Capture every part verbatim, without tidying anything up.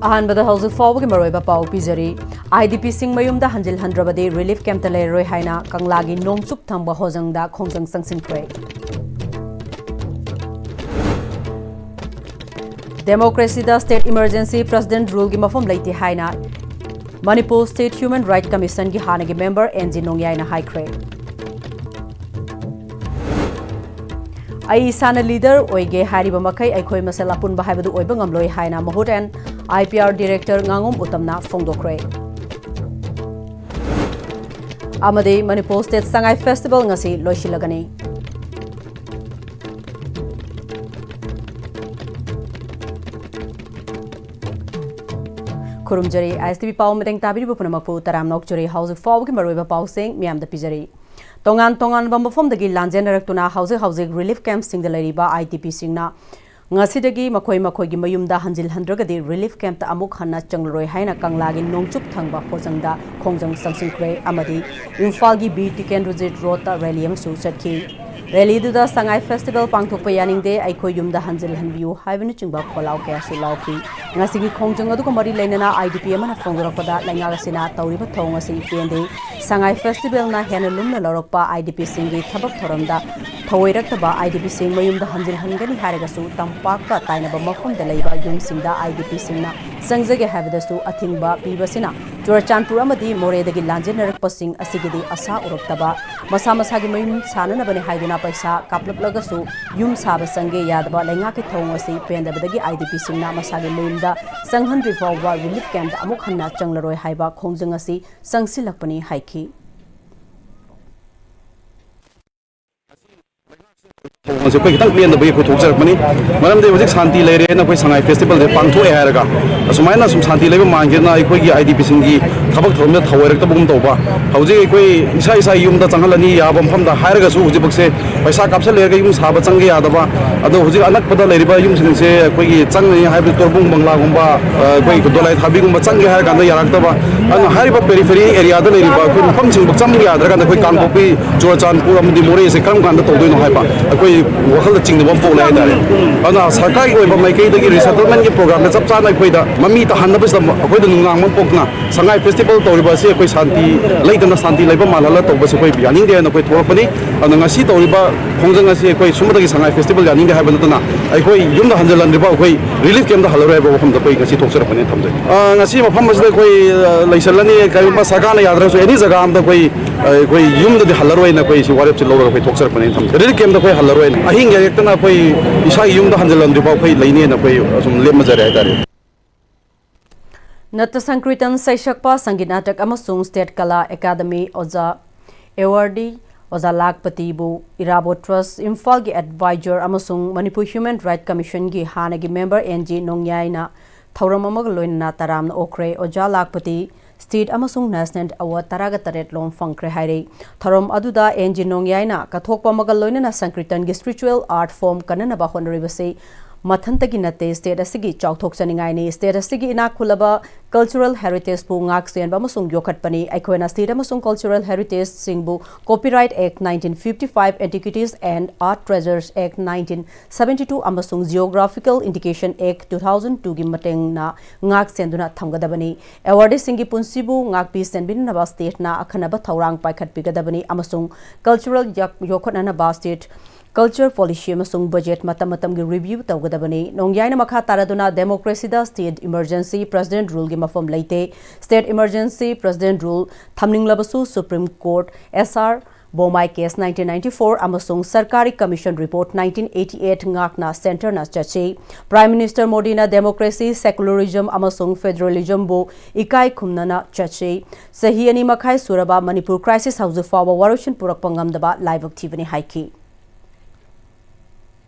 ꯑꯍꯥꯟꯕꯗ ꯍꯧꯖꯤꯛ ꯐꯥꯎꯕꯒꯤ ꯃꯔꯨꯑꯣꯏꯕ ꯄꯥꯎ ꯄꯤꯖꯔꯤ꯫ IDPꯁꯤꯡ ꯃꯌꯨꯝꯗ ꯍꯟꯖꯤꯜꯍꯟꯗ꯭ꯔꯕꯗꯤ relief campꯇ ꯂꯩꯔꯔꯣꯏ ꯍꯥꯏꯅ ꯀꯪꯂꯥꯒꯤ ꯅꯣꯡꯆꯨꯞ ꯊꯪꯕ ꯍꯣꯖꯪꯗ ꯈꯣꯡꯖꯪ ꯆꯪꯁꯤꯟꯈ꯭ꯔꯦ꯫ Democracyꯗ state emergency president ruleꯒꯤ ꯃꯐꯝ ꯂꯩꯇꯦ ꯍꯥꯏꯅ Manipur State Human Rights Commissionꯒꯤ ꯍꯥꯟꯅꯒꯤ member N G ꯅꯣꯡꯌꯥꯏꯅ ꯍꯥꯏꯈ꯭ꯔꯦ꯫ ꯑꯩ ꯏꯁꯥꯅ leader ꯑꯣꯏꯒꯦ ꯍꯥꯏꯔꯤꯕ ꯃꯈꯩ ꯑꯩꯈꯣꯏ ꯃꯁꯦꯜ ꯑꯄꯨꯟꯕ ꯍꯥꯏꯕꯗꯨ ꯑꯣꯏꯕ ꯉꯝꯂꯣꯏ ꯍꯥꯏꯅ ꯃꯍꯨꯠ ꯑꯦꯟ IPR director ꯉꯥꯉꯣꯝ ꯎꯇꯝꯅ ꯐꯣꯡꯗꯣꯛꯈ꯭ꯔꯦ꯫ ꯑꯃꯗꯤ Manipur State Sangai Festival ꯉꯁꯤ ꯂꯣꯏꯁꯤꯜꯂꯒꯅꯤ꯫ ꯈꯨꯔꯨꯝꯖꯔꯤ, ISTV ꯄꯥꯎ ꯃꯇꯦꯡ ꯇꯥꯕꯤꯔꯤꯕ ꯄꯨꯝꯅꯃꯛꯄꯨ ꯇꯔꯥꯝꯅ ꯑꯣꯛꯆꯔꯤ꯫ ꯍꯧꯖꯤꯛ ꯐꯥꯎꯕꯒꯤ ꯃꯔꯨꯑꯣꯏꯕ ꯄꯥꯎꯁꯤꯡ ꯃꯤꯌꯥꯝꯗ ꯄꯤꯖꯔꯤ꯫ ꯇꯣꯉꯥꯟ ꯇꯣꯉꯥꯟꯕ ꯃꯐꯝꯗꯒꯤ ꯂꯥꯟꯖꯦꯟꯅꯔꯛꯇꯨꯅ ꯍꯧꯖꯤꯛ ꯍꯧꯖꯤꯛ relief campꯁꯤꯡꯗ ꯂꯩꯔꯤꯕ IDPꯁꯤꯡꯅ ꯉꯁꯤꯗꯒꯤ ꯃꯈꯣꯏ ꯃꯈꯣꯏꯒꯤ ꯃꯌꯨꯝꯗ ꯍꯟꯖꯤꯜꯍꯟꯗ꯭ꯔꯒꯗꯤ relief campꯇ ꯑꯃꯨꯛ ꯍꯟꯅ ꯆꯪꯂꯔꯣꯏ ꯍꯥꯏꯅ ꯀꯪꯂꯥꯒꯤ ꯅꯣꯡꯆꯨꯞ ꯊꯪꯕ ꯍꯣꯖꯪꯗ ꯈꯣꯡꯖꯪ ꯆꯪꯁꯤꯟꯈ꯭ꯔꯦ ꯑꯃꯗꯤ ꯏꯝꯐꯥꯜꯒꯤ ꯕꯤꯔ ꯇꯤꯀꯦꯟꯗ꯭ꯔꯖꯤꯠ ꯔꯣꯗꯇ rally ꯑꯃꯁꯨ ꯆꯠꯈꯤ꯫ Rallyꯗꯨꯗ Sangai Festival ꯄꯥꯡꯊꯣꯛꯄ ꯌꯥꯅꯤꯡꯗꯦ, ꯑꯩꯈꯣꯏ ꯌꯨꯝꯗ ꯍꯟꯖꯤꯜꯍꯟꯕꯤꯌꯨ ꯍꯥꯏꯕꯅꯆꯤꯡꯕ ꯈꯣꯜꯂꯥꯎ ꯀꯌꯥꯁꯨ ꯂꯥꯎꯈꯤ꯫ ꯉꯁꯤꯒꯤ ꯈꯣꯡꯖꯪ ꯑꯗꯨꯒ ꯃꯔꯤ ꯂꯩꯅꯅ IDP ꯑꯃꯅ ꯐꯣꯡꯗꯣꯔꯛꯄꯗ ꯂꯩꯉꯥꯛ ꯑꯁꯤꯅ ꯇꯧꯔꯤꯕ ꯊꯧꯑꯣꯡ ꯑꯁꯤ ꯄꯦꯟꯗꯦ꯫ Sangai Festivalꯅ ꯍꯦꯟꯅ ꯂꯨꯝꯅ ꯂꯧꯔꯛꯄ IDPꯁꯤꯡꯒꯤ ꯊꯕꯛ ꯊꯧꯔꯝꯗ ꯊꯧꯑꯣꯏꯔꯛꯇꯕ IDPꯁꯤꯡ ꯃꯌꯨꯝꯗ ꯍꯟꯖꯤꯜꯍꯟꯒꯅꯤ ꯍꯥꯏꯔꯒꯁꯨ ꯇꯝꯄꯥꯛꯀ ꯇꯥꯏꯅꯕ ꯃꯐꯝꯗ ꯂꯩꯕ ꯌꯨꯝꯁꯤꯡꯗ IDPꯁꯤꯡꯅ ꯆꯪꯖꯒꯦ ꯍꯥꯏꯕꯗꯁꯨ ꯑꯊꯤꯡꯕ ꯄꯤꯕꯁꯤꯅ ꯆꯨꯔꯆꯥꯟꯄꯨꯔ ꯑꯃꯗꯤ ꯃꯣꯔꯦꯗꯒꯤ ꯂꯥꯟꯖꯦꯟꯅꯔꯛꯄꯁꯤꯡ ꯑꯁꯤꯒꯤꯗꯤ ꯑꯁꯥ ꯎꯔꯛꯇꯕ, ꯃꯁꯥ ꯃꯁꯥꯒꯤ ꯃꯌꯨꯝ ꯁꯥꯅꯅꯕꯅꯤ ꯍꯥꯏꯗꯨꯅ ꯄꯩꯁꯥ ꯀꯥꯞꯂꯛꯂꯒꯁꯨ ꯌꯨꯝ ꯁꯥꯕ ꯆꯪꯒꯦ ꯌꯥꯗꯕ ꯂꯩꯉꯥꯛꯀꯤ ꯊꯧꯑꯣꯡ ꯑꯁꯤ ꯄꯦꯟꯗꯕꯗꯒꯤ IDPꯁꯤꯡꯅ ꯃꯁꯥꯒꯤ ꯃꯌꯨꯝꯗ ꯆꯪꯍꯟꯗ꯭ꯔꯤ ꯐꯥꯎꯕ relief campꯇ ꯑꯃꯨꯛ ꯍꯟꯅ ꯆꯪꯂꯔꯣꯏ ꯍꯥꯏꯕ ꯈꯣꯡꯖꯪ ꯑꯁꯤ ꯆꯪꯁꯤꯜꯂꯛꯄꯅꯤ ꯍꯥꯏꯈꯤ꯫ ꯊꯧꯑꯣꯡ ꯑꯁꯤ ꯑꯩꯈꯣꯏ ꯈꯤꯇꯪ ꯄꯦꯟꯗꯕꯒꯤ ꯑꯩꯈꯣꯏ ꯊꯣꯛꯆꯔꯛꯄꯅꯤ꯫ ꯃꯔꯝꯗꯤ ꯍꯧꯖꯤꯛ ꯁꯥꯟꯇꯤ ꯂꯩꯔꯦꯅ ꯑꯩꯈꯣꯏ ꯁꯉꯥꯏ ꯐꯦꯁꯇꯤꯚꯦꯜꯁꯦ ꯄꯥꯡꯊꯣꯛꯑꯦ ꯍꯥꯏꯔꯒ ꯑꯁꯨꯃꯥꯏꯅ ꯁꯨꯝ ꯁꯥꯟꯇꯤ ꯂꯩꯕ ꯃꯥꯟꯒꯦꯅ ꯑꯩꯈꯣꯏꯒꯤ IDPꯁꯤꯡꯒꯤ ꯊꯕꯛ ꯊꯧꯔꯝꯗ ꯊꯧꯑꯣꯏꯔꯛꯇꯕꯒꯨꯝ ꯇꯧꯕ꯫ ꯍꯧꯖꯤꯛ ꯑꯩꯈꯣꯏ ꯏꯁꯥ ꯏꯁꯥꯒꯤ ꯌꯨꯝꯗ ꯆꯪꯍꯜꯂꯅꯤ ꯌꯥꯕ ꯃꯐꯝꯗ ꯍꯥꯏꯔꯒꯁꯨ ꯍꯧꯖꯤꯛꯐꯥꯎꯁꯦ ꯄꯩꯁꯥ ꯀꯥꯞꯁꯤꯜꯂꯦꯔꯒ ꯌꯨꯝ ꯁꯥꯕ ꯆꯪꯒꯦ ꯌꯥꯗꯕ, ꯑꯗꯣ ꯍꯧꯖꯤꯛ ꯑꯅꯛꯄꯗ ꯂꯩꯔꯤꯕ ꯌꯨꯝꯁꯤꯡꯁꯦ ꯑꯩꯈꯣꯏꯒꯤ ꯆꯪꯒꯅꯤ ꯍꯥꯏꯕꯗꯤ ꯇꯣꯔꯕꯨꯡ ꯕꯪꯂꯥꯒꯨꯝꯕ, ꯑ, ꯑꯩꯈꯣꯏ ꯗꯣꯂꯥꯏ ꯊꯥꯕꯤꯒꯨꯝꯕ ꯆꯪꯒꯦ ꯍꯥꯏꯔ ꯀꯥꯟꯗ ꯌꯥꯔꯛꯇꯕ꯫ ꯑꯗꯨꯅ ꯍꯥꯏꯔꯤꯕ ꯄꯦꯔꯤꯐꯦꯔꯤ ꯑꯦꯔꯤꯌꯥꯗ ꯂꯩꯔꯤꯕ ꯑꯩꯈꯣꯏ ꯃꯐꯝꯁꯤꯡꯕꯨ ꯆꯪꯕ ꯌꯥꯗ꯭ꯔꯀꯥꯟꯗ ꯑꯩꯈꯣꯏ ꯀꯥꯡꯄꯣꯛꯄꯤ, ꯆꯨꯔꯆꯥꯟꯄꯨꯔ ꯑꯃꯗꯤ ꯃꯣꯔꯦꯁꯦ ꯀꯔꯝ ꯀꯥꯟꯗ ꯇꯧꯗꯣꯏꯅꯣ ꯍꯥꯏꯕ ꯑꯩꯈꯣꯏ ꯋꯥꯈꯜꯗ ꯆꯤꯡꯅꯕ ꯑꯃ ꯄꯣꯛꯂꯦ ꯍꯥꯏꯇꯥꯔꯦ꯫ ꯑꯗꯨꯅ ꯁꯔꯀꯥꯔꯒꯤ ꯑꯣꯏꯕ ꯃꯥꯏꯀꯩꯗꯒꯤ ꯔꯤꯁꯦꯇꯜꯃꯦꯟꯒꯤ ꯄ꯭ꯔꯣꯒ꯭ꯔꯥꯝꯗ ꯆꯞ ꯆꯥꯅ ꯑꯩꯈꯣꯏꯗ ꯃꯃꯤ ꯇꯥꯍꯟꯅꯕꯁꯤꯗ ꯑꯩꯈꯣꯏꯗ ꯅꯨꯡꯅꯥꯡꯕ ꯑꯃ ꯄꯣꯛꯇꯨꯅ ꯁꯉꯥꯏ ꯐꯦꯁꯇꯤꯚꯦꯜ ꯇꯧꯔꯤꯕ ꯑꯁꯤ ꯑꯩꯈꯣꯏ ꯁꯥꯟꯇꯤ ꯂꯩꯇꯅ ꯁꯥꯟꯇꯤ ꯂꯩꯕ ꯃꯥꯜꯍꯜꯂ ꯇꯧꯕꯁꯦ ꯑꯩꯈꯣꯏ ꯌꯥꯅꯤꯡꯗꯦ ꯍꯥꯏꯅ ꯑꯩꯈꯣꯏ ꯊꯣꯛꯂꯛꯄꯅꯤ꯫ ꯑꯗꯨꯅ ꯉꯁꯤ ꯇꯧꯔꯤꯕ ꯈꯣꯡꯖꯪ ꯑꯁꯤ ꯑꯩꯈꯣꯏ ꯁꯨꯝꯕꯗꯒꯤ ꯁꯉꯥꯏ ꯐꯦꯁꯇꯤꯚꯦꯜ ꯌꯥꯅꯤꯡꯗꯦ ꯍꯥꯏꯕ ꯅꯠꯇꯅ ꯑꯩꯈꯣꯏ ꯌꯨꯝꯗ ꯍꯟꯖꯤꯜꯍꯟꯗ꯭ꯔꯤꯕ ꯑꯩꯈꯣꯏ ꯔꯤꯂꯤꯐ ꯀꯦꯝꯞꯇ ꯍꯜꯂꯔꯣꯏ ꯍꯥꯏꯕ ꯋꯥꯐꯝꯗ ꯑꯩꯈꯣꯏ ꯉꯁꯤ ꯊꯣꯛꯆꯔꯛꯄꯅꯦꯅ ꯊꯝꯖꯩ꯫ ꯑ, ꯉꯁꯤ ꯃꯐꯝ ꯑꯁꯤꯗ ꯑꯩꯈꯣꯏ, ꯑ, ꯂꯩꯁꯜꯂꯅꯤ꯫ ꯀꯔꯤꯒꯨꯝꯕ ꯁꯔꯀꯥꯔꯅ ꯌꯥꯗ꯭ꯔꯒꯁꯨ ꯑꯦꯅꯤ ꯖꯒꯥ ꯑꯃꯗ ꯑꯩꯈꯣꯏ, ꯑ, ꯑꯩꯈꯣꯏ ꯌꯨꯝꯗꯗꯤ ꯍꯜꯂꯔꯣꯏꯅ ꯑꯩꯈꯣꯏ ꯁꯤ ꯋꯥꯔꯦꯞꯁꯤ ꯂꯧꯔꯒ ꯑꯩꯈꯣꯏ ꯊꯣꯛꯆꯔꯛꯄꯅꯦꯅ ꯊꯝꯖꯩ꯫ ꯔꯤꯂꯤꯐ ꯀꯦꯝꯞꯇ ꯑꯩꯈꯣꯏ ꯍꯜꯂꯔꯣꯏꯅ, ꯑꯍꯤꯡ ꯂꯦꯛꯇꯅ ꯑꯩꯈꯣꯏ ꯏꯁꯥꯒꯤ ꯌꯨꯝꯗ ꯍꯟꯖꯤꯜꯂꯝꯗ꯭ꯔꯤꯐꯥꯎ ꯑꯩꯈꯣꯏ ꯂꯩꯅꯦꯅ ꯑꯩꯈꯣꯏ ꯑꯁꯨꯝ ꯂꯦꯞꯃꯖꯔꯦ ꯍꯥꯏꯇꯥꯔꯦ꯫ ꯅꯠꯇ ꯁꯪꯀ꯭ꯔꯤꯇꯟ ꯁꯩꯁꯛꯄ, ꯁꯪꯒꯤꯠ ꯅꯥꯇꯛ ꯑꯃꯁꯨꯡ ꯁ꯭ꯇꯦꯠ ꯀꯂꯥ ꯑꯦꯀꯥꯗꯃꯤ ꯑꯣꯖꯥ ꯑꯦꯋꯥꯔꯗꯤ ꯑꯣꯖꯥ ꯂꯥꯈꯄꯇꯤꯕꯨ ꯏꯔꯥꯕꯣꯠ ꯇ꯭ꯔꯁ ꯏꯝꯐꯥꯜꯒꯤ ꯑꯦꯗꯚꯥꯏꯖꯔ ꯑꯃꯁꯨꯡ ꯃꯅꯤꯄꯨꯔ ꯍ꯭ꯌꯨꯃꯦꯟ ꯔꯥꯏꯠ ꯀꯃꯤꯁꯟꯒꯤ ꯍꯥꯟꯅꯒꯤ ꯃꯦꯝꯕꯔ ꯑꯦꯟ ꯖꯤ ꯅꯣꯡꯌꯥꯏꯅ ꯊꯧꯔꯝ ꯑꯃꯒ ꯂꯣꯏꯅꯅ ꯇꯔꯥꯝꯅ ꯑꯣꯛꯈ꯭ꯔꯦ꯫ ꯑꯣꯖꯥ ꯂꯥꯈꯄꯇꯤ ꯁ꯭ꯇꯦꯠ ꯑꯃꯁꯨꯡ ꯅꯦꯁꯅꯦꯜ ꯑꯦꯋꯥꯔꯗ ꯇꯔꯥꯒ ꯇꯔꯦꯠ ꯂꯣꯝ ꯐꯪꯈ꯭ꯔꯦ ꯍꯥꯏꯔꯤ꯫ ꯊꯧꯔꯝ ꯑꯗꯨꯗ ꯑꯦꯟ ꯖꯤ ꯅꯣꯡꯌꯥꯏꯅ ꯀꯠꯊꯣꯛꯄ ꯑꯃꯒ ꯂꯣꯏꯅꯅ ꯁꯪꯀ꯭ꯔꯤꯇꯟꯒꯤ ꯁ꯭ꯄꯤꯔꯤꯆꯨꯋꯦꯜ ꯑꯥꯔꯠ ꯐꯣꯔꯝ ꯀꯟꯅꯅꯕ ꯍꯣꯠꯅꯔꯤꯕꯁꯤ ꯃꯊꯟꯇꯒꯤ ꯅꯠꯇꯦ, ꯁ꯭ꯇꯦꯠ ꯑꯁꯤꯒꯤ ꯆꯥꯎꯊꯣꯛꯆꯅꯤꯡꯉꯥꯏꯅꯤ꯫ ꯁ꯭ꯇꯦꯠ ꯑꯁꯤꯒꯤ ꯏꯅꯥꯛ ꯈꯨꯜꯂꯕ ꯀꯜꯆꯔꯦꯜ ꯍꯦꯔꯤꯇꯦꯖꯄꯨ ꯉꯥꯛ ꯁꯦꯟꯕ ꯑꯃꯁꯨꯡ ꯌꯣꯛꯈꯠꯄꯅꯤ꯫ ꯑꯩꯈꯣꯏꯅ ꯁ꯭ꯇꯦꯠ ꯑꯃꯁꯨꯡ cultural ꯍꯦꯔꯤꯇꯦꯖꯁꯤꯡꯕꯨ Copyright Act nineteen fifty-five, Antiquities and Art Treasures Act nineteen seventy-two ꯑꯃꯁꯨꯡ Geographical Indication Act two thousand twoꯒꯤ ꯃꯇꯦꯡꯅ ꯉꯥꯛ ꯁꯦꯟꯗꯨꯅ ꯊꯝꯒꯗꯕꯅꯤ꯫ ꯑꯦꯋꯥꯔꯗꯤꯁꯤꯡꯒꯤ ꯄꯨꯟꯁꯤꯕꯨ ꯉꯥꯛꯄꯤ ꯁꯦꯟꯕꯤꯅꯅꯕ ꯁ꯭ꯇꯦꯠꯅ ꯑꯈꯟꯅꯕ ꯊꯧꯔꯥꯡ ꯄꯥꯏꯈꯠꯄꯤꯒꯗꯕꯅꯤ ꯑꯃꯁꯨꯡ ꯀꯜꯆꯔꯦꯜ ꯌꯥꯛ-, ꯌꯣꯛꯈꯠꯅꯅꯕ ꯁ꯭ꯇꯦꯠ ꯀꯜꯆꯔ ꯄꯣꯂꯤꯁꯤ ꯑꯃꯁꯨꯡ ꯕꯖꯦꯠ ꯃꯇꯝ ꯃꯇꯝꯒꯤ ꯔꯤꯚ꯭ꯌꯨ ꯇꯧꯒꯗꯕꯅꯤ꯫ ꯅꯣꯡꯌꯥꯏꯅ ꯃꯈꯥ ꯇꯥꯔꯗꯨꯅ ꯗꯦꯃꯣꯀ꯭ꯔꯦꯁꯤꯗ ꯁ꯭ꯇꯦꯠ ꯏꯃꯔꯖꯦꯟꯁꯤ ꯄ꯭ꯔꯦꯁꯤꯗꯦꯟꯠ ꯔꯨꯜꯒꯤ ꯃꯐꯝ ꯂꯩꯇꯦ꯫ ꯁ꯭ꯇꯦꯠ ꯏꯃꯔꯖꯦꯟꯁꯤ ꯄ꯭ꯔꯦꯁꯤꯗꯦꯟꯠ ꯔꯨꯜ ꯊꯝꯅꯤꯡꯂꯕꯁꯨ supreme court S R Bommai case nineteen ninety-four ꯑꯃꯁꯨꯡ ꯁꯔꯀꯥꯔꯤ ꯀꯃꯤꯁꯟ ꯔꯤꯄꯣꯔꯠ nineteen eighty-eight ꯉꯥꯛꯅ ꯁꯦꯟꯇꯔꯅ ꯆꯠꯁꯤ꯫ ꯄ꯭ꯔꯥꯏꯝ ꯃꯤꯅꯤꯁꯇꯔ ꯃꯣꯗꯤꯅ ꯗꯦꯃꯣꯀ꯭ꯔꯦꯁꯤ, ꯁꯦꯀꯨꯂꯔꯤꯖꯝ ꯑꯃꯁꯨꯡ ꯐꯦꯗꯔꯦꯂꯤꯖꯝꯕꯨ ꯏꯀꯥꯏ ꯈꯨꯝꯅꯅ ꯆꯠꯁꯤ꯫ ꯆꯍꯤ ꯑꯅꯤ ꯃꯈꯥꯏ ꯁꯨꯔꯕ ꯃꯅꯤꯄꯨꯔ ꯀ꯭ꯔꯥꯏꯁꯤꯁ ꯍꯧꯖꯤꯛ ꯐꯥꯎꯕ ꯋꯥꯔꯣꯏꯁꯤꯟ ꯄꯨꯔꯛꯄ ꯉꯝꯗꯕ ꯂꯥꯏꯕꯛ ꯊꯤꯕꯅꯤ ꯍꯥꯏꯈꯤ꯫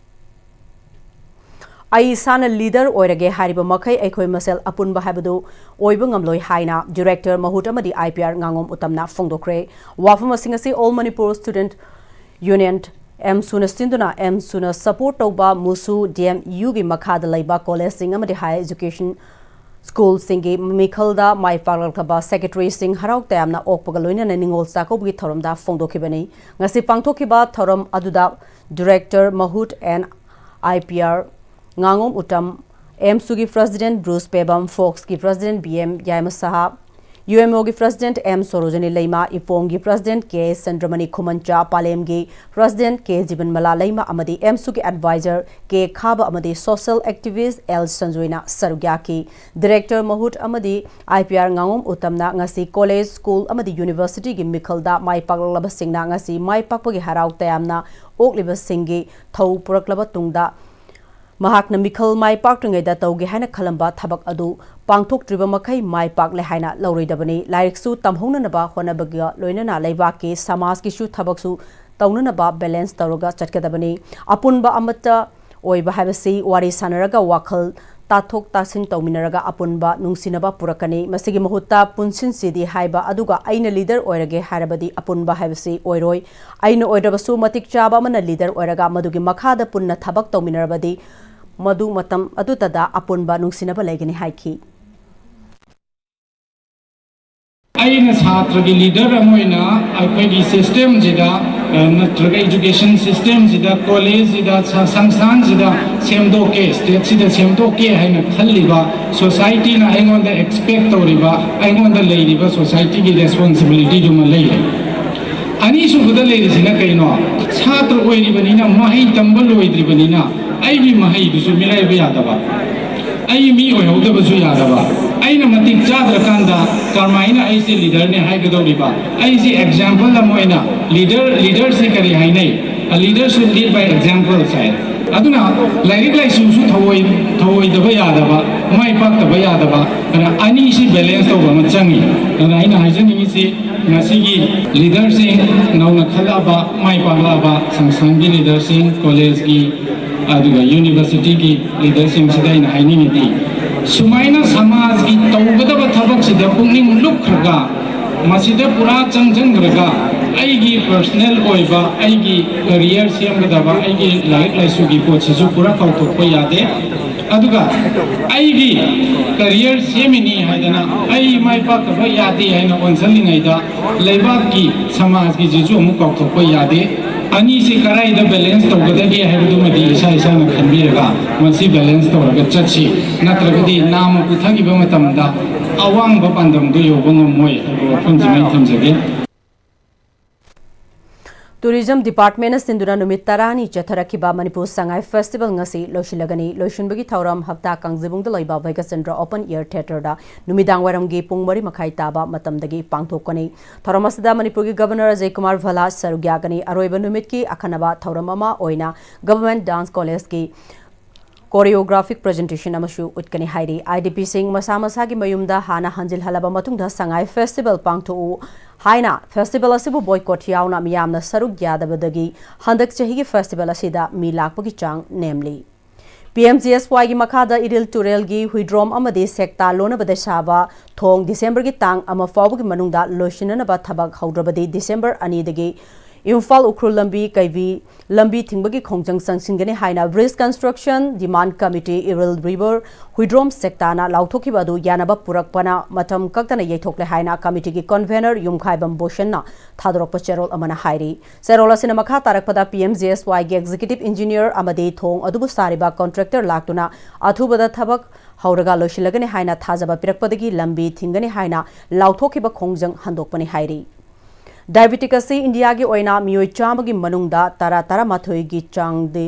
"ꯑꯩ ꯏꯁꯥꯅ ꯂꯤꯗꯔ ꯑꯣꯏꯔꯒꯦ ꯍꯥꯏꯔꯤꯕ ꯃꯈꯩ ꯑꯩꯈꯣꯏ ꯃꯁꯦꯜ ꯑꯄꯨꯟꯕ ꯍꯥꯏꯕꯗꯨ ꯑꯣꯏꯕ ꯉꯝꯂꯣꯏ" ꯍꯥꯏꯅ ꯗꯤꯔꯦꯛꯇꯔ ꯃꯍꯨꯠ ꯑꯃꯗꯤ ꯑꯥꯏ ꯄꯤ ꯑꯥꯔ ꯉꯥꯉꯣꯝ ꯎꯇꯝꯅ ꯐꯣꯡꯗꯣꯛꯈ꯭ꯔꯦ꯫ ꯋꯥꯐꯝ ꯑꯁꯤꯡ ꯑꯁꯤ ꯑꯣꯜ ꯃꯅꯤꯄꯨꯔ ꯁ꯭ꯇꯨꯗꯦꯟꯠ ꯌꯨꯅꯤꯌꯟ ꯑꯦꯝꯁꯨꯅ ꯁꯤꯟꯗꯨꯅ ꯑꯦꯝꯁꯨꯅ ꯁꯄꯣꯔꯠ ꯇꯧꯕ ꯃꯨꯁꯨ ꯗꯤ ꯑꯦꯝ ꯌꯨꯒꯤ ꯃꯈꯥꯗ ꯂꯩꯕ ꯀꯣꯂꯦꯖꯁꯤꯡ ꯑꯃꯗꯤ ꯍꯥꯏꯌꯔ ꯑꯦꯖꯨꯀꯦꯁꯟ ꯁ꯭ꯀꯨꯜꯁꯤꯡꯒꯤ ꯃꯤꯈꯜꯗ ꯃꯥꯏ ꯄꯥꯛꯂꯛꯂꯕ ꯁꯦꯀ꯭ꯔꯦꯇꯔꯤꯁꯤꯡ ꯍꯔꯥꯎ ꯇꯌꯥꯝꯅ ꯑꯣꯛꯄꯒ ꯂꯣꯏꯅꯅ ꯅꯤꯉꯣꯜ ꯆꯥꯛꯀꯧꯕꯒꯤ ꯊꯧꯔꯝꯗ ꯐꯣꯡꯗꯣꯛꯈꯤꯕꯅꯤ꯫ ꯉꯁꯤ ꯄꯥꯡꯊꯣꯛꯈꯤꯕ ꯊꯧꯔꯝ ꯑꯗꯨꯗ ꯗꯤꯔꯦꯛꯇꯔ ꯃꯍꯨꯠ ꯑꯦꯟ ꯑꯥꯏ ꯄꯤ ꯑꯥꯔ ꯉꯥꯉꯣꯝ ꯎꯇꯝ, ꯑꯦꯝꯁꯨꯒꯤ ꯄ꯭ꯔꯁꯤꯗꯦꯟꯠ ꯕ꯭ꯔꯨꯁ ꯄꯦꯕꯝ, ꯐꯣꯛꯁꯀꯤ president B M Yaima Saha, U M ꯑꯣꯒꯤ ꯄ꯭ꯔꯁꯤꯗꯦꯟꯠ ꯑꯦꯝ ꯁꯣꯔꯣꯖꯅꯤ ꯂꯩꯃ, ꯏꯄꯣꯡꯒꯤ ꯄ꯭ꯔꯁꯤꯗꯦꯟꯠ ꯀꯦ ꯆꯟꯗ꯭ꯔꯃꯅꯤ ꯈꯨꯃꯟꯆꯥ, ꯄꯥꯂꯦꯝꯒꯤ ꯄ꯭ꯔꯁꯤꯗꯦꯟꯠ ꯀꯦ ꯖꯤꯕꯟꯃꯂꯥ ꯂꯩꯃ ꯑꯃꯗꯤ ꯑꯦꯝꯁꯨꯒꯤ ꯑꯦꯗꯚꯥꯏꯖꯔ ꯀꯦ ꯈꯥꯕ ꯑꯃꯗꯤ ꯁꯣꯁꯤꯌꯦꯜ ꯑꯦꯛꯇꯤꯚꯤꯁ ꯑꯦꯜ ꯁꯟꯖꯣꯏꯅ ꯁꯔꯨꯛ ꯌꯥꯈꯤ꯫ ꯗꯤꯔꯦꯛꯇꯔ ꯃꯍꯨꯠ ꯑꯃꯗꯤ ꯑꯥꯏ ꯄꯤ ꯑꯥꯔ ꯉꯥꯉꯣꯝ ꯎꯇꯝꯅ ꯉꯁꯤ ꯀꯣꯂꯦꯖ, ꯁ꯭ꯀꯨꯜ ꯑꯃꯗꯤ ꯌꯨꯅꯤꯚꯔꯁꯤꯇꯤꯒꯤ ꯃꯤꯈꯜꯗ ꯃꯥꯏ ꯄꯥꯛꯂꯛꯂꯕꯁꯤꯡꯅ ꯉꯁꯤ ꯃꯥꯏ ꯄꯥꯛꯄꯒꯤ ꯍꯔꯥꯎ ꯇꯌꯥꯝꯅ ꯑꯣꯛꯂꯤꯕꯁꯤꯡꯒꯤ ꯊꯧ ꯄꯨꯔꯛꯂꯕ ꯇꯨꯡꯗ, ꯃꯍꯥꯛꯅ ꯃꯤꯈꯜ ꯃꯥꯏ ꯄꯥꯛꯇ꯭ꯔꯤꯉꯩꯗ ꯇꯧꯒꯦ ꯍꯥꯏꯅ ꯈꯜꯂꯝꯕ ꯊꯕꯛ ꯑꯗꯨ ꯄꯥꯡꯊꯣꯛꯇ꯭ꯔꯤꯕ ꯃꯈꯩ ꯃꯥꯏ ꯄꯥꯛꯂꯦ ꯍꯥꯏꯅ ꯂꯧꯔꯣꯏꯗꯕꯅꯤ꯫ ꯂꯥꯏꯔꯤꯛꯁꯨ ꯇꯝꯍꯧꯅꯅꯕ ꯍꯣꯠꯅꯕꯒ ꯂꯣꯏꯅꯅ ꯂꯩꯕꯥꯛꯀꯤ, ꯁꯃꯥꯖꯀꯤꯁꯨ ꯊꯕꯛꯁꯨ ꯇꯧꯅꯅꯕ ꯕꯦꯂꯦꯟꯁ ꯇꯧꯔꯒ ꯆꯠꯀꯗꯕꯅꯤ꯫ ꯑꯄꯨꯟꯕ ꯑꯃꯠꯇ ꯑꯣꯏꯕ ꯍꯥꯏꯕꯁꯤ ꯋꯥꯔꯤ ꯁꯥꯟꯅꯔꯒ, ꯋꯥꯈꯜ ꯇꯥꯊꯣꯛ ꯇꯥꯁꯤꯟ ꯇꯧꯃꯤꯟꯅꯔꯒ ꯑꯄꯨꯟꯕ ꯅꯨꯡꯁꯤꯅꯕ ꯄꯨꯔꯛꯀꯅꯤ꯫ ꯃꯁꯤꯒꯤ ꯃꯍꯨꯠꯇ ꯄꯨꯟꯁꯤꯟꯁꯤꯗꯤ ꯍꯥꯏꯕ, ꯑꯗꯨꯒ ꯑꯩꯅ ꯂꯤꯗꯔ ꯑꯣꯏꯔꯒꯦ ꯍꯥꯏꯔꯕꯗꯤ ꯑꯄꯨꯟꯕ ꯍꯥꯏꯕꯁꯤ ꯑꯣꯏꯔꯣꯏ꯫ ꯑꯩꯅ ꯑꯣꯏꯗ꯭ꯔꯕꯁꯨ ꯃꯇꯤꯛ ꯆꯥꯕ ꯑꯃꯅ ꯂꯤꯗꯔ ꯑꯣꯏꯔꯒ ꯃꯗꯨꯒꯤ ꯃꯈꯥꯗ ꯄꯨꯟꯅ ꯊꯕꯛ ꯇꯧꯃꯤꯟꯅꯔꯕꯗꯤ ꯃꯗꯨ ꯃꯇꯝ ꯑꯗꯨꯇꯗ ꯑꯄꯨꯟꯕ ꯅꯨꯡꯁꯤꯅꯕ ꯂꯩꯒꯅꯤ ꯍꯥꯏꯈꯤ꯫ ꯑꯩꯅ ꯁꯥꯇ꯭ꯔꯒꯤ ꯂꯤꯗꯔ ꯑꯃ ꯑꯣꯏꯅ ꯑꯩꯈꯣꯏꯒꯤ ꯁꯤꯁꯇꯦꯝꯁꯤꯗ, ꯑ, ꯅꯠꯇ꯭ꯔꯒ ꯏꯖꯨꯀꯦꯁꯟ ꯁꯤꯁꯇꯦꯝꯁꯤꯗ, ꯀꯣꯂꯦꯖꯁꯤꯗ, ꯁ-, ꯁꯪꯁꯊꯥꯟꯁꯤꯗ ꯁꯦꯝꯗꯣꯛꯀꯦ, ꯁ꯭ꯇꯦꯠꯁꯤꯗ ꯁꯦꯝꯗꯣꯛꯀꯦ ꯍꯥꯏꯅ ꯈꯜꯂꯤꯕ, ꯁꯣꯁꯥꯏꯇꯤꯅ ꯑꯩꯉꯣꯟꯗ ꯑꯦꯛꯁꯄꯦꯛ ꯇꯧꯔꯤꯕ, ꯑꯩꯉꯣꯟꯗ ꯂꯩꯔꯤꯕ ꯁꯣꯁꯥꯏꯇꯤꯒꯤ ꯔꯦꯁꯄꯣꯟꯁꯤꯕꯤꯂꯤꯇꯤꯗꯨꯃ ꯂꯩꯔꯦ꯫ ꯑꯅꯤꯁꯨꯕꯗ ꯂꯩꯔꯤꯁꯤꯅ ꯀꯩꯅꯣ? ꯁꯥꯇ꯭ꯔ ꯑꯣꯏꯔꯤꯕꯅꯤꯅ, ꯃꯍꯩ ꯇꯝꯕ ꯂꯣꯏꯗ꯭ꯔꯤꯕꯅꯤꯅ, ꯑꯩꯒꯤ ꯃꯍꯩꯗꯨꯁꯨ ꯃꯤꯔꯥꯏꯕ ꯌꯥꯗꯕ, ꯑꯩ ꯃꯤ ꯑꯣꯏꯍꯧꯗꯕꯁꯨ ꯌꯥꯗꯕ, ꯑꯩꯅ ꯃꯇꯤꯛ ꯆꯥꯗ꯭ꯔꯀꯥꯟꯗ ꯀꯔꯝꯍꯥꯏꯅ ꯑꯩꯁꯦ ꯂꯤꯗꯔꯅꯦ ꯍꯥꯏꯒꯗꯧꯔꯤꯕ? ꯑꯩꯁꯦ ꯑꯦꯛꯖꯥꯝꯄꯜ ꯑꯃ ꯑꯣꯏꯅ, ꯂꯤꯗꯔ, ꯂꯤꯗꯔꯁꯦ ꯀꯔꯤ ꯍꯥꯏꯅꯩ? A leader should lead by example ꯍꯥꯏ꯫ ꯑꯗꯨꯅ ꯂꯥꯏꯔꯤꯛ ꯂꯥꯏꯁꯨꯁꯨ ꯊꯧꯑꯣꯏ-, ꯊꯧꯑꯣꯏꯗꯕ ꯌꯥꯗꯕ, ꯃꯥꯏ ꯄꯥꯛꯇꯕ ꯌꯥꯗꯕ, ꯑꯗꯨꯅ ꯑꯅꯤꯁꯤ ꯕꯦꯂꯦꯟꯁ ꯇꯧꯕ ꯑꯃ ꯆꯪꯉꯤ꯫ ꯑꯗꯨꯅ ꯑꯩꯅ ꯍꯥꯏꯖꯅꯤꯡꯉꯤꯁꯤ, ꯉꯁꯤꯒꯤ ꯂꯤꯗꯔꯁꯤꯡ, ꯅꯧꯅ ꯈꯜꯂꯛꯑꯕ, ꯃꯥꯏ ꯄꯥꯛꯂꯛꯑꯕ ꯁꯪꯁꯊꯥꯟꯒꯤ ꯂꯤꯗꯔꯁꯤꯡ, ꯀꯣꯂꯦꯖꯀꯤ, ꯑꯗꯨꯒ ꯌꯨꯅꯤꯚꯔꯁꯤꯇꯤꯒꯤ ꯂꯤꯗꯔꯁꯤꯡꯁꯤꯗ ꯑꯩꯅ ꯍꯥꯏꯅꯤꯡꯉꯤꯗꯤ, ꯁꯨꯃꯥꯏꯅ ꯁꯃꯥꯖꯒꯤ ꯇꯧꯒꯗꯕ ꯊꯕꯛꯁꯤꯗ ꯄꯨꯛꯅꯤꯡ ꯂꯨꯞꯈ꯭ꯔꯒ, ꯃꯁꯤꯗ ꯄꯨꯔꯥ ꯆꯪꯁꯤꯟꯈ꯭ꯔꯒ ꯑꯩꯒꯤ ꯄꯔꯁꯅꯦꯜ ꯑꯣꯏꯕ, ꯑꯩꯒꯤ ꯀꯦꯔꯤꯌꯔ ꯁꯦꯝꯒꯗꯕ, ꯑꯩꯒꯤ ꯂꯥꯏꯔꯤꯛ ꯂꯥꯏꯁꯨꯒꯤ ꯄꯣꯠꯁꯤꯁꯨ ꯄꯨꯔꯥ ꯀꯥꯎꯊꯣꯛꯄ ꯌꯥꯗꯦ꯫ ꯑꯗꯨꯒ ꯑꯩꯒꯤ ꯀꯦꯔꯤꯌꯔ ꯁꯦꯝꯃꯤꯅꯤ ꯍꯥꯏꯗꯅ ꯑꯩ ꯃꯥꯏ ꯄꯥꯛꯇꯕ ꯌꯥꯗꯦ ꯍꯥꯏꯅ ꯑꯣꯟꯁꯤꯜꯂꯤꯉꯩꯗ ꯂꯩꯕꯥꯛꯀꯤ, ꯁꯃꯥꯖꯀꯤꯁꯤꯁꯨ ꯑꯃꯨꯛ ꯀꯥꯎꯊꯣꯛꯄ ꯌꯥꯗꯦ꯫ ꯑꯅꯤꯁꯤ ꯀꯗꯥꯏꯗ ꯕꯦꯂꯦꯟꯁ ꯇꯧꯒꯗꯒꯦ ꯍꯥꯏꯕꯗꯨꯃꯗꯤ ꯏꯁꯥ ꯏꯁꯥꯅ ꯈꯟꯕꯤꯔꯒ ꯃꯁꯤ ꯕꯦꯂꯦꯟꯁ ꯇꯧꯔꯒ ꯆꯠꯁꯤ꯫ ꯅꯠꯇ꯭ꯔꯒꯗꯤ ꯅꯥꯝꯃ ꯄꯨꯊꯈꯤꯕ ꯃꯇꯝꯗ ꯑꯋꯥꯡꯕ ꯄꯥꯟꯗꯝꯗꯨ ꯌꯧꯕ ꯉꯝꯃꯣꯏ ꯍꯥꯏꯕ ꯋꯥꯐꯝꯁꯤꯃ ꯑꯩ ꯊꯝꯖꯒꯦ꯫ Tourism Department ꯅ ꯁꯤꯟꯗꯨꯅ ꯅꯨꯃꯤꯠ ꯇꯔꯥꯅꯤ ꯆꯠꯊꯔꯛꯈꯤꯕ ꯃꯅꯤꯄꯨꯔ ꯁꯉꯥꯏ Festival ꯉꯁꯤ ꯂꯣꯏꯁꯤꯜꯂꯒꯅꯤ꯫ ꯂꯣꯏꯁꯤꯟꯕꯒꯤ ꯊꯧꯔꯝ ꯍꯞꯇꯥ ꯀꯥꯡꯖꯩꯕꯨꯡꯗ ꯂꯩꯕ ꯚꯩꯒꯆꯟꯗ꯭ꯔ Open Air Theatre ꯗ ꯅꯨꯃꯤꯗꯥꯡ ꯋꯥꯏꯔꯝꯒꯤ ꯄꯨꯡ ꯃꯔꯤ ꯃꯈꯥꯏ ꯇꯥꯕ ꯃꯇꯝꯗꯒꯤ ꯄꯥꯡꯊꯣꯛꯀꯅꯤ꯫ ꯊꯧꯔꯝ ꯑꯁꯤꯗ ꯃꯅꯤꯄꯨꯔꯒꯤ Governor ꯑꯖꯌ ꯀꯨꯃꯥꯔ ꯚꯜꯂꯥ ꯁꯔꯨꯛ ꯌꯥꯒꯅꯤ꯫ ꯑꯔꯣꯏꯕ ꯅꯨꯃꯤꯠꯀꯤ ꯑꯈꯟꯅꯕ ꯊꯧꯔꯝ ꯑꯃ ꯑꯣꯏꯅ Government Dance College ꯀꯤ choreographic presentation ꯑꯃꯁꯨ ꯎꯠꯀꯅꯤ ꯍꯥꯏꯔꯤ꯫ IDP ꯁꯤꯡ ꯃꯁꯥ ꯃꯁꯥꯒꯤ ꯃꯌꯨꯝꯗ ꯍꯥꯟꯅ ꯍꯟꯖꯤꯜꯍꯜꯂꯕ ꯃꯇꯨꯡꯗ ꯁꯉꯥꯏ Festival ꯄꯥꯡꯊꯣꯛꯎ ꯍꯥꯏꯅ festival ꯑꯁꯤꯕꯨ boycott ꯌꯥꯎꯅ ꯃꯤꯌꯥꯝꯅ ꯁꯔꯨꯛ ꯌꯥꯗꯕꯗꯒꯤ ꯍꯟꯗꯛ ꯆꯍꯤꯒꯤ festival ꯑꯁꯤꯗ ꯃꯤ ꯂꯥꯛꯄꯒꯤ ꯆꯥꯡ ꯅꯦꯝꯂꯤ꯫ PMGSY ꯒꯤ ꯃꯈꯥꯗ ꯏꯔꯤꯜ ꯇꯨꯔꯦꯜꯒꯤ ꯍꯨꯏꯗ꯭ꯔꯣꯝ ꯑꯃꯗꯤ ꯁꯦꯛꯇꯥ ꯂꯣꯟꯅꯕꯗ ꯁꯥꯕ ꯊꯣꯡ December ꯒꯤ ꯇꯥꯡ ꯑꯃ ꯐꯥꯎꯕꯒꯤ ꯃꯅꯨꯡꯗ ꯂꯣꯏꯁꯤꯟꯅꯅꯕ ꯊꯕꯛ ꯍꯧꯗ꯭ꯔꯕꯗꯤ December ꯑꯅꯤꯗꯒꯤ ꯏꯝꯐꯥꯜ ꯎꯈ꯭ꯔꯨꯜ ꯂꯝꯕꯤ ꯀꯩꯕꯤ ꯂꯝꯕꯤ ꯊꯤꯡꯕꯒꯤ ꯈꯣꯡꯖꯪ ꯆꯪꯁꯤꯟꯒꯅꯤ ꯍꯥꯏꯅ Bridge Construction Demand Committee Iril river Huidrom ꯁꯦꯛꯇꯥꯅ ꯂꯥꯎꯊꯣꯛꯈꯤꯕ ꯑꯗꯨ ꯌꯥꯅꯕ ꯄꯨꯔꯛꯄꯅ ꯃꯇꯝ ꯀꯛꯇꯅ ꯌꯩꯊꯣꯛꯂꯦ ꯍꯥꯏꯅ committee ꯒꯤ convener ꯌꯨꯝꯈꯥꯏꯕꯝ ꯕꯣꯁꯟꯅ ꯊꯥꯗꯣꯔꯛꯄ ꯆꯦꯔꯣꯜ ꯑꯃꯅ ꯍꯥꯏꯔꯤ꯫ ꯆꯦꯔꯣꯜ ꯑꯁꯤꯅ ꯃꯈꯥ ꯇꯥꯔꯛꯄꯗ PMGSY ꯒꯤ executive engineer ꯑꯃꯗꯤ ꯊꯣꯡ ꯑꯗꯨꯕꯨ ꯁꯥꯔꯤꯕ contractor ꯂꯥꯛꯇꯨꯅ ꯑꯊꯨꯕꯗ ꯊꯕꯛ ꯍꯧꯔꯒ ꯂꯣꯏꯁꯤꯜꯂꯒꯅꯤ ꯍꯥꯏꯅ ꯊꯥꯖꯕ ꯄꯤꯔꯛꯄꯗꯒꯤ ꯂꯝꯕꯤ ꯊꯤꯡꯒꯅꯤ ꯍꯥꯏꯅ ꯂꯥꯎꯊꯣꯛꯈꯤꯕ ꯈꯣꯡꯖꯪ ꯍꯟꯗꯣꯛꯄꯅꯤ ꯍꯥꯏꯔꯤ꯫ Diabetic ꯑꯁꯤ ꯏꯟꯗꯤꯌꯥꯒꯤ ꯑꯣꯏꯅ ꯃꯤꯑꯣꯏ ꯆꯥꯝꯃꯒꯤ ꯃꯅꯨꯡꯗ ꯇꯔꯥ ꯇꯔꯥꯃꯥꯊꯣꯏꯒꯤ ꯆꯥꯡꯗꯤ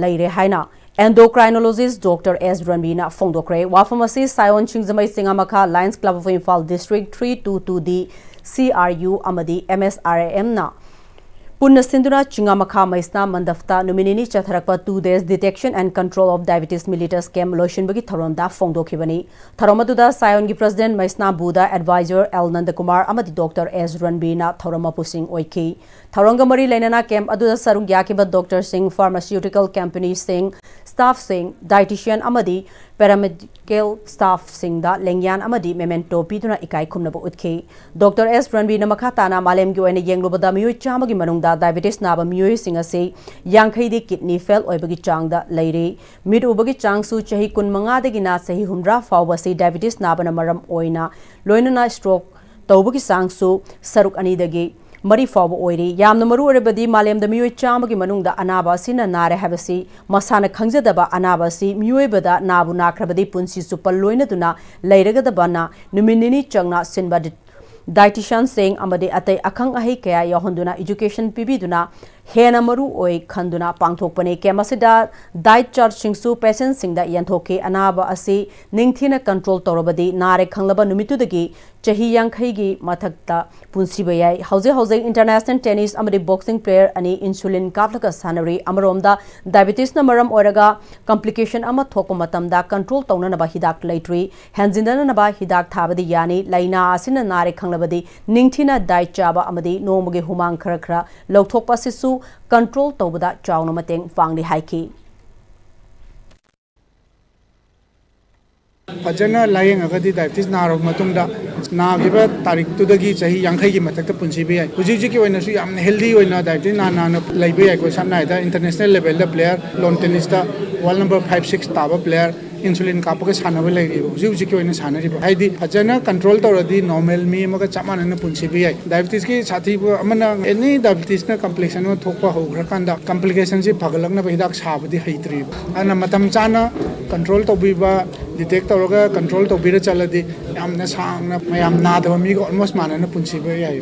ꯂꯩꯔꯦ ꯍꯥꯏꯅ endocrinologist Doctor S ꯔꯟꯕꯤꯅ ꯐꯣꯡꯗꯣꯛꯈ꯭ꯔꯦ꯫ ꯋꯥꯐꯝ ꯑꯁꯤ ꯁꯥꯌꯣꯟ ꯁꯤꯡꯖꯃꯩ ꯆꯤꯉꯥꯃꯈꯥ Lions Club of Imphal District three two two D CRU ꯑꯃꯗꯤ MSRAM ꯅ ꯄꯨꯟꯅ ꯁꯤꯟꯗꯨꯅ ꯆꯤꯉꯥꯃꯈꯥ ꯃꯩꯁꯅꯥ ꯃꯟꯗꯞꯇ ꯅꯨꯃꯤꯠ ꯅꯤꯅꯤ ꯆꯠꯊꯔꯛꯄ Two Days Detection and Control of Diabetes Mellitus Camp ꯂꯣꯏꯁꯤꯟꯕꯒꯤ ꯊꯧꯔꯝꯗ ꯐꯣꯡꯗꯣꯛꯈꯤꯕꯅꯤ꯫ ꯊꯧꯔꯝ ꯑꯗꯨꯗ ꯁꯥꯌꯣꯟꯒꯤ president ꯃꯩꯁꯅꯥ ꯕꯨꯙ advisor L ꯅꯟꯗꯀꯨꯃꯥꯔ ꯑꯃꯗꯤ Doctor S ꯔꯟꯕꯤꯅ ꯊꯧꯔꯝ ꯃꯄꯨꯁꯤꯡ ꯑꯣꯏꯈꯤ꯫ ꯊꯧꯔꯝꯒ ꯃꯔꯤ ꯂꯩꯅꯅ camp ꯑꯗꯨꯗ ꯁꯔꯨꯛ ꯌꯥꯈꯤꯕ doctor ꯁꯤꯡ, pharmaceutical company ꯁꯤꯡ, staffꯁꯤꯡ, dietitian ꯑꯃꯗꯤ paramedical staffꯁꯤꯡꯗ ꯂꯦꯡꯌꯥꯟ ꯑꯃꯗꯤ memento ꯄꯤꯗꯨꯅ ꯏꯀꯥꯏ ꯈꯨꯝꯅꯕ ꯎꯠꯈꯤ꯫ ꯗꯣꯛꯇꯔ ꯑꯦꯁ ꯔꯟꯕꯤꯔꯅ ꯃꯈꯥ ꯇꯥꯅ ꯃꯥꯂꯦꯝꯒꯤ ꯑꯣꯏꯅ ꯌꯦꯡꯂꯨꯕꯗ ꯃꯤꯑꯣꯏ ꯆꯥꯝꯃꯒꯤ ꯃꯅꯨꯡꯗ diabetes ꯅꯥꯕ ꯃꯤꯑꯣꯏꯁꯤꯡ ꯑꯁꯤ ꯌꯥꯡꯈꯩꯗꯤ kidney fail ꯑꯣꯏꯕꯒꯤ ꯆꯥꯡꯗ ꯂꯩꯔꯤ꯫ ꯃꯤꯠ ꯎꯕꯒꯤ ꯆꯥꯡꯁꯨ ꯆꯍꯤ ꯀꯨꯟꯃꯉꯥꯗꯒꯤꯅ ꯆꯍꯤ ꯍꯨꯝꯗ꯭ꯔꯥ ꯐꯥꯎꯕ ꯑꯁꯤ diabetes ꯅꯥꯕꯅ ꯃꯔꯝ ꯑꯣꯏꯅ ꯂꯣꯏꯅꯅ stroke ꯇꯧꯕꯒꯤ ꯆꯥꯡꯁꯨ ꯁꯔꯨꯛ ꯑꯅꯤꯗꯒꯤ ꯃꯔꯤ ꯐꯥꯎꯕ ꯑꯣꯏꯔꯤ꯫ ꯌꯥꯝꯅ ꯃꯔꯨ ꯑꯣꯏꯔꯕꯗꯤ ꯃꯥꯂꯦꯝꯗ ꯃꯤꯑꯣꯏ ꯆꯥꯝꯃꯒꯤ ꯃꯅꯨꯡꯗ ꯑꯅꯥꯕ ꯑꯁꯤꯅ ꯅꯥꯔꯦ ꯍꯥꯏꯕꯁꯤ ꯃꯁꯥꯅ ꯈꯪꯖꯗꯕ ꯑꯅꯥꯕ ꯑꯁꯤ ꯃꯤꯑꯣꯏꯕꯗ ꯅꯥꯕꯨ ꯅꯥꯈ꯭ꯔꯕꯗꯤ ꯄꯨꯟꯁꯤ ꯆꯨꯞꯄ ꯂꯣꯏꯅꯗꯨꯅ ꯂꯩꯔꯒꯗꯕꯅ ꯅꯨꯃꯤꯠ ꯅꯤꯅꯤ ꯆꯪꯅ ꯁꯤꯟꯕ dietitianꯁꯤꯡ ꯑꯃꯗꯤ ꯑꯇꯩ ꯑꯈꯪ ꯑꯍꯩ ꯀꯌꯥ ꯌꯥꯎꯍꯟꯗꯨꯅ education ꯄꯤꯕꯤꯗꯨꯅ ꯍꯦꯟꯅ ꯃꯔꯨ ꯑꯣꯏ ꯈꯟꯗꯨꯅ ꯄꯥꯡꯊꯣꯛꯄꯅꯤ꯫ Camp ꯑꯁꯤꯗ diet chartꯁꯤꯡꯁꯨ patientꯁꯤꯡꯗ ꯌꯦꯟꯊꯣꯛꯈꯤ꯫ ꯑꯅꯥꯕ ꯑꯁꯤ ꯅꯤꯡꯊꯤꯅ control ꯇꯧꯔꯕꯗꯤ ꯅꯥꯔꯦ ꯈꯪꯂꯕ ꯅꯨꯃꯤꯠꯇꯨꯗꯒꯤ ꯆꯍꯤ ꯌꯥꯡꯈꯩꯒꯤ ꯃꯊꯛꯇ ꯄꯨꯟꯁꯤꯕ ꯌꯥꯏ꯫ ꯍꯧꯖꯤꯛ ꯍꯧꯖꯤꯛ international tennis ꯑꯃꯗꯤ boxing player ꯑꯅꯤ insulin ꯀꯥꯞꯂꯒ ꯁꯥꯟꯅꯔꯤ꯫ ꯑꯃꯔꯣꯝꯗ diabetesꯅ ꯃꯔꯝ ꯑꯣꯏꯔꯒ complication ꯑꯃ ꯊꯣꯛꯄ ꯃꯇꯝꯗ control ꯇꯧꯅꯅꯕ ꯍꯤꯗꯥꯛ ꯂꯩꯇ꯭ꯔꯤ꯫ ꯍꯦꯟꯖꯤꯟꯅꯅꯕ ꯍꯤꯗꯥꯛ ꯊꯥꯕꯗꯤ ꯌꯥꯅꯤ꯫ ꯂꯥꯏꯅꯥ ꯑꯁꯤꯅ ꯅꯥꯔꯦ ꯈꯪꯂꯕꯗꯤ ꯅꯤꯡꯊꯤꯅ diet ꯆꯥꯕ ꯑꯃꯗꯤ ꯅꯣꯡꯃꯒꯤ ꯍꯨꯃꯥꯡ ꯈꯔ ꯈꯔ ꯂꯧꯊꯣꯛꯄ ꯑꯁꯤꯁꯨ control ꯇꯧꯕꯗ ꯆꯥꯎꯅ ꯃꯇꯦꯡ ꯄꯥꯡꯂꯤ ꯍꯥꯏꯈꯤ꯫ ꯐꯖꯅ ꯂꯥꯏꯌꯦꯡꯉꯒꯗꯤ diabetes ꯅꯥꯔꯕ ꯃꯇꯨꯡꯗ ꯅꯥꯈꯤꯕ ꯇꯥꯔꯤꯛꯇꯨꯗꯒꯤ ꯆꯍꯤ ꯌꯥꯡꯈꯩꯒꯤ ꯃꯊꯛꯇ ꯄꯨꯟꯁꯤꯕ ꯌꯥꯏ꯫ ꯍꯧꯖꯤꯛ ꯍꯧꯖꯤꯛꯀꯤ ꯑꯣꯏꯅꯁꯨ ꯌꯥꯝꯅ healthy ꯑꯣꯏꯅ diabetes ꯅꯥ ꯅꯥꯅ ꯂꯩꯕ ꯌꯥꯏꯀꯣ꯫ ꯁꯝꯅ ꯍꯥꯏꯔꯕꯗ international levelꯗ player lawn tennisꯇ world number five six ꯇꯥꯕ player insulin ꯀꯥꯞꯄꯒ ꯁꯥꯟꯅꯕ ꯂꯩꯔꯤꯕ ꯍꯧꯖꯤꯛ ꯍꯧꯖꯤꯛꯀꯤ ꯑꯣꯏꯅ ꯁꯥꯟꯅꯔꯤꯕ꯫ ꯍꯥꯏꯗꯤ ꯐꯖꯅ control ꯇꯧꯔꯗꯤ normal ꯃꯤ ꯑꯃꯒ ꯆꯞ ꯃꯥꯟꯅꯅ ꯄꯨꯟꯁꯤꯕ ꯌꯥꯏ꯫ Diabetesꯀꯤ ꯁꯥꯊꯤꯕ ꯑꯃꯅ any diabetesꯅ complication ꯑꯃ ꯊꯣꯛꯄ ꯍꯧꯈ꯭ꯔꯀꯥꯟꯗ complicationꯁꯤ ꯐꯒꯠꯂꯛꯅꯕ ꯍꯤꯗꯥꯛ ꯁꯥꯕꯗꯤ ꯍꯩꯇ꯭ꯔꯤꯕ꯫ ꯑꯗꯨꯅ ꯃꯇꯝ ꯆꯥꯅ control ꯇꯧꯕꯤꯕ, detect ꯇꯧꯔꯒ control ꯇꯧꯕꯤꯔ ꯆꯠꯂꯗꯤ ꯌꯥꯝꯅ ꯁꯥꯡꯅ ꯃꯌꯥꯝ ꯅꯥꯗꯕ ꯃꯤꯒ almost ꯃꯥꯟꯅꯅ ꯄꯨꯟꯁꯤꯕ ꯌꯥꯏ꯫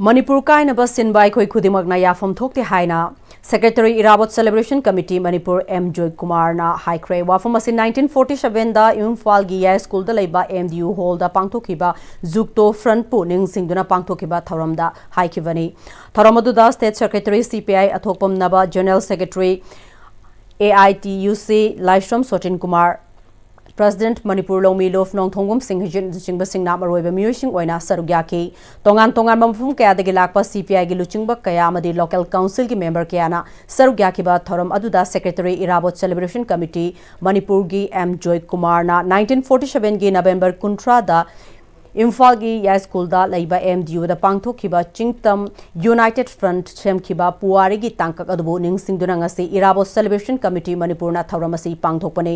ꯃꯅꯤꯄꯨꯔ ꯀꯥꯏꯅꯕ ꯁꯤꯟꯕ ꯑꯩꯈꯣꯏ ꯈꯨꯗꯤꯡꯃꯛꯅ ꯌꯥꯐꯝ ꯊꯣꯛꯇꯦ ꯍꯥꯏꯅ Secretary Irabot Celebration Committee Manipur M ꯖꯣꯏꯀꯨꯃꯥꯔꯅ ꯍꯥꯏꯈ꯭ꯔꯦ꯫ ꯋꯥꯐꯝ ꯑꯁꯤ nineteen forty sevenꯗ ꯏꯝꯐꯥꯜꯒꯤ ꯌꯥꯏ ꯁ꯭ꯀꯨꯜꯗ ꯂꯩꯕ M D U hallꯗ ꯄꯥꯡꯊꯣꯛꯈꯤꯕ ꯖꯨꯛꯇꯣ frontꯄꯨ ꯅꯤꯡꯁꯤꯡꯗꯨꯅ ꯄꯥꯡꯊꯣꯛꯈꯤꯕ ꯊꯧꯔꯝꯗ ꯍꯥꯏꯈꯤꯕꯅꯤ꯫ ꯊꯧꯔꯝ ꯑꯗꯨꯗ State Secretary C P I ꯑꯊꯣꯛꯄꯝ ꯅꯕ, General Secretary A I T U C Laishram ꯁꯣꯇꯤꯟ Kumar, President, Manipur ꯂꯧꯃꯤ ꯂꯣꯐ ꯅꯣꯡꯊꯣꯡꯕꯝ ꯁꯤꯡ ꯍꯩꯖꯤꯠ ꯂꯨꯆꯤꯡꯕꯁꯤꯡꯅ ꯃꯔꯨꯑꯣꯏꯕ ꯃꯤꯑꯣꯏꯁꯤꯡ ꯑꯣꯏꯅ ꯁꯔꯨꯛ ꯌꯥꯈꯤ꯫ ꯇꯣꯉꯥꯟ ꯇꯣꯉꯥꯟꯕ ꯃꯐꯝ ꯀꯌꯥꯗꯒꯤ ꯂꯥꯛꯄ C P I ꯒꯤ ꯂꯨꯆꯤꯡꯕ ꯀꯌꯥ ꯑꯃꯗꯤ local council ꯒꯤ member ꯀꯌꯥꯅ ꯁꯔꯨꯛ ꯌꯥꯈꯤꯕ ꯊꯧꯔꯝ ꯑꯗꯨꯗ Secretary, ꯏꯔꯥꯕꯣꯠ Celebration Committee ꯃꯅꯤꯄꯨꯔꯒꯤ M ꯖꯣꯏ ꯀꯨꯃꯥꯔꯅ nineteen forty seven ꯒꯤ November ꯀꯨꯟꯊ꯭ꯔꯥꯗ ꯏꯝꯐꯥꯜꯒꯤ ꯌꯥꯏꯁ꯭ꯀꯨꯜꯗ ꯂꯩꯕ M D U ꯗ ꯄꯥꯡꯊꯣꯛꯈꯤꯕ ꯆꯤꯡꯇꯝ United Front ꯁꯦꯝꯈꯤꯕ ꯄꯨꯋꯥꯔꯤꯒꯤ ꯇꯥꯡꯀꯛ ꯑꯗꯨꯕꯨ ꯅꯤꯡꯁꯤꯡꯗꯨꯅ ꯉꯁꯤ ꯏꯔꯥꯕꯣꯠ Celebration Committee ꯃꯅꯤꯄꯨꯔꯅ ꯊꯧꯔꯝ ꯑꯁꯤ ꯄꯥꯡꯊꯣꯛꯄꯅꯤ꯫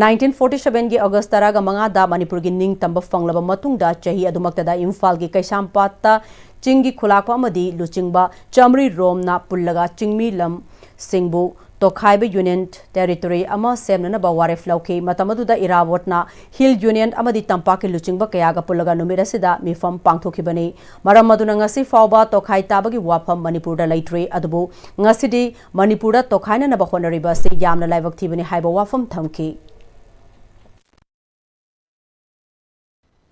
Nineteen forty seven ꯒꯤ August ꯇꯔꯥꯒ ꯃꯉꯥꯗ ꯃꯅꯤꯄꯨꯔꯒꯤ ꯅꯤꯡꯇꯝꯕ ꯐꯪꯂꯕ ꯃꯇꯨꯡꯗ, ꯆꯍꯤ ꯑꯗꯨꯃꯛꯇꯗ ꯏꯝꯐꯥꯜꯒꯤ ꯀꯩꯁꯥꯝꯄꯥꯠꯇ ꯆꯤꯡꯒꯤ ꯈꯨꯂꯥꯛꯄ ꯑꯃꯗꯤ ꯂꯨꯆꯤꯡꯕ ꯆꯥꯃꯔꯤ ꯔꯣꯝꯅ ꯄꯨꯜꯂꯒ ꯆꯤꯡꯃꯤ ꯂꯝꯁꯤꯡꯕꯨ ꯇꯣꯈꯥꯏꯕ Union Territory ꯑꯃ ꯁꯦꯝꯅꯅꯕ ꯋꯥꯔꯦꯞ ꯂꯧꯈꯤ꯫ ꯃꯇꯝ ꯑꯗꯨꯗ ꯏꯔꯥꯕꯣꯠꯅ Hill Union ꯑꯃꯗꯤ ꯇꯝꯄꯥꯛꯀꯤ ꯂꯨꯆꯤꯡꯕ ꯀꯌꯥꯒ ꯄꯨꯜꯂꯒ ꯅꯨꯃꯤꯠ ꯑꯁꯤꯗ ꯃꯤꯐꯝ ꯄꯥꯡꯊꯣꯛꯈꯤꯕꯅꯤ꯫ ꯃꯔꯝ ꯑꯗꯨꯅ ꯉꯁꯤ ꯐꯥꯎꯕ ꯇꯣꯈꯥꯏ ꯇꯥꯕꯒꯤ ꯋꯥꯐꯝ ꯃꯅꯤꯄꯨꯔꯗ ꯂꯩꯇ꯭ꯔꯤ꯫ ꯑꯗꯨꯕꯨ ꯉꯁꯤꯗꯤ ꯃꯅꯤꯄꯨꯔꯗ ꯇꯣꯈꯥꯏꯅꯅꯕ ꯍꯣꯠꯅꯔꯤꯕ ꯑꯁꯤ ꯌꯥꯝꯅ ꯂꯥꯏꯕꯛ ꯊꯤꯕꯅꯤ ꯍꯥꯏꯕ ꯋꯥꯐꯝ ꯊꯝꯈꯤ꯫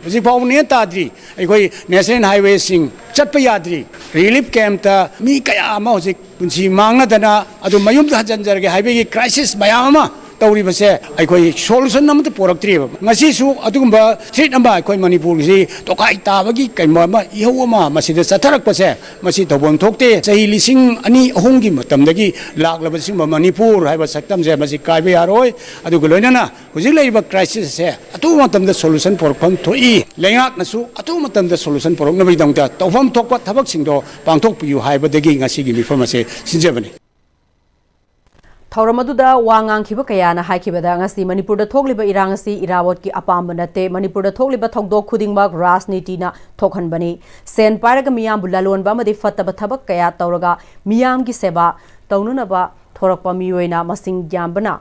ꯍꯧꯖꯤꯛ ꯐꯥꯎꯕ ꯅꯦ ꯇꯥꯗ꯭ꯔꯤ꯫ ꯑꯩꯈꯣꯏ national highway ꯁꯤꯡ ꯆꯠꯄ ꯌꯥꯗ꯭ꯔꯤ꯫ Relief camp ꯇ ꯃꯤ ꯀꯌꯥ ꯑꯃ ꯍꯧꯖꯤꯛ ꯄꯨꯟꯁꯤ ꯃꯥꯡꯅꯗꯅ ꯑꯗꯨ ꯃꯌꯨꯝꯗ ꯍꯟꯖꯤꯟꯖꯔꯒꯦ ꯍꯥꯏꯕꯒꯤ crisis ꯃꯌꯥꯝ ꯑꯃ ꯇꯧꯔꯤꯕꯁꯦ ꯑꯩꯈꯣꯏ solution ꯑꯃꯠꯇ ꯄꯨꯔꯛꯇ꯭ꯔꯤꯕ꯫ ꯉꯁꯤꯁꯨ ꯑꯗꯨꯒꯨꯝꯕ threat ꯑꯃ ꯑꯩꯈꯣꯏ ꯃꯅꯤꯄꯨꯔꯒꯤꯁꯤ ꯇꯣꯈꯥꯏ ꯇꯥꯕꯒꯤ ꯀꯩꯅꯣ ꯑꯃ, ꯏꯍꯧ ꯑꯃ ꯃꯁꯤꯗ ꯆꯠꯊꯔꯛꯄꯁꯦ, ꯃꯁꯤ ꯇꯧꯐꯝ ꯊꯣꯛꯇꯦ꯫ ꯆꯍꯤ ꯂꯤꯁꯤꯡ ꯑꯅꯤ, ꯑꯍꯨꯝꯒꯤ ꯃꯇꯝꯗꯒꯤ ꯂꯥꯛꯂꯕ ꯁꯤꯒꯨꯝꯕ ꯃꯅꯤꯄꯨꯔ ꯍꯥꯏꯕ ꯁꯛꯇꯝꯁꯦ ꯃꯁꯤ ꯀꯥꯏꯕ ꯌꯥꯔꯣꯏ꯫ ꯑꯗꯨꯒ ꯂꯣꯏꯅꯅ ꯍꯧꯖꯤꯛ ꯂꯩꯔꯤꯕ crisis ꯑꯁꯦ ꯑꯊꯨꯕ ꯃꯇꯝꯗ solution ꯄꯨꯔꯛꯐꯝ ꯊꯣꯛꯏ꯫ ꯂꯩꯉꯥꯛꯅꯁꯨ ꯑꯊꯨꯕ ꯃꯇꯝꯗ solution ꯄꯨꯔꯛꯅꯕꯒꯤꯗꯃꯛꯇ ꯇꯧꯐꯝ ꯊꯣꯛꯄ ꯊꯕꯛꯁꯤꯡꯗꯣ ꯄꯥꯡꯊꯣꯛꯄꯤꯌꯨ ꯍꯥꯏꯕꯗꯒꯤ ꯉꯁꯤꯒꯤ ꯃꯤꯐꯝ ꯑꯁꯦ ꯁꯤꯟꯖꯕꯅꯤ꯫ ꯊꯧꯔꯝ ꯑꯗꯨꯗ ꯋꯥ ꯉꯥꯡꯈꯤꯕ ꯀꯌꯥꯅ ꯍꯥꯏꯈꯤꯕꯗ, ꯉꯁꯤ ꯃꯅꯤꯄꯨꯔꯗ ꯊꯣꯛꯂꯤꯕ ꯏꯔꯥꯡ ꯑꯁꯤ ꯏꯔꯥꯕꯣꯠꯀꯤ ꯑꯄꯥꯝꯕ ꯅꯠꯇꯦ꯫ ꯃꯅꯤꯄꯨꯔꯗ ꯊꯣꯛꯂꯤꯕ ꯊꯧꯗꯣꯛ ꯈꯨꯗꯤꯡꯃꯛ ꯔꯥꯖꯅꯤꯇꯤꯅ ꯊꯣꯛꯍꯟꯕꯅꯤ꯫ ꯁꯦꯟ ꯄꯥꯏꯔꯒ ꯃꯤꯌꯥꯝꯕꯨ ꯂꯂꯣꯟꯕ ꯑꯃꯗꯤ ꯐꯠꯇꯕ ꯊꯕꯛ ꯀꯌꯥ ꯇꯧꯔꯒ ꯃꯤꯌꯥꯝꯒꯤ ꯁꯦꯕꯥ ꯇꯧꯅꯅꯕ ꯊꯣꯔꯛꯄ ꯃꯤꯑꯣꯏꯅ ꯃꯁꯤꯡ ꯌꯥꯝꯕꯅ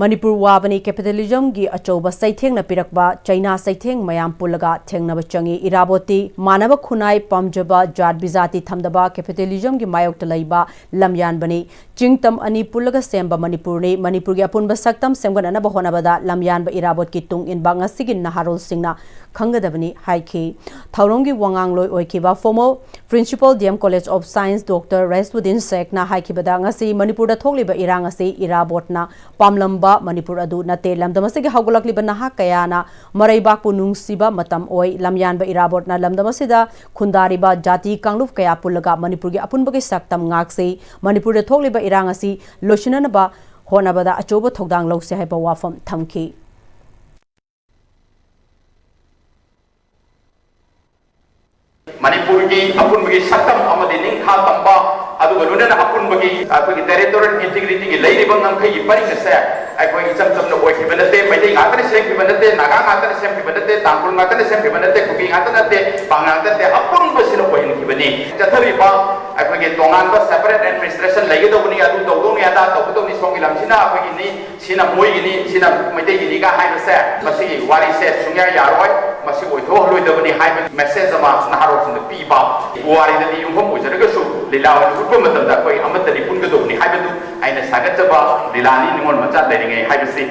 ꯃꯅꯤꯄꯨꯔ ꯋꯥꯕꯅꯤ꯫ Capitalism ꯒꯤ ꯑꯆꯧꯕ ꯆꯩꯊꯦꯡꯅ ꯄꯤꯔꯛꯄ ꯆꯩꯅꯥ ꯆꯩꯊꯦꯡ ꯃꯌꯥꯝ ꯄꯨꯜꯂꯒ ꯊꯦꯡꯅꯕ ꯆꯪꯏ꯫ ꯏꯔꯥꯕꯣꯠꯇꯤ ꯃꯥꯟꯅꯕ ꯈꯨꯟꯅꯥꯏ ꯄꯥꯝꯖꯕ, ꯖꯥꯠ ꯕꯤꯖꯥꯇꯤ ꯊꯝꯗꯕ capitalism ꯒꯤ ꯃꯥꯌꯣꯛꯇ ꯂꯩꯕ ꯂꯝꯌꯥꯟꯕꯅꯤ꯫ ꯆꯤꯡꯇꯝ ꯑꯅꯤ ꯄꯨꯜꯂꯒ ꯁꯦꯝꯕ ꯃꯅꯤꯄꯨꯔꯅꯤ꯫ ꯃꯅꯤꯄꯨꯔꯒꯤ ꯑꯄꯨꯟꯕ ꯁꯛꯇꯝ ꯁꯦꯝꯒꯠꯅꯅꯕ ꯍꯣꯠꯅꯕꯗ ꯂꯝꯌꯥꯟꯕ ꯏꯔꯥꯕꯣꯠꯀꯤ ꯇꯨꯡ ꯏꯟꯕ ꯉꯁꯤꯒꯤ ꯅꯍꯥꯔꯣꯜꯁꯤꯡꯅ ꯈꯪꯒꯗꯕꯅꯤ ꯍꯥꯏꯈꯤ꯫ ꯊꯧꯔꯝꯒꯤ ꯋꯥꯉꯥꯡꯂꯣꯏ ꯑꯣꯏꯈꯤꯕ former Principal D M College of Science Doctor Raisuddin Sheikhꯅ ꯍꯥꯏꯈꯤꯕꯗ, ꯉꯁꯤ ꯃꯅꯤꯄꯨꯔꯗ ꯊꯣꯛꯂꯤꯕ ꯏꯔꯥꯡ ꯑꯁꯤ ꯏꯔꯥꯕꯣꯠꯅ ꯄꯥꯝꯂꯝꯕ ꯃꯅꯤꯄꯨꯔ ꯑꯗꯨ ꯅꯠꯇꯦ꯫ ꯂꯝꯗꯝ ꯑꯁꯤꯒꯤ ꯍꯧꯒꯠꯂꯛꯂꯤꯕ ꯅꯍꯥ ꯀꯌꯥꯅ ꯃꯔꯩꯕꯥꯛꯄꯨ ꯅꯨꯡꯁꯤꯕ ꯃꯇꯝ ꯑꯣꯏ꯫ ꯂꯝꯌꯥꯟꯕ ꯏꯔꯥꯕꯣꯠꯅ ꯂꯝꯗꯝ ꯑꯁꯤꯗ ꯈꯨꯟꯗꯥꯔꯤꯕ ꯖꯥꯇꯤ ꯀꯥꯡꯂꯨꯞ ꯀꯌꯥ ꯄꯨꯜꯂꯒ ꯃꯅꯤꯄꯨꯔꯒꯤ ꯑꯄꯨꯟꯕꯒꯤ ꯁꯛꯇꯝ ꯉꯥꯛꯁꯤ꯫ ꯃꯅꯤꯄꯨꯔꯗ ꯊꯣꯛꯂꯤꯕ ꯏꯔꯥꯡ ꯑꯁꯤ ꯂꯣꯏꯁꯤꯟꯅꯅꯕ ꯍꯣꯠꯅꯕꯗ ꯑꯆꯧꯕ ꯊꯧꯗꯥꯡ ꯂꯧꯁꯤ ꯍꯥꯏꯕ ꯋꯥꯐꯝ ꯊꯝꯈꯤ꯫ ꯃꯅꯤꯄꯨꯔꯒꯤ ꯑꯄꯨꯟꯕꯒꯤ ꯁꯛꯇꯝ ꯑꯃꯗꯤ ꯅꯤꯡꯈꯥ ꯇꯝꯕ, ꯑꯗꯨꯒ ꯂꯣꯏꯅꯅ ꯑꯄꯨꯟꯕꯒꯤ ꯑꯩꯈꯣꯏꯒꯤ territorial integrityꯒꯤ ꯂꯩꯔꯤꯕ ꯉꯝꯈꯩꯒꯤ ꯄꯔꯤꯡ ꯑꯁꯦ ꯑꯩꯈꯣꯏ ꯏꯆꯝ ꯆꯝꯅ ꯑꯣꯏꯈꯤꯕ ꯅꯠꯇꯦ, ꯃꯩꯇꯩ ꯉꯥꯛꯇꯅ ꯁꯦꯝꯈꯤꯕ ꯅꯠꯇꯦ, ꯅꯥꯒꯥ ꯉꯥꯛꯇꯅ ꯁꯦꯝꯈꯤꯕ ꯅꯠꯇꯦ, ꯇꯥꯡꯈꯨꯜ ꯉꯥꯛꯇꯅ ꯁꯦꯝꯈꯤꯕ ꯅꯠꯇꯦ, ꯀꯨꯀꯤ ꯉꯥꯛꯇ ꯅꯠꯇꯦ, ꯄꯥꯡ ꯉꯥꯛꯇ ꯅꯠꯇꯦ, ꯑꯄꯨꯟꯕꯁꯤꯅ ꯑꯣꯏꯍꯟꯈꯤꯕꯅꯤ꯫ ꯆꯠꯊꯔꯤꯕ ꯑꯩꯈꯣꯏꯒꯤ ꯇꯣꯉꯥꯟꯕ separate administration ꯂꯩꯒꯗꯧꯕꯅꯤ, ꯑꯗꯨ ꯇꯧꯗꯧꯅꯤ, ꯑꯗꯥ ꯇꯧꯒꯗꯧꯅꯤ, ꯁꯣꯝꯒꯤ ꯂꯝꯁꯤꯅ ꯑꯩꯈꯣꯏꯒꯤꯅꯤ, ꯁꯤꯅ ꯃꯣꯏꯒꯤꯅꯤ, ꯁꯤꯅ ꯃꯩꯇꯩꯒꯤꯅꯤꯒ ꯍꯥꯏꯕꯁꯦ, ꯃꯁꯤꯒꯤ ꯋꯥꯔꯤꯁꯦ ꯁꯨꯡꯌꯥ ꯌꯥꯔꯣꯏ, ꯃꯁꯤ ꯑꯣꯏꯊꯣꯛꯍꯜꯂꯣꯏꯗꯕꯅꯤ ꯍꯥꯏꯕ message ꯑꯃ ꯅꯍꯥꯔꯣꯜꯁꯤꯡꯗ ꯄꯤꯕ꯫ ꯄꯨꯋꯥꯔꯤꯗꯗꯤ ꯌꯨꯝꯐꯝ ꯑꯣꯏꯖꯔꯒꯁꯨ ꯂꯤꯂꯥ ꯑꯣꯏꯅ ꯎꯠꯄ ꯃꯇꯝꯗ ꯑꯩꯈꯣꯏ ꯑꯃꯠꯇꯗꯤ ꯄꯨꯟꯒꯗꯧꯕꯅꯤ ꯍꯥꯏꯕꯗꯨ ꯑꯩꯅ ꯁꯥꯒꯠꯆꯕ ꯂꯤꯂꯥꯅꯤ, ꯅꯤꯉꯣꯜ ꯃꯆꯥ ꯂꯩꯔꯤꯉꯩ ꯍꯥꯏꯕꯁꯤ꯫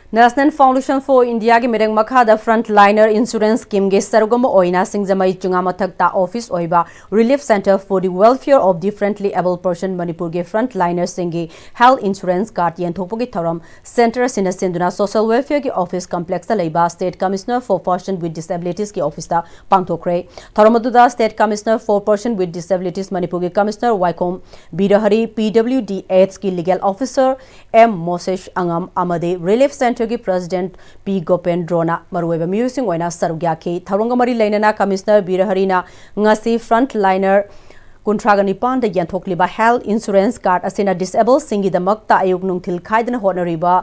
National Foundation for Indiaꯒꯤ ꯃꯤꯔꯦꯡ ꯃꯈꯥꯗ Frontliner Insurance Schemeꯒꯤ ꯁꯔꯨꯛ ꯑꯃ ꯑꯣꯏꯅ ꯁꯤꯡꯖꯃꯩ ꯆꯤꯉꯥ ꯃꯊꯛꯇ office ꯑꯣꯏꯕ Relief Centre for the Welfare of Differently Abled Person ꯃꯅꯤꯄꯨꯔꯒꯤ frontlinerꯁꯤꯡꯒꯤ health insurance card ꯌꯦꯟꯊꯣꯛꯄꯒꯤ ꯊꯧꯔꯝ centre ꯑꯁꯤꯅ ꯁꯤꯟꯗꯨꯅ Social Welfareꯒꯤ office complexꯇ ꯂꯩꯕ State Commissioner for Person with Disabilitiesꯀꯤ officeꯇ ꯄꯥꯡꯊꯣꯛꯈ꯭ꯔꯦ꯫ ꯊꯧꯔꯝ ꯑꯗꯨꯗ State Commissioner for Person with Disabilities ꯃꯅꯤꯄꯨꯔꯒꯤ Commissioner ꯋꯥꯏꯈꯣꯝ ꯕꯤꯔꯍꯔꯤ, PWDHꯀꯤ Legal Officer ꯑꯦꯝ ꯃꯣꯁꯦꯁ ꯑꯉꯝ ꯑꯃꯗꯤ Relief Centreꯒꯤ President ꯄꯤ ꯒꯣꯄꯦꯟꯗ꯭ꯔꯣꯅ ꯃꯔꯨꯑꯣꯏꯕ ꯃꯤꯑꯣꯏꯁꯤꯡ ꯑꯣꯏꯅ ꯁꯔꯨꯛ ꯌꯥꯈꯤ꯫ ꯊꯧꯔꯝꯒ ꯃꯔꯤ ꯂꯩꯅꯅ Commissioner ꯕꯤꯔꯍꯔꯤꯅ ꯉꯁꯤ frontliner ꯀꯨꯟꯊ꯭ꯔꯥꯒ ꯅꯤꯄꯥꯟꯗ ꯌꯦꯟꯊꯣꯛꯂꯤꯕ health insurance card ꯑꯁꯤꯅ disablesꯁꯤꯡꯒꯤꯗꯃꯛꯇ ꯑꯌꯨꯛ ꯅꯨꯡꯊꯤꯜ ꯈꯥꯏꯗꯅ ꯍꯣꯠꯅꯔꯤꯕ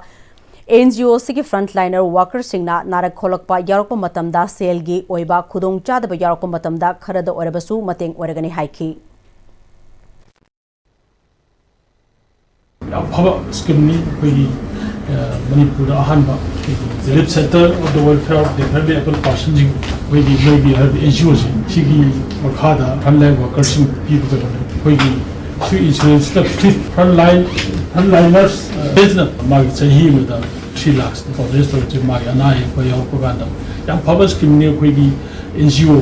NGOꯁꯤꯒꯤ frontliner workerꯁꯤꯡꯅ ꯅꯥꯔꯛ ꯈꯣꯠꯂꯛꯄ ꯌꯥꯎꯔꯛꯄ ꯃꯇꯝꯗ ꯁꯦꯜꯒꯤ ꯑꯣꯏꯕ ꯈꯨꯗꯣꯡꯆꯥꯗꯕ ꯌꯥꯎꯔꯛꯄ ꯃꯇꯝꯗ ꯈꯔꯗ ꯑꯣꯏꯔꯕꯁꯨ ꯃꯇꯦꯡ ꯑꯣꯏꯔꯒꯅꯤ ꯍꯥꯏꯈꯤ꯫ ꯌꯥꯝ ꯐꯕ schemeꯅꯤ꯫ ꯑꯩꯈꯣꯏꯒꯤ ꯑ, ꯃꯅꯤꯄꯨꯔꯗ ꯑꯍꯥꯟꯕ ꯑꯩꯈꯣꯏꯒꯤ Relief Centre of the Welfare of Differently Abled Personsꯁꯤꯡ, ꯑꯩꯈꯣꯏꯒꯤ ꯃꯣꯏꯒꯤ ꯍꯥꯏꯕꯗꯤ NGOꯁꯤꯡ ꯁꯤꯒꯤ ꯃꯈꯥꯗ frontline workerꯁꯤꯡ ꯄꯤꯕ ꯀꯩꯅꯣꯅꯤ꯫ ꯑꯩꯈꯣꯏꯒꯤ ꯁꯤ insuranceꯇ free frontline, frontliners ꯑ, ꯅ ꯃꯥꯒꯤ ꯆꯍꯤ ꯑꯃꯗ three lakhs coverage ꯇꯧꯔꯤꯁꯦ ꯃꯥꯒꯤ ꯑꯅꯥ ꯑꯌꯦꯛꯄ ꯌꯥꯎꯔꯛꯄ ꯀꯥꯟꯗ꯫ ꯌꯥꯝ ꯐꯕ schemeꯅꯤ꯫ ꯑꯩꯈꯣꯏꯒꯤ NGO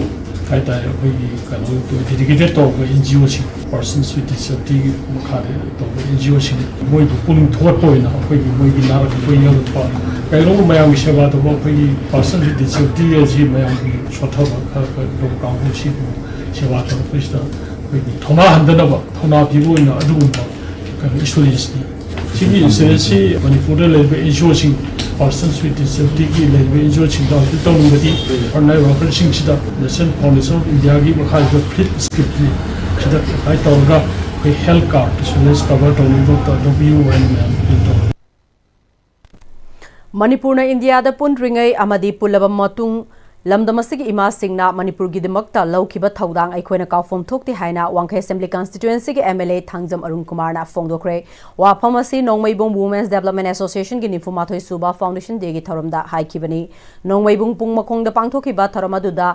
ꯍꯥꯏꯇꯥꯔꯦ, ꯑꯩꯈꯣꯏꯒꯤ ꯀꯩꯅꯣ dedicated ꯇꯧꯕ ꯑꯦꯟ ꯖꯤ ꯑꯣꯁꯤꯡ, Persons with Disability ꯃꯈꯥꯗ ꯇꯧꯕ ꯑꯦꯟ ꯖꯤ ꯑꯣꯁꯤꯡ, ꯃꯣꯏꯕꯨ ꯄꯨꯛꯅꯤꯡ ꯊꯧꯒꯠꯄ ꯑꯣꯏꯅ ꯑꯩꯈꯣꯏꯒꯤ ꯃꯣꯏꯒꯤ ꯅꯥꯔꯛꯄ ꯌꯦꯛꯂꯛꯄ, ꯀꯩꯗꯧꯕ ꯃꯌꯥꯝꯒꯤ ꯁꯦꯕꯥ ꯇꯧꯕ ꯑꯩꯈꯣꯏꯒꯤ Persons with Disability ꯑꯁꯤ ꯃꯌꯥꯝꯒꯤ ꯁꯣꯠꯊꯕ ꯈꯔ ꯈꯔ ꯇꯧꯕ ꯀꯥꯡꯕꯨꯁꯤꯕꯨ ꯁꯦꯕꯥ ꯇꯧꯔꯛꯄꯁꯤꯗ ꯑꯩꯈꯣꯏꯒꯤ ꯊꯧꯅꯥ ꯍꯟꯗꯅꯕ, ꯊꯧꯅꯥ ꯄꯤꯕ ꯑꯣꯏꯅ ꯑꯗꯨꯒꯨꯝꯕ ꯀꯩꯅꯣ ꯏꯟꯁꯨꯔꯦꯟꯁꯅꯤ꯫ ꯁꯤꯒꯤ ꯏꯟꯁꯨꯔꯦꯟꯁꯁꯤ ꯃꯅꯤꯄꯨꯔꯗ ꯂꯩꯔꯤꯕ ꯑꯦꯟ ꯖꯤ ꯑꯣꯁꯤꯡ, Persons with Disabilityꯒꯤ ꯂꯩꯔꯤꯕ ꯑꯦꯟ ꯖꯤ ꯑꯣꯁꯤꯡꯗ ꯍꯧꯖꯤꯛ ꯇꯧꯔꯤꯕꯗꯤ frontline workerꯁꯤꯡꯁꯤꯗ National Foundation of Indiaꯒꯤ ꯃꯈꯥꯗ ꯐ꯭ꯂꯤꯠ ꯁ꯭ꯀꯤꯝꯅꯤ꯫ ꯁꯤꯗ ꯑꯦꯄ꯭ꯂꯥꯏ ꯇꯧꯔꯒ ꯑꯩꯈꯣꯏ ꯍꯦꯜꯊ ꯀꯥꯔꯗ ꯏꯟꯁꯨꯔꯦꯟꯁ ꯀꯚꯔ ꯇꯧꯅꯕꯗ ꯂꯧꯕꯤꯌꯨ ꯍꯥꯏꯅ ꯃꯌꯥꯝ ꯑꯄꯤꯜ ꯇꯧꯔꯤ꯫ ꯃꯅꯤꯄꯨꯔꯅ ꯏꯟꯗꯤꯌꯥꯗ ꯄꯨꯟꯗ꯭ꯔꯤꯉꯩ ꯑꯃꯗꯤ ꯄꯨꯜꯂꯕ ꯃꯇꯨꯡ ꯂꯝꯗꯝ ꯑꯁꯤꯒꯤ ꯏꯃꯥꯁꯤꯡꯅ ꯃꯅꯤꯄꯨꯔꯒꯤꯗꯃꯛꯇ ꯂꯧꯈꯤꯕ ꯊꯧꯗꯥꯡ ꯑꯩꯈꯣꯏꯅ ꯀꯥꯎꯐꯝ ꯊꯣꯛꯇꯦ ꯍꯥꯏꯅ ꯋꯥꯡꯈꯩ ꯑꯦꯁꯦꯝꯕ꯭ꯂꯤ ꯀꯟꯁꯇꯤꯇ꯭ꯋꯦꯟꯁꯤꯒꯤ M L A Thangjam Arun ꯀꯨꯃꯥꯔꯅ ꯐꯣꯡꯗꯣꯛꯈ꯭ꯔꯦ꯫ ꯋꯥꯐꯝ ꯑꯁꯤ ꯅꯣꯡꯃꯩꯕꯨꯡ Women's Development Associationꯒꯤ ꯅꯤꯐꯨ ꯃꯥꯊꯣꯏ ꯁꯨꯕ Foundation Dayꯒꯤ ꯊꯧꯔꯝꯗ ꯍꯥꯏꯈꯤꯕꯅꯤ꯫ ꯅꯣꯡꯃꯩꯕꯨꯡ ꯄꯨꯡ ꯃꯈꯣꯡꯗ ꯄꯥꯡꯊꯣꯛꯈꯤꯕ ꯊꯧꯔꯝ ꯑꯗꯨꯗ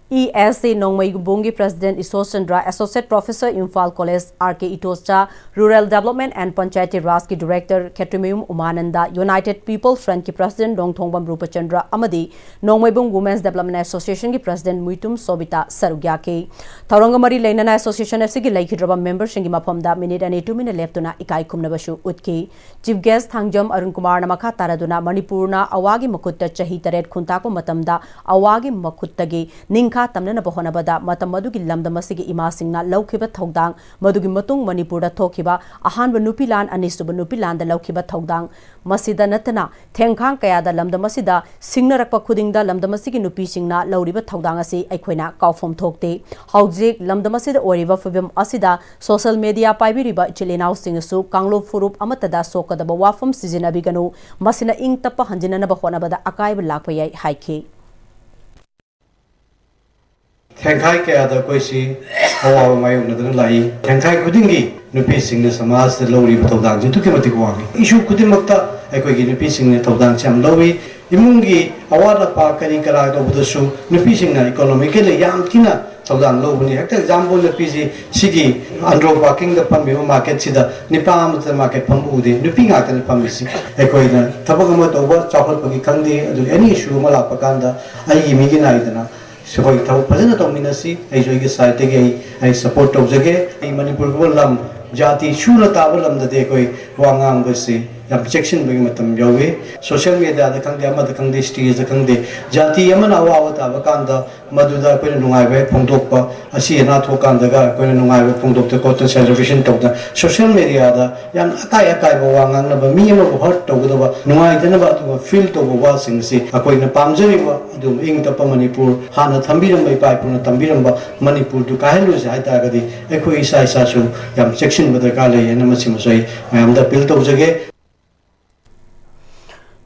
ꯏ ꯑꯦꯁ ꯁꯤ ꯅꯣꯡꯃꯩꯕꯨꯡꯒꯤ President Ishor Chandra, Associate Professor Imphal College R K Itocha, Rural Development and Panchayati Rajꯀꯤ Director Khetrimayum Umananda, United People Frontꯀꯤ President ꯅꯣꯡꯊꯣꯡꯕꯝ ꯔꯨꯄꯆꯟꯗ꯭ꯔ ꯑꯃꯗꯤ ꯅꯣꯡꯃꯩꯕꯨꯡ Women's Development Associationꯒꯤ President ꯃꯨꯏꯇꯨꯝ ꯁꯣꯕꯤꯇꯥ ꯁꯔꯨꯛ ꯌꯥꯈꯤ꯫ ꯊꯧꯔꯝꯒ ꯃꯔꯤ ꯂꯩꯅꯅ ꯑꯦꯁꯣꯁꯤꯌꯦꯁꯟ ꯑꯁꯤꯒꯤ ꯂꯩꯈꯤꯗ꯭ꯔꯕ ꯃꯦꯝꯕꯔꯁꯤꯡꯒꯤ ꯃꯐꯝꯗ ꯃꯤꯅꯤꯠ ꯑꯅꯤ ꯇꯨꯃꯤꯟꯅ ꯂꯦꯞꯇꯨꯅ ꯏꯀꯥꯏ ꯈꯨꯝꯅꯕꯁꯨ ꯎꯠꯈꯤ꯫ Chief Guest ꯊꯥꯡꯖꯝ ꯑꯔꯨꯟ ꯀꯨꯃꯥꯔꯅ ꯃꯈꯥ ꯇꯥꯔꯗꯨꯅ ꯃꯅꯤꯄꯨꯔꯅ ꯑꯋꯥꯒꯤ ꯃꯈꯨꯠꯇ ꯆꯍꯤ ꯇꯔꯦꯠ ꯈꯨꯟꯇꯥꯛꯄ ꯃꯇꯝꯗ ꯑꯋꯥꯒꯤ ꯃꯈꯨꯠꯇꯒꯤ ꯅꯤꯡꯈꯥ ꯇꯝꯅꯅꯕ ꯍꯣꯠꯅꯕꯗ ꯃꯇꯝ ꯑꯗꯨꯒꯤ ꯂꯝꯗꯝ ꯑꯁꯤꯒꯤ ꯏꯃꯥꯁꯤꯡꯅ ꯂꯧꯈꯤꯕ ꯊꯧꯗꯥꯡ, ꯃꯗꯨꯒꯤ ꯃꯇꯨꯡ ꯃꯅꯤꯄꯨꯔꯗ ꯊꯣꯛꯈꯤꯕ ꯑꯍꯥꯟꯕ ꯅꯨꯄꯤ ꯂꯥꯟ, ꯑꯅꯤꯁꯨꯕ ꯅꯨꯄꯤ ꯂꯥꯟꯗ ꯂꯧꯈꯤꯕ ꯊꯧꯗꯥꯡ, ꯃꯁꯤꯗ ꯅꯠꯇꯅ ꯊꯦꯡꯈꯥꯡ ꯀꯌꯥꯗ ꯂꯝꯗꯝ ꯑꯁꯤꯗ ꯁꯤꯡꯅꯔꯛꯄ ꯈꯨꯗꯤꯡꯗ ꯂꯝꯗꯝ ꯑꯁꯤꯒꯤ ꯅꯨꯄꯤꯁꯤꯡꯅ ꯂꯧꯔꯤꯕ ꯊꯧꯗꯥꯡ ꯑꯁꯤ ꯑꯩꯈꯣꯏꯅ ꯀꯥꯎꯐꯝ ꯊꯣꯛꯇꯦ꯫ ꯍꯧꯖꯤꯛ ꯂꯝꯗꯝ ꯑꯁꯤꯗ ꯑꯣꯏꯔꯤꯕ ꯐꯤꯕꯝ ꯑꯁꯤꯗ social media ꯄꯥꯏꯕꯤꯔꯤꯕ ꯏꯆꯤꯜ ꯏꯅꯥꯎꯁꯤꯡꯅꯁꯨ ꯀꯥꯡꯂꯨꯞ ꯐꯨꯔꯨꯞ ꯑꯃꯠꯇꯗ ꯁꯣꯛꯀꯗꯕ ꯋꯥꯐꯝ ꯁꯤꯖꯤꯟꯅꯕꯤꯒꯅꯨ, ꯃꯁꯤꯅ ꯏꯪ ꯇꯞꯄ ꯍꯟꯖꯤꯟꯅꯅꯕ ꯍꯣꯠꯅꯕꯗ ꯑꯀꯥꯏꯕ ꯂꯥꯛꯄ ꯌꯥꯏ ꯍꯥꯏꯈꯤ꯫ ꯊꯦꯡꯈꯥꯏ ꯀꯌꯥꯗ ꯑꯩꯈꯣꯏꯁꯤ ꯑꯋꯥꯕ ꯃꯥꯌꯣꯛꯅꯗꯨꯅ ꯂꯥꯛꯏ꯫ ꯊꯦꯡꯈꯥꯏ ꯈꯨꯗꯤꯡꯒꯤ ꯅꯨꯄꯤꯁꯤꯡꯅ ꯁꯃꯥꯖꯇ ꯂꯧꯔꯤꯕ ꯊꯧꯗꯥꯡꯁꯤ ꯑꯗꯨꯛꯀꯤ ꯃꯇꯤꯛ ꯋꯥꯡꯏ꯫ Issue ꯈꯨꯗꯤꯡꯃꯛꯇ ꯑꯩꯈꯣꯏꯒꯤ ꯅꯨꯄꯤꯁꯤꯡꯅ ꯊꯧꯗꯥꯡꯁꯤ ꯌꯥꯝ ꯂꯧꯏ꯫ ꯏꯃꯨꯡꯒꯤ ꯑꯋꯥꯠ ꯑꯄꯥ ꯀꯔꯤ ꯀꯔꯥ ꯇꯧꯕꯗꯁꯨ ꯅꯨꯄꯤꯁꯤꯡꯅ economically ꯌꯥꯝ ꯊꯤꯅ ꯊꯧꯗꯥꯡ ꯂꯧꯕꯅꯤ꯫ ꯍꯦꯛꯇ example ꯅꯨꯄꯤꯁꯤ ꯁꯤꯒꯤ ꯑꯟꯗ꯭ꯔꯣ parkingꯗ ꯐꯝꯃꯤꯕ marketꯁꯤꯗ ꯅꯨꯄꯥ ꯑꯃꯠꯇ market ꯐꯝꯕ ꯎꯗꯦ, ꯅꯨꯄꯤ ꯉꯥꯛꯇꯅꯤ ꯐꯝꯃꯤꯁꯤ꯫ ꯑꯩꯈꯣꯏꯅ ꯊꯕꯛ ꯑꯃ ꯇꯧꯕ, ꯆꯥꯎꯈꯠꯄꯒꯤ ꯈꯪꯗꯦ, ꯑꯗꯨ any issue ꯑꯃ ꯂꯥꯛꯄ ꯀꯥꯟꯗ ꯑꯩꯒꯤ ꯃꯤꯒꯤ ꯅꯥꯏꯗꯅ ꯑꯩꯈꯣꯏ ꯊꯕꯛ ꯐꯖꯅ ꯇꯧꯃꯤꯟꯅꯁꯤ꯫ ꯑꯩꯁꯨ ꯑꯩꯒꯤ ꯁꯥꯏꯠꯇꯒꯤ ꯑꯩ ꯑꯩ ꯁꯞꯄꯣꯔꯠ ꯇꯧꯖꯒꯦ꯫ ꯑꯩ ꯃꯅꯤꯄꯨꯔꯒꯨꯝꯕ ꯂꯝ, ꯖꯥꯇꯤ ꯁꯨꯅ ꯇꯥꯕ ꯂꯝꯗꯗꯤ ꯑꯩꯈꯣꯏ ꯋꯥ ꯉꯥꯡꯕꯁꯤ ꯌꯥꯝ ꯆꯦꯛꯁꯤꯟꯕꯒꯤ ꯃꯇꯝ ꯌꯧꯏ꯫ ꯁꯣꯁꯤꯌꯦꯜ ꯃꯦꯗꯤꯌꯥꯗ ꯈꯪꯗꯦ, ꯑꯃꯗ ꯈꯪꯗꯦ, ꯁ꯭ꯇꯦꯖꯇ ꯈꯪꯗꯦ, ꯖꯥꯇꯤ ꯑꯃꯅ ꯑꯋꯥꯕ ꯇꯥꯕ ꯀꯥꯟꯗ ꯃꯗꯨꯗ ꯑꯩꯈꯣꯏꯅ ꯅꯨꯡꯉꯥꯏꯕ ꯍꯦꯛ ꯐꯣꯡꯗꯣꯛꯄ, ꯑꯁꯤ ꯑꯅꯥ ꯊꯣꯛꯀꯥꯟꯗꯒ ꯑꯩꯈꯣꯏꯅ ꯅꯨꯡꯉꯥꯏꯕ ꯐꯣꯡꯗꯣꯛꯇꯅ ꯈꯣꯠꯇꯅ ꯁꯦꯂꯦꯕ꯭ꯔꯦꯁꯟ ꯇꯧꯗꯅ ꯁꯣꯁꯤꯌꯦꯜ ꯃꯦꯗꯤꯌꯥꯗ ꯌꯥꯝꯅ ꯑꯀꯥꯏ ꯑꯀꯥꯏꯕ ꯋꯥ ꯉꯥꯡꯅꯕ, ꯃꯤ ꯑꯃꯕꯨ ꯍꯔꯠ ꯇꯧꯒꯗꯕ, ꯅꯨꯡꯉꯥꯏꯇꯅꯕ ꯑꯗꯨꯒꯨꯝꯕ ꯐꯤꯜ ꯇꯧꯕ ꯋꯥꯁꯤꯡ ꯑꯁꯤ ꯑꯩꯈꯣꯏꯅ ꯄꯥꯝꯖꯔꯤꯕ ꯑꯗꯨꯒꯨꯝꯕ ꯏꯪ ꯇꯞꯄ ꯃꯅꯤꯄꯨꯔ ꯍꯥꯟꯅ ꯊꯝꯕꯤꯔꯝꯕ, ꯏꯄꯥ ꯏꯄꯨꯅ ꯊꯝꯕꯤꯔꯝꯕ ꯃꯅꯤꯄꯨꯔꯗꯨ ꯀꯥꯏꯍꯜꯂꯣꯏꯁꯦ ꯍꯥꯏ ꯇꯥꯔꯒꯗꯤ ꯑꯩꯈꯣꯏ ꯏꯁꯥ ꯏꯁꯥꯁꯨ ꯌꯥꯝ ꯆꯦꯛꯁꯤꯟꯕ ꯗꯔꯀꯥꯔ ꯂꯩ ꯍꯥꯏꯅ ꯃꯁꯤꯃꯁꯨ ꯑꯩ ꯃꯌꯥꯝꯗ ꯑꯄꯤꯜ ꯇꯧꯖꯒꯦ꯫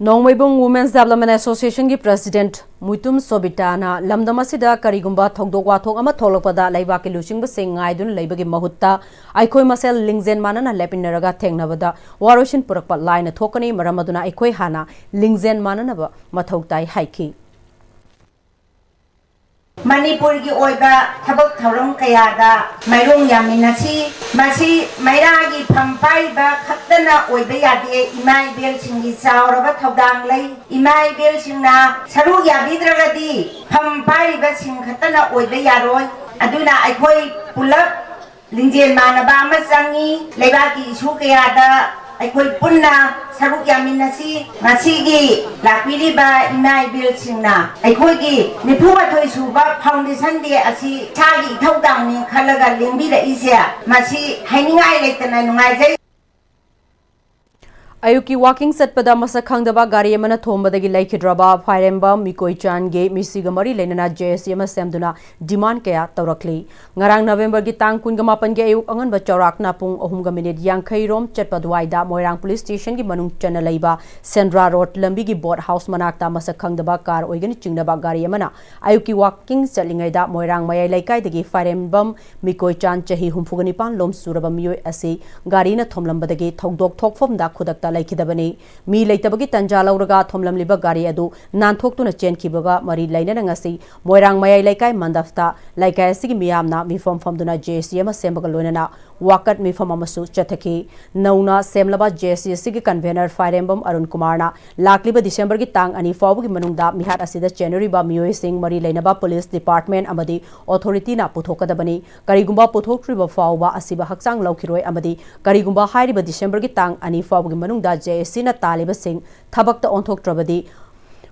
ꯅꯣꯡꯃꯩꯕꯨꯡ Women's Development Associationꯒꯤ President ꯃꯨꯏꯇꯨꯝ ꯁꯣꯕꯤꯇꯥꯅ ꯂꯝꯗꯝ ꯑꯁꯤꯗ ꯀꯔꯤꯒꯨꯝꯕ ꯊꯧꯗꯣꯛ ꯋꯥꯊꯣꯛ ꯑꯃ ꯊꯣꯛꯂꯛꯄꯗ ꯂꯩꯕꯥꯛꯀꯤ ꯂꯨꯆꯤꯡꯕꯁꯤꯡ ꯉꯥꯏꯗꯨꯅ ꯂꯩꯕꯒꯤ ꯃꯍꯨꯠꯇ ꯑꯩꯈꯣꯏ ꯃꯁꯦꯜ ꯂꯤꯡꯖꯦꯜ ꯃꯥꯟꯅꯅ ꯂꯦꯞꯃꯤꯟꯅꯔꯒ ꯊꯦꯡꯅꯕꯗ ꯋꯥꯔꯣꯏꯁꯤꯟ ꯄꯨꯔꯛꯄ ꯂꯥꯏꯅ ꯊꯣꯛꯀꯅꯤ꯫ ꯃꯔꯝ ꯑꯗꯨꯅ ꯑꯩꯈꯣꯏ ꯍꯥꯟꯅ ꯂꯤꯡꯖꯦꯜ ꯃꯥꯟꯅꯅꯕ ꯃꯊꯧ ꯇꯥꯏ ꯍꯥꯏꯈꯤ꯫ ꯃꯅꯤꯄꯨꯔꯒꯤ ꯑꯣꯏꯕ ꯊꯕꯛ ꯊꯧꯔꯝ ꯀꯌꯥꯗ ꯃꯥꯏꯔꯣꯡ ꯌꯥꯃꯤꯟꯅꯁꯤ꯫ ꯃꯁꯤ ꯃꯩꯔꯥꯒꯤ ꯐꯝ ꯄꯥꯏꯔꯤꯕ ꯈꯛꯇꯅ ꯑꯣꯏꯕ ꯌꯥꯗꯦ꯫ ꯏꯃꯥ ꯏꯕꯦꯜꯁꯤꯡꯒꯤ ꯆꯥꯎꯔꯕ ꯊꯧꯗꯥꯡ ꯂꯩ꯫ ꯏꯃꯥ ꯏꯕꯦꯜꯁꯤꯡꯅ ꯁꯔꯨꯛ ꯌꯥꯕꯤꯗ꯭ꯔꯒꯗꯤ ꯐꯝ ꯄꯥꯏꯔꯤꯕꯁꯤꯡ ꯈꯛꯇꯅ ꯑꯣꯏꯕ ꯌꯥꯔꯣꯏ꯫ ꯑꯗꯨꯅ ꯑꯩꯈꯣꯏ ꯄꯨꯂꯞ ꯂꯤꯡꯖꯦꯜ ꯃꯥꯟꯅꯕ ꯑꯃ ꯆꯪꯉꯤ꯫ ꯂꯩꯕꯥꯛꯀꯤ ꯏꯁꯨ ꯀꯌꯥꯗ ꯑꯩꯈꯣꯏ ꯄꯨꯟꯅ ꯁꯔꯨꯛ ꯌꯥꯃꯤꯟꯅꯁꯤ꯫ ꯉꯁꯤꯒꯤ ꯂꯥꯛꯄꯤꯔꯤꯕ ꯏꯃꯥ ꯏꯕꯦꯜꯁꯤꯡꯅ ꯑꯩꯈꯣꯏꯒꯤ ꯅꯤꯐꯨ ꯃꯥꯊꯣꯏ ꯁꯨꯕ Foundation Day ꯑꯁꯤ ꯏꯁꯥꯒꯤ ꯏꯊꯧꯗꯥꯡꯅꯤ ꯈꯜꯂꯒ ꯂꯦꯡꯕꯤꯔꯛꯏꯁꯦ, ꯃꯁꯤ ꯍꯥꯏꯅꯤꯡꯉꯥꯏ ꯂꯩꯇꯅ ꯅꯨꯡꯉꯥꯏꯖꯩ꯫ ꯑꯌꯨꯛꯀꯤ ꯋꯥꯀꯤꯡ ꯆꯠꯄꯗ ꯃꯁꯛ ꯈꯪꯗꯕ ꯒꯥꯔꯤ ꯑꯃꯅ ꯊꯣꯝꯕꯗꯒꯤ ꯂꯩꯈꯤꯗ꯭ꯔꯕ ꯐꯥꯏꯔꯦꯝꯕꯝ ꯃꯤꯀꯣꯏ ꯆꯥꯟꯒꯤ ꯃꯤꯁꯤꯒ ꯃꯔꯤ ꯂꯩꯅꯅ ꯖꯦ ꯑꯦꯁ ꯁꯤ ꯑꯃ ꯁꯦꯝꯗꯨꯅ ꯗꯤꯃꯥꯟ ꯀꯌꯥ ꯇꯧꯔꯛꯂꯤ꯫ ꯉꯔꯥꯡ ꯅꯕꯦꯝꯕꯔꯒꯤ ꯇꯥꯡ ꯀꯨꯟꯒ ꯃꯥꯄꯟꯒꯤ ꯑꯌꯨꯛ ꯑꯉꯟꯕ ꯆꯥꯎꯔꯥꯛꯅ ꯄꯨꯡ ꯑꯍꯨꯝꯒ ꯃꯤꯅꯤꯠ ꯌꯥꯡꯈꯩ ꯔꯣꯝ ꯆꯠꯄ ꯑꯗꯨꯋꯥꯏꯗ ꯃꯣꯏꯔꯥꯡ ꯄꯨꯂꯤꯁ ꯁ꯭ꯇꯦꯁꯟꯒꯤ ꯃꯅꯨꯡ ꯆꯟꯅ ꯂꯩꯕ ꯁꯦꯟꯗ꯭ꯔꯥ ꯔꯣꯗ ꯂꯝꯕꯤꯒꯤ ꯕꯣꯠ ꯍꯥꯎꯁ ꯃꯅꯥꯛꯇ ꯃꯁꯛ ꯈꯪꯗꯕ ꯀꯥꯔ ꯑꯣꯏꯒꯅꯤ ꯆꯤꯡꯅꯕ ꯒꯥꯔꯤ ꯑꯃꯅ ꯑꯌꯨꯛꯀꯤ ꯋꯥꯀꯤꯡ ꯆꯠꯂꯤꯉꯩꯗ ꯃꯣꯏꯔꯥꯡ ꯃꯌꯥꯏ ꯂꯩꯀꯥꯏꯗꯒꯤ ꯐꯥꯏꯔꯦꯝꯕꯝ ꯃꯤꯀꯣꯏ ꯆꯥꯟ ꯆꯍꯤ ꯍꯨꯝꯐꯨꯒ ꯅꯤꯄꯥꯟ ꯂꯣꯝ ꯁꯨꯔꯕ ꯃꯤꯑꯣꯏ ꯑꯁꯤ ꯒꯥꯔꯤꯅ ꯊꯣꯝꯂꯝꯕꯗꯒꯤ ꯊꯧꯗꯣꯛ ꯊꯣꯛꯐꯝꯗ ꯈꯨꯗꯛꯇ ꯂꯩꯈꯤꯗꯕꯅꯤ꯫ ꯃꯤ ꯂꯩꯇꯕꯒꯤ ꯇꯟꯖꯥ ꯂꯧꯔꯒ ꯊꯣꯝꯂꯝꯂꯤꯕ ꯒꯥꯔꯤ ꯑꯗꯨ ꯅꯥꯟꯊꯣꯛꯇꯨꯅ ꯆꯦꯟꯈꯤꯕꯒ ꯃꯔꯤ ꯂꯩꯅꯅ ꯉꯁꯤ ꯃꯣꯏꯔꯥꯡ ꯃꯌꯥꯏ ꯂꯩꯀꯥꯏ ꯃꯟꯗꯞꯇ ꯂꯩꯀꯥꯏ ꯑꯁꯤꯒꯤ ꯃꯤꯌꯥꯝꯅ ꯃꯤꯐꯝ ꯐꯝꯗꯨꯅ ꯖꯦ ꯑꯦꯁ ꯁꯤ ꯑꯃ ꯁꯦꯝꯕꯒ ꯂꯣꯏꯅꯅ ꯋꯥꯀꯠ ꯃꯤꯐꯝ ꯑꯃꯁꯨ ꯆꯠꯊꯈꯤ꯫ ꯅꯧꯅ ꯁꯦꯝꯂꯕ ꯖꯦ ꯑꯦꯁ ꯁꯤ ꯑꯁꯤꯒꯤ ꯀꯟꯚꯦꯅꯔ ꯐꯥꯏꯔꯦꯝꯕꯝ ꯑꯔꯨꯟ ꯀꯨꯃꯥꯔꯅ ꯂꯥꯛꯂꯤꯕ ꯗꯤꯁꯦꯝꯕꯔꯒꯤ ꯇꯥꯡ ꯑꯅꯤ ꯐꯥꯎꯕꯒꯤ ꯃꯅꯨꯡꯗ ꯃꯤꯍꯥꯠ ꯑꯁꯤꯗ ꯆꯦꯟꯅꯔꯤꯕ ꯃꯤꯑꯣꯏꯁꯤꯡ ꯃꯔꯤ ꯂꯩꯅꯕ ꯄꯨꯂꯤꯁ ꯗꯤꯄꯥꯔꯠꯃꯦꯟ ꯑꯃꯗꯤ ꯑꯣꯊꯣꯔꯤꯇꯤꯅ ꯄꯨꯊꯣꯛꯀꯗꯕꯅꯤ꯫ ꯀꯔꯤꯒꯨꯝꯕ ꯄꯨꯊꯣꯛꯇ꯭ꯔꯤꯕ ꯐꯥꯎꯕ ꯑꯁꯤꯕ ꯍꯛꯆꯥꯡ ꯂꯧꯈꯤꯔꯣꯏ ꯑꯃꯗꯤ ꯀꯔꯤꯒꯨꯝꯕ ꯍꯥꯏꯔꯤꯕ ꯗꯤꯁꯦꯝꯕꯔꯒꯤ ꯇꯥꯡ ꯑꯅꯤ ꯐꯥꯎꯕꯒꯤ ꯃꯅꯨꯡꯗ ꯖꯦ ꯑꯦꯁ ꯁꯤꯅ ꯇꯥꯜꯂꯤꯕꯁꯤꯡ ꯊꯕꯛꯇ ꯑꯣꯟꯊꯣꯛꯇ꯭ꯔꯕꯗꯤ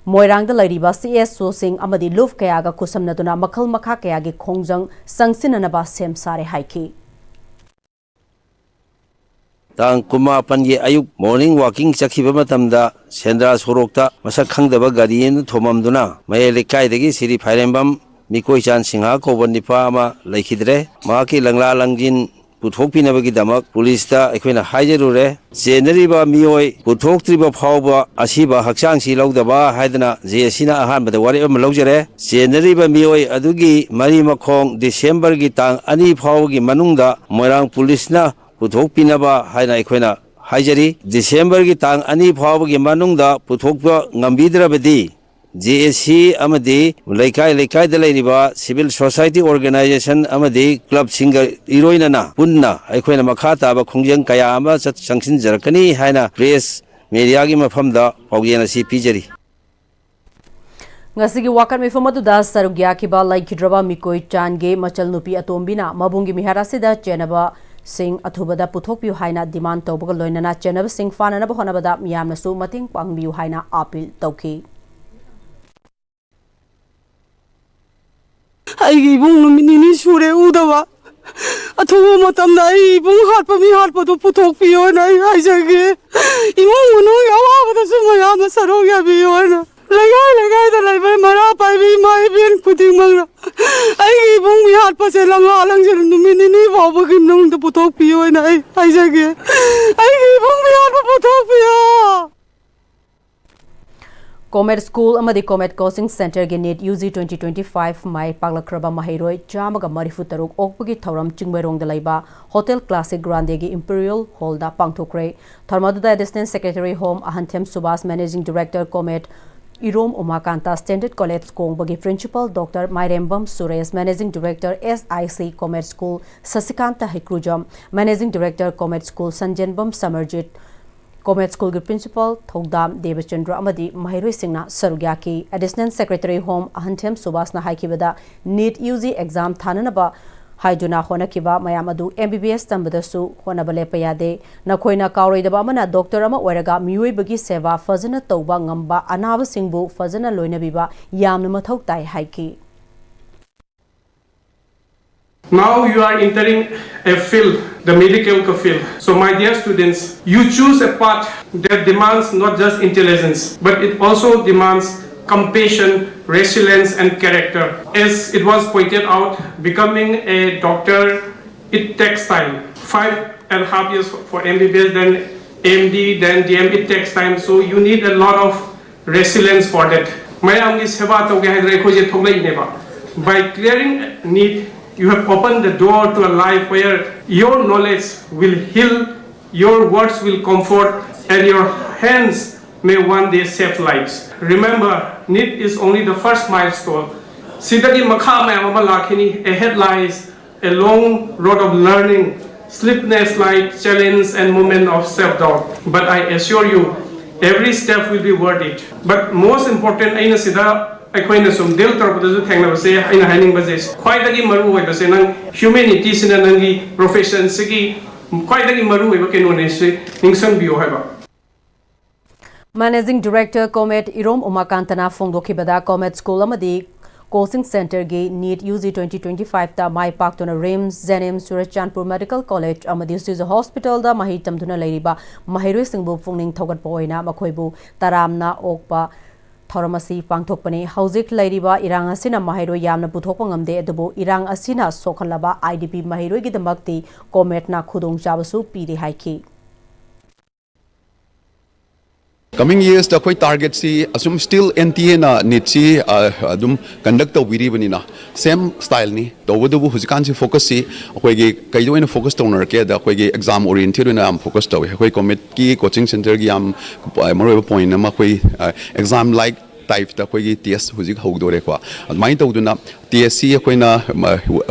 ꯃꯣꯏꯔꯥꯡꯗ ꯂꯩꯔꯤꯕ ꯁꯤ ꯑꯦꯁ ꯑꯣꯁꯤꯡ ꯑꯃꯗꯤ ꯂꯨꯞ ꯀꯌꯥꯒ ꯈꯨꯠꯁꯝꯅꯗꯨꯅ ꯃꯈꯜ ꯃꯈꯥ ꯀꯌꯥꯒꯤ ꯈꯣꯡꯖꯪ ꯆꯪꯁꯤꯟꯅꯅꯕ ꯁꯦꯝ ꯁꯥꯔꯦ ꯍꯥꯏꯈꯤ꯫ ꯇꯥꯡ ꯀꯨꯟꯃꯥꯄꯟꯒꯤ ꯑꯌꯨꯛ morning walking ꯆꯠꯈꯤꯕ ꯃꯇꯝꯗ ꯁꯦꯟꯗ꯭ꯔꯥ ꯁꯣꯔꯣꯛꯇ ꯃꯁꯛ ꯈꯪꯗꯕ ꯒꯥꯔꯤ ꯑꯃ ꯊꯣꯝꯃꯝꯗꯨꯅ ꯃꯌꯥꯏ ꯂꯩꯀꯥꯏꯗꯒꯤ ꯁꯤꯔꯤ ꯐꯥꯏꯔꯦꯝꯕꯝ ꯃꯤꯀꯣꯏꯆꯥꯟ ꯁꯤꯡꯍ ꯀꯧꯕ ꯅꯤꯄꯥ ꯑꯃ ꯂꯩꯈꯤꯗ꯭ꯔꯦ꯫ ꯃꯍꯥꯛꯀꯤ ꯂꯪꯂꯥ ꯂꯪꯖꯤꯟ ꯄꯨꯊꯣꯛꯄꯤꯅꯕꯒꯤꯗꯃꯛ ꯄꯨꯂꯤꯁꯇ ꯑꯩꯈꯣꯏꯅ ꯍꯥꯏꯖꯔꯨꯔꯦ꯫ ꯆꯦꯟꯅꯔꯤꯕ ꯃꯤꯑꯣꯏ ꯄꯨꯊꯣꯛꯇ꯭ꯔꯤꯕ ꯐꯥꯎꯕ ꯑꯁꯤꯕ ꯍꯛꯆꯥꯡꯁꯤ ꯂꯧꯗꯕ ꯍꯥꯏꯗꯅ ꯖꯦ ꯑꯦꯁ ꯁꯤꯅ ꯑꯍꯥꯟꯕꯗ ꯋꯥꯔꯦꯞ ꯑꯃ ꯂꯧꯖꯔꯦ꯫ ꯆꯦꯟꯅꯔꯤꯕ ꯃꯤꯑꯣꯏ ꯑꯗꯨꯒꯤ ꯃꯔꯤ ꯃꯈꯣꯡ ꯗꯤꯁꯦꯝꯕꯔꯒꯤ ꯇꯥꯡ ꯑꯅꯤ ꯐꯥꯎꯕꯒꯤ ꯃꯅꯨꯡꯗ ꯃꯣꯏꯔꯥꯡ ꯄꯨꯂꯤꯁꯅ ꯄꯨꯊꯣꯛꯄꯤꯅꯕ ꯍꯥꯏꯅ ꯑꯩꯈꯣꯏꯅ ꯍꯥꯏꯖꯔꯤ꯫ ꯗꯤꯁꯦꯝꯕꯔꯒꯤ ꯇꯥꯡ ꯑꯅꯤ ꯐꯥꯎꯕꯒꯤ ꯃꯅꯨꯡꯗ ꯄꯨꯊꯣꯛꯄ ꯉꯝꯕꯤꯗ꯭ꯔꯕꯗꯤ ꯖꯦ ꯑꯦꯁ ꯁꯤ ꯑꯃꯗꯤ ꯂꯩꯀꯥꯏ ꯂꯩꯀꯥꯏꯗ ꯂꯩꯔꯤꯕ civil society organization ꯑꯃꯗꯤ clubꯁꯤꯡꯒ ꯏꯔꯣꯏꯅꯅ ꯄꯨꯟꯅ ꯑꯩꯈꯣꯏꯅ ꯃꯈꯥ ꯇꯥꯕ ꯈꯣꯡꯖꯪ ꯀꯌꯥ ꯑꯃ ꯆꯠ-, ꯆꯪꯁꯤꯟꯖꯔꯛꯀꯅꯤ ꯍꯥꯏꯅ press mediaꯒꯤ ꯃꯐꯝꯗ ꯄꯥꯎꯖꯦꯜ ꯑꯁꯤ ꯄꯤꯖꯔꯤ꯫ ꯉꯁꯤꯒꯤ ꯋꯥꯀꯠ ꯃꯤꯐꯝ ꯑꯗꯨꯗ ꯁꯔꯨꯛ ꯌꯥꯈꯤꯕ ꯂꯩꯈꯤꯗ꯭ꯔꯕ ꯃꯤꯀꯣꯏ ꯆꯥꯟꯒꯤ ꯃꯆꯜ ꯅꯨꯄꯤ ꯑꯇꯣꯝꯕꯤꯅ ꯃꯕꯨꯡꯒꯤ ꯃꯤꯍꯥꯠ ꯑꯁꯤꯗ ꯆꯦꯟꯅꯕꯁꯤꯡ ꯑꯊꯨꯕꯗ ꯄꯨꯊꯣꯛꯄꯤꯌꯨ ꯍꯥꯏꯅ demand ꯇꯧꯕꯒ ꯂꯣꯏꯅꯅ ꯆꯦꯟꯅꯕꯁꯤꯡ ꯐꯥꯅꯅꯕ ꯍꯣꯠꯅꯕꯗ ꯃꯤꯌꯥꯝꯅꯁꯨ ꯃꯇꯦꯡ ꯄꯥꯡꯕꯤꯌꯨ ꯍꯥꯏꯅ appeal ꯇꯧꯈꯤ꯫ ꯑꯩꯒꯤ ꯏꯕꯨꯡ ꯅꯨꯃꯤꯠ ꯅꯤꯅꯤ ꯁꯨꯔꯦ ꯎꯗꯕ꯫ ꯑꯊꯨꯕ ꯃꯇꯝꯗ ꯑꯩ ꯏꯕꯨꯡ ꯍꯥꯠꯄ ꯃꯤ ꯍꯥꯠꯄꯗꯨ ꯄꯨꯊꯣꯛꯄꯤꯌꯣꯅ ꯑꯩ ꯍꯥꯏꯖꯒꯦ꯫ ꯏꯃꯨꯡ ꯃꯅꯨꯡꯒꯤ ꯑꯋꯥꯕꯗꯁꯨ ꯃꯌꯥꯝꯅ ꯁꯔꯨꯛ ꯌꯥꯕꯤꯌꯣꯅ ꯂꯩꯀꯥꯏ ꯂꯩꯀꯥꯏꯗ ꯂꯩꯕ ꯃꯔꯥ ꯄꯥꯏꯕꯤ ꯏꯃꯥ ꯏꯕꯦꯟ ꯈꯨꯗꯤꯡꯃꯛꯅ ꯑꯩꯒꯤ ꯏꯕꯨꯡ ꯃꯤ ꯍꯥꯠꯄꯁꯦ ꯂꯪꯂꯥ ꯂꯪꯁꯤꯜ ꯅꯨꯃꯤꯠ ꯅꯤꯅꯤ ꯐꯥꯎꯕꯒꯤ ꯃꯅꯨꯡꯗ ꯄꯨꯊꯣꯛꯄꯤꯌꯣꯅ ꯑꯩ ꯍꯥꯏꯖꯒꯦ꯫ ꯑꯩꯒꯤ ꯏꯕꯨꯡ ꯃꯤ ꯍꯥꯠꯄ ꯄꯨꯊꯣꯛꯄꯤꯌꯣ꯫ ꯀꯣꯃꯦꯠ ꯁ꯭ꯀꯨꯜ ꯑꯃꯗꯤ ꯀꯣꯃꯦꯠ ꯀꯣꯆꯤꯡ ꯁꯦꯟꯇꯔꯒꯤ NEET U G twenty twenty five ꯃꯥꯏ ꯄꯥꯛꯂꯛꯈ꯭ꯔꯕ ꯃꯍꯩꯔꯣꯏ ꯆꯥꯝꯃꯒ ꯃꯔꯤꯐꯨ ꯇꯔꯨꯛ ꯑꯣꯛꯄꯒꯤ ꯊꯧꯔꯝ ꯆꯤꯡꯃꯩꯔꯣꯡꯗ ꯂꯩꯕ ꯍꯣꯇꯦꯜ ꯀ꯭ꯂꯥꯁꯤꯛ ꯒ꯭ꯔꯥꯟꯗꯦꯒꯤ ꯏꯝꯄꯤꯔꯤꯌꯦꯜ ꯍꯣꯜꯗ ꯄꯥꯡꯊꯣꯛꯈ꯭ꯔꯦ꯫ ꯊꯧꯔꯝ ꯑꯗꯨꯗ ꯑꯦꯗꯤꯁꯅꯦꯜ ꯁꯦꯀ꯭ꯔꯦꯇꯔꯤ ꯍꯣꯝ ꯑꯍꯟꯊꯦꯝ ꯁꯨꯕꯥꯁ, managing director Comet Irom Umakanta Standard College ꯀꯣꯡꯕꯒꯤ Principal Doctor Mairembam Suresh, Managing Director S I C Comet School Sashikanta Heikrujam, Managing Director Comet School Sanjenbam Samarjit, Comet Schoolꯒꯤ Principal ꯊꯧꯗꯥꯝ ꯗꯦꯕꯆꯟꯗ꯭ꯔ ꯑꯃꯗꯤ ꯃꯍꯩꯔꯣꯏꯁꯤꯡꯅ ꯁꯔꯨꯛ ꯌꯥꯈꯤ꯫ Additional Secretary Home ꯑꯍꯟꯊꯦꯝ ꯁꯨꯕꯥꯁꯅ ꯍꯥꯏꯈꯤꯕꯗ, NEET U G exam ꯊꯥꯅꯅꯕ ꯍꯥꯏꯗꯨꯅ ꯍꯣꯠꯅꯈꯤꯕ ꯃꯌꯥꯝ ꯑꯗꯨ M B B S ꯇꯝꯕꯗꯁꯨ ꯍꯣꯠꯅꯕ ꯂꯦꯞꯄ ꯌꯥꯗꯦ꯫ ꯅꯈꯣꯏꯅ ꯀꯥꯎꯔꯣꯏꯗꯕ ꯑꯃꯅ, doctor ꯑꯃ ꯑꯣꯏꯔꯒ ꯃꯤꯑꯣꯏꯕꯒꯤ ꯁꯦꯕꯥ ꯐꯖꯅ ꯇꯧꯕ ꯉꯝꯕ ꯑꯅꯥꯕꯁꯤꯡꯕꯨ ꯐꯖꯅ ꯂꯣꯏꯅꯕꯤꯕ ꯌꯥꯝꯅ ꯃꯊꯧ ꯇꯥꯏ ꯍꯥꯏꯈꯤ꯫ Now you are entering a field, the medical field. So my dear students, you choose a path that demands not just intelligence, but it also demands compassion, resilience, and character. As it was pointed out, becoming a doctor, it takes time. Five and a half years for M B B S, then M D, then D M, it takes time. So you need a lot of resilience for that. ꯃꯌꯥꯝꯒꯤ ꯁꯦꯕꯥ ꯇꯧꯒꯦ ꯍꯥꯏꯗꯅ ꯑꯩꯈꯣꯏꯁꯦ ꯊꯣꯛꯂꯛꯏꯅꯦꯕ꯫ By clearing NEET, you have opened the door to a life where your knowledge will heal, your words will comfort, and your hands may one day save lives. Remember, NEET is only the first milestone. ꯁꯤꯗꯒꯤ ꯃꯈꯥ ꯃꯌꯥꯝ ꯑꯃ ꯂꯥꯛꯈꯤꯅꯤ꯫ Ahead lies a long road of learning, sleepless night, challenge, and moment of self-doubt. But I assure you, every step will be worth it. But most important, ꯑꯩꯅ ꯁꯤꯗ ꯑꯩꯈꯣꯏꯅ ꯁꯨꯝ deal ꯇꯧꯔꯛꯄꯗꯁꯨ ꯊꯦꯡꯅꯕꯁꯦ, ꯑꯩꯅ ꯍꯥꯏꯅꯤꯡꯕꯁꯦ, ꯈ꯭ꯋꯥꯏꯗꯒꯤ ꯃꯔꯨ ꯑꯣꯏꯕꯁꯦ, ꯅꯪ humanityꯁꯤꯅ ꯅꯪꯒꯤ professionꯁꯤꯒꯤ ꯈ꯭ꯋꯥꯏꯗꯒꯤ ꯃꯔꯨ ꯑꯣꯏꯕ ꯀꯩꯅꯣꯅꯦ, ꯁꯤ ꯅꯤꯡꯁꯤꯡꯕꯤꯌꯨ ꯍꯥꯏꯕ꯫ Managing Director Comet ꯏꯔꯣꯝ ꯎꯃꯥꯀꯥꯟꯇꯅ ꯐꯣꯡꯗꯣꯛꯈꯤꯕꯗ, Comet School ꯑꯃꯗꯤ Coaching Centreꯒꯤ NEET U G twenty twenty-fiveꯇ ꯃꯥꯏ ꯄꯥꯛꯇꯨꯅ RIMS, JNIMS, Churachandpur Medical College ꯑꯃꯗꯤ Shiju Hospitalꯗ ꯃꯍꯩ ꯇꯝꯗꯨꯅ ꯂꯩꯔꯤꯕ ꯃꯍꯩꯔꯣꯏꯁꯤꯡꯕꯨ ꯄꯨꯛꯅꯤꯡ ꯊꯧꯒꯠꯄ ꯑꯣꯏꯅ ꯃꯈꯣꯏꯕꯨ ꯇꯔꯥꯝꯅ ꯑꯣꯛꯄ ꯊꯧꯔꯝ ꯑꯁꯤ ꯄꯥꯡꯊꯣꯛꯄꯅꯤ꯫ ꯍꯧꯖꯤꯛ ꯂꯩꯔꯤꯕ ꯏꯔꯥꯡ ꯑꯁꯤꯅ ꯃꯍꯩꯔꯣꯏ ꯌꯥꯝꯅ ꯄꯨꯊꯣꯛꯄ ꯉꯝꯗꯦ, ꯑꯗꯨꯕꯨ ꯏꯔꯥꯡ ꯑꯁꯤꯅ ꯁꯣꯛꯍꯜꯂꯕ IDP ꯃꯍꯩꯔꯣꯏꯒꯤꯗꯃꯛꯇꯤ Cometꯅ ꯈꯨꯗꯣꯡꯆꯥꯕꯁꯨ ꯄꯤꯔꯤ ꯍꯥꯏꯈꯤ꯫ Coming yearsꯇ ꯑꯩꯈꯣꯏ targetꯁꯤ ꯑꯁꯨꯝ still NTAꯅ NEETꯁꯤ ꯑꯗꯨꯝ conduct ꯇꯧꯕꯤꯔꯤꯕꯅꯤꯅ same styleꯅꯤ꯫ ꯇꯧꯕꯇꯕꯨ ꯍꯧꯖꯤꯛꯀꯥꯟꯁꯤ focusꯁꯤ ꯑꯩꯈꯣꯏꯒꯤ ꯀꯩꯗ ꯑꯣꯏꯅ focus ꯇꯧꯅꯔꯛꯀꯦꯗ, ꯑꯩꯈꯣꯏꯒꯤ exam oriented ꯑꯣꯏꯅ ꯌꯥꯝ focus ꯇꯧꯏ꯫ ꯑꯩꯈꯣꯏ Cometꯀꯤ coaching centreꯒꯤ ꯌꯥꯝ ꯃꯔꯨꯑꯣꯏꯕ point ꯑꯃ ꯑꯩꯈꯣꯏ exam like ꯇꯥꯏꯞꯇ ꯑꯩꯈꯣꯏꯒꯤ ꯇꯦꯁ ꯍꯧꯖꯤꯛ ꯍꯧꯗꯣꯔꯦꯀꯣ꯫ ꯑꯗꯨꯃꯥꯏꯅ ꯇꯧꯗꯅ ꯇꯦꯁꯁꯤ ꯑꯩꯈꯣꯏꯅ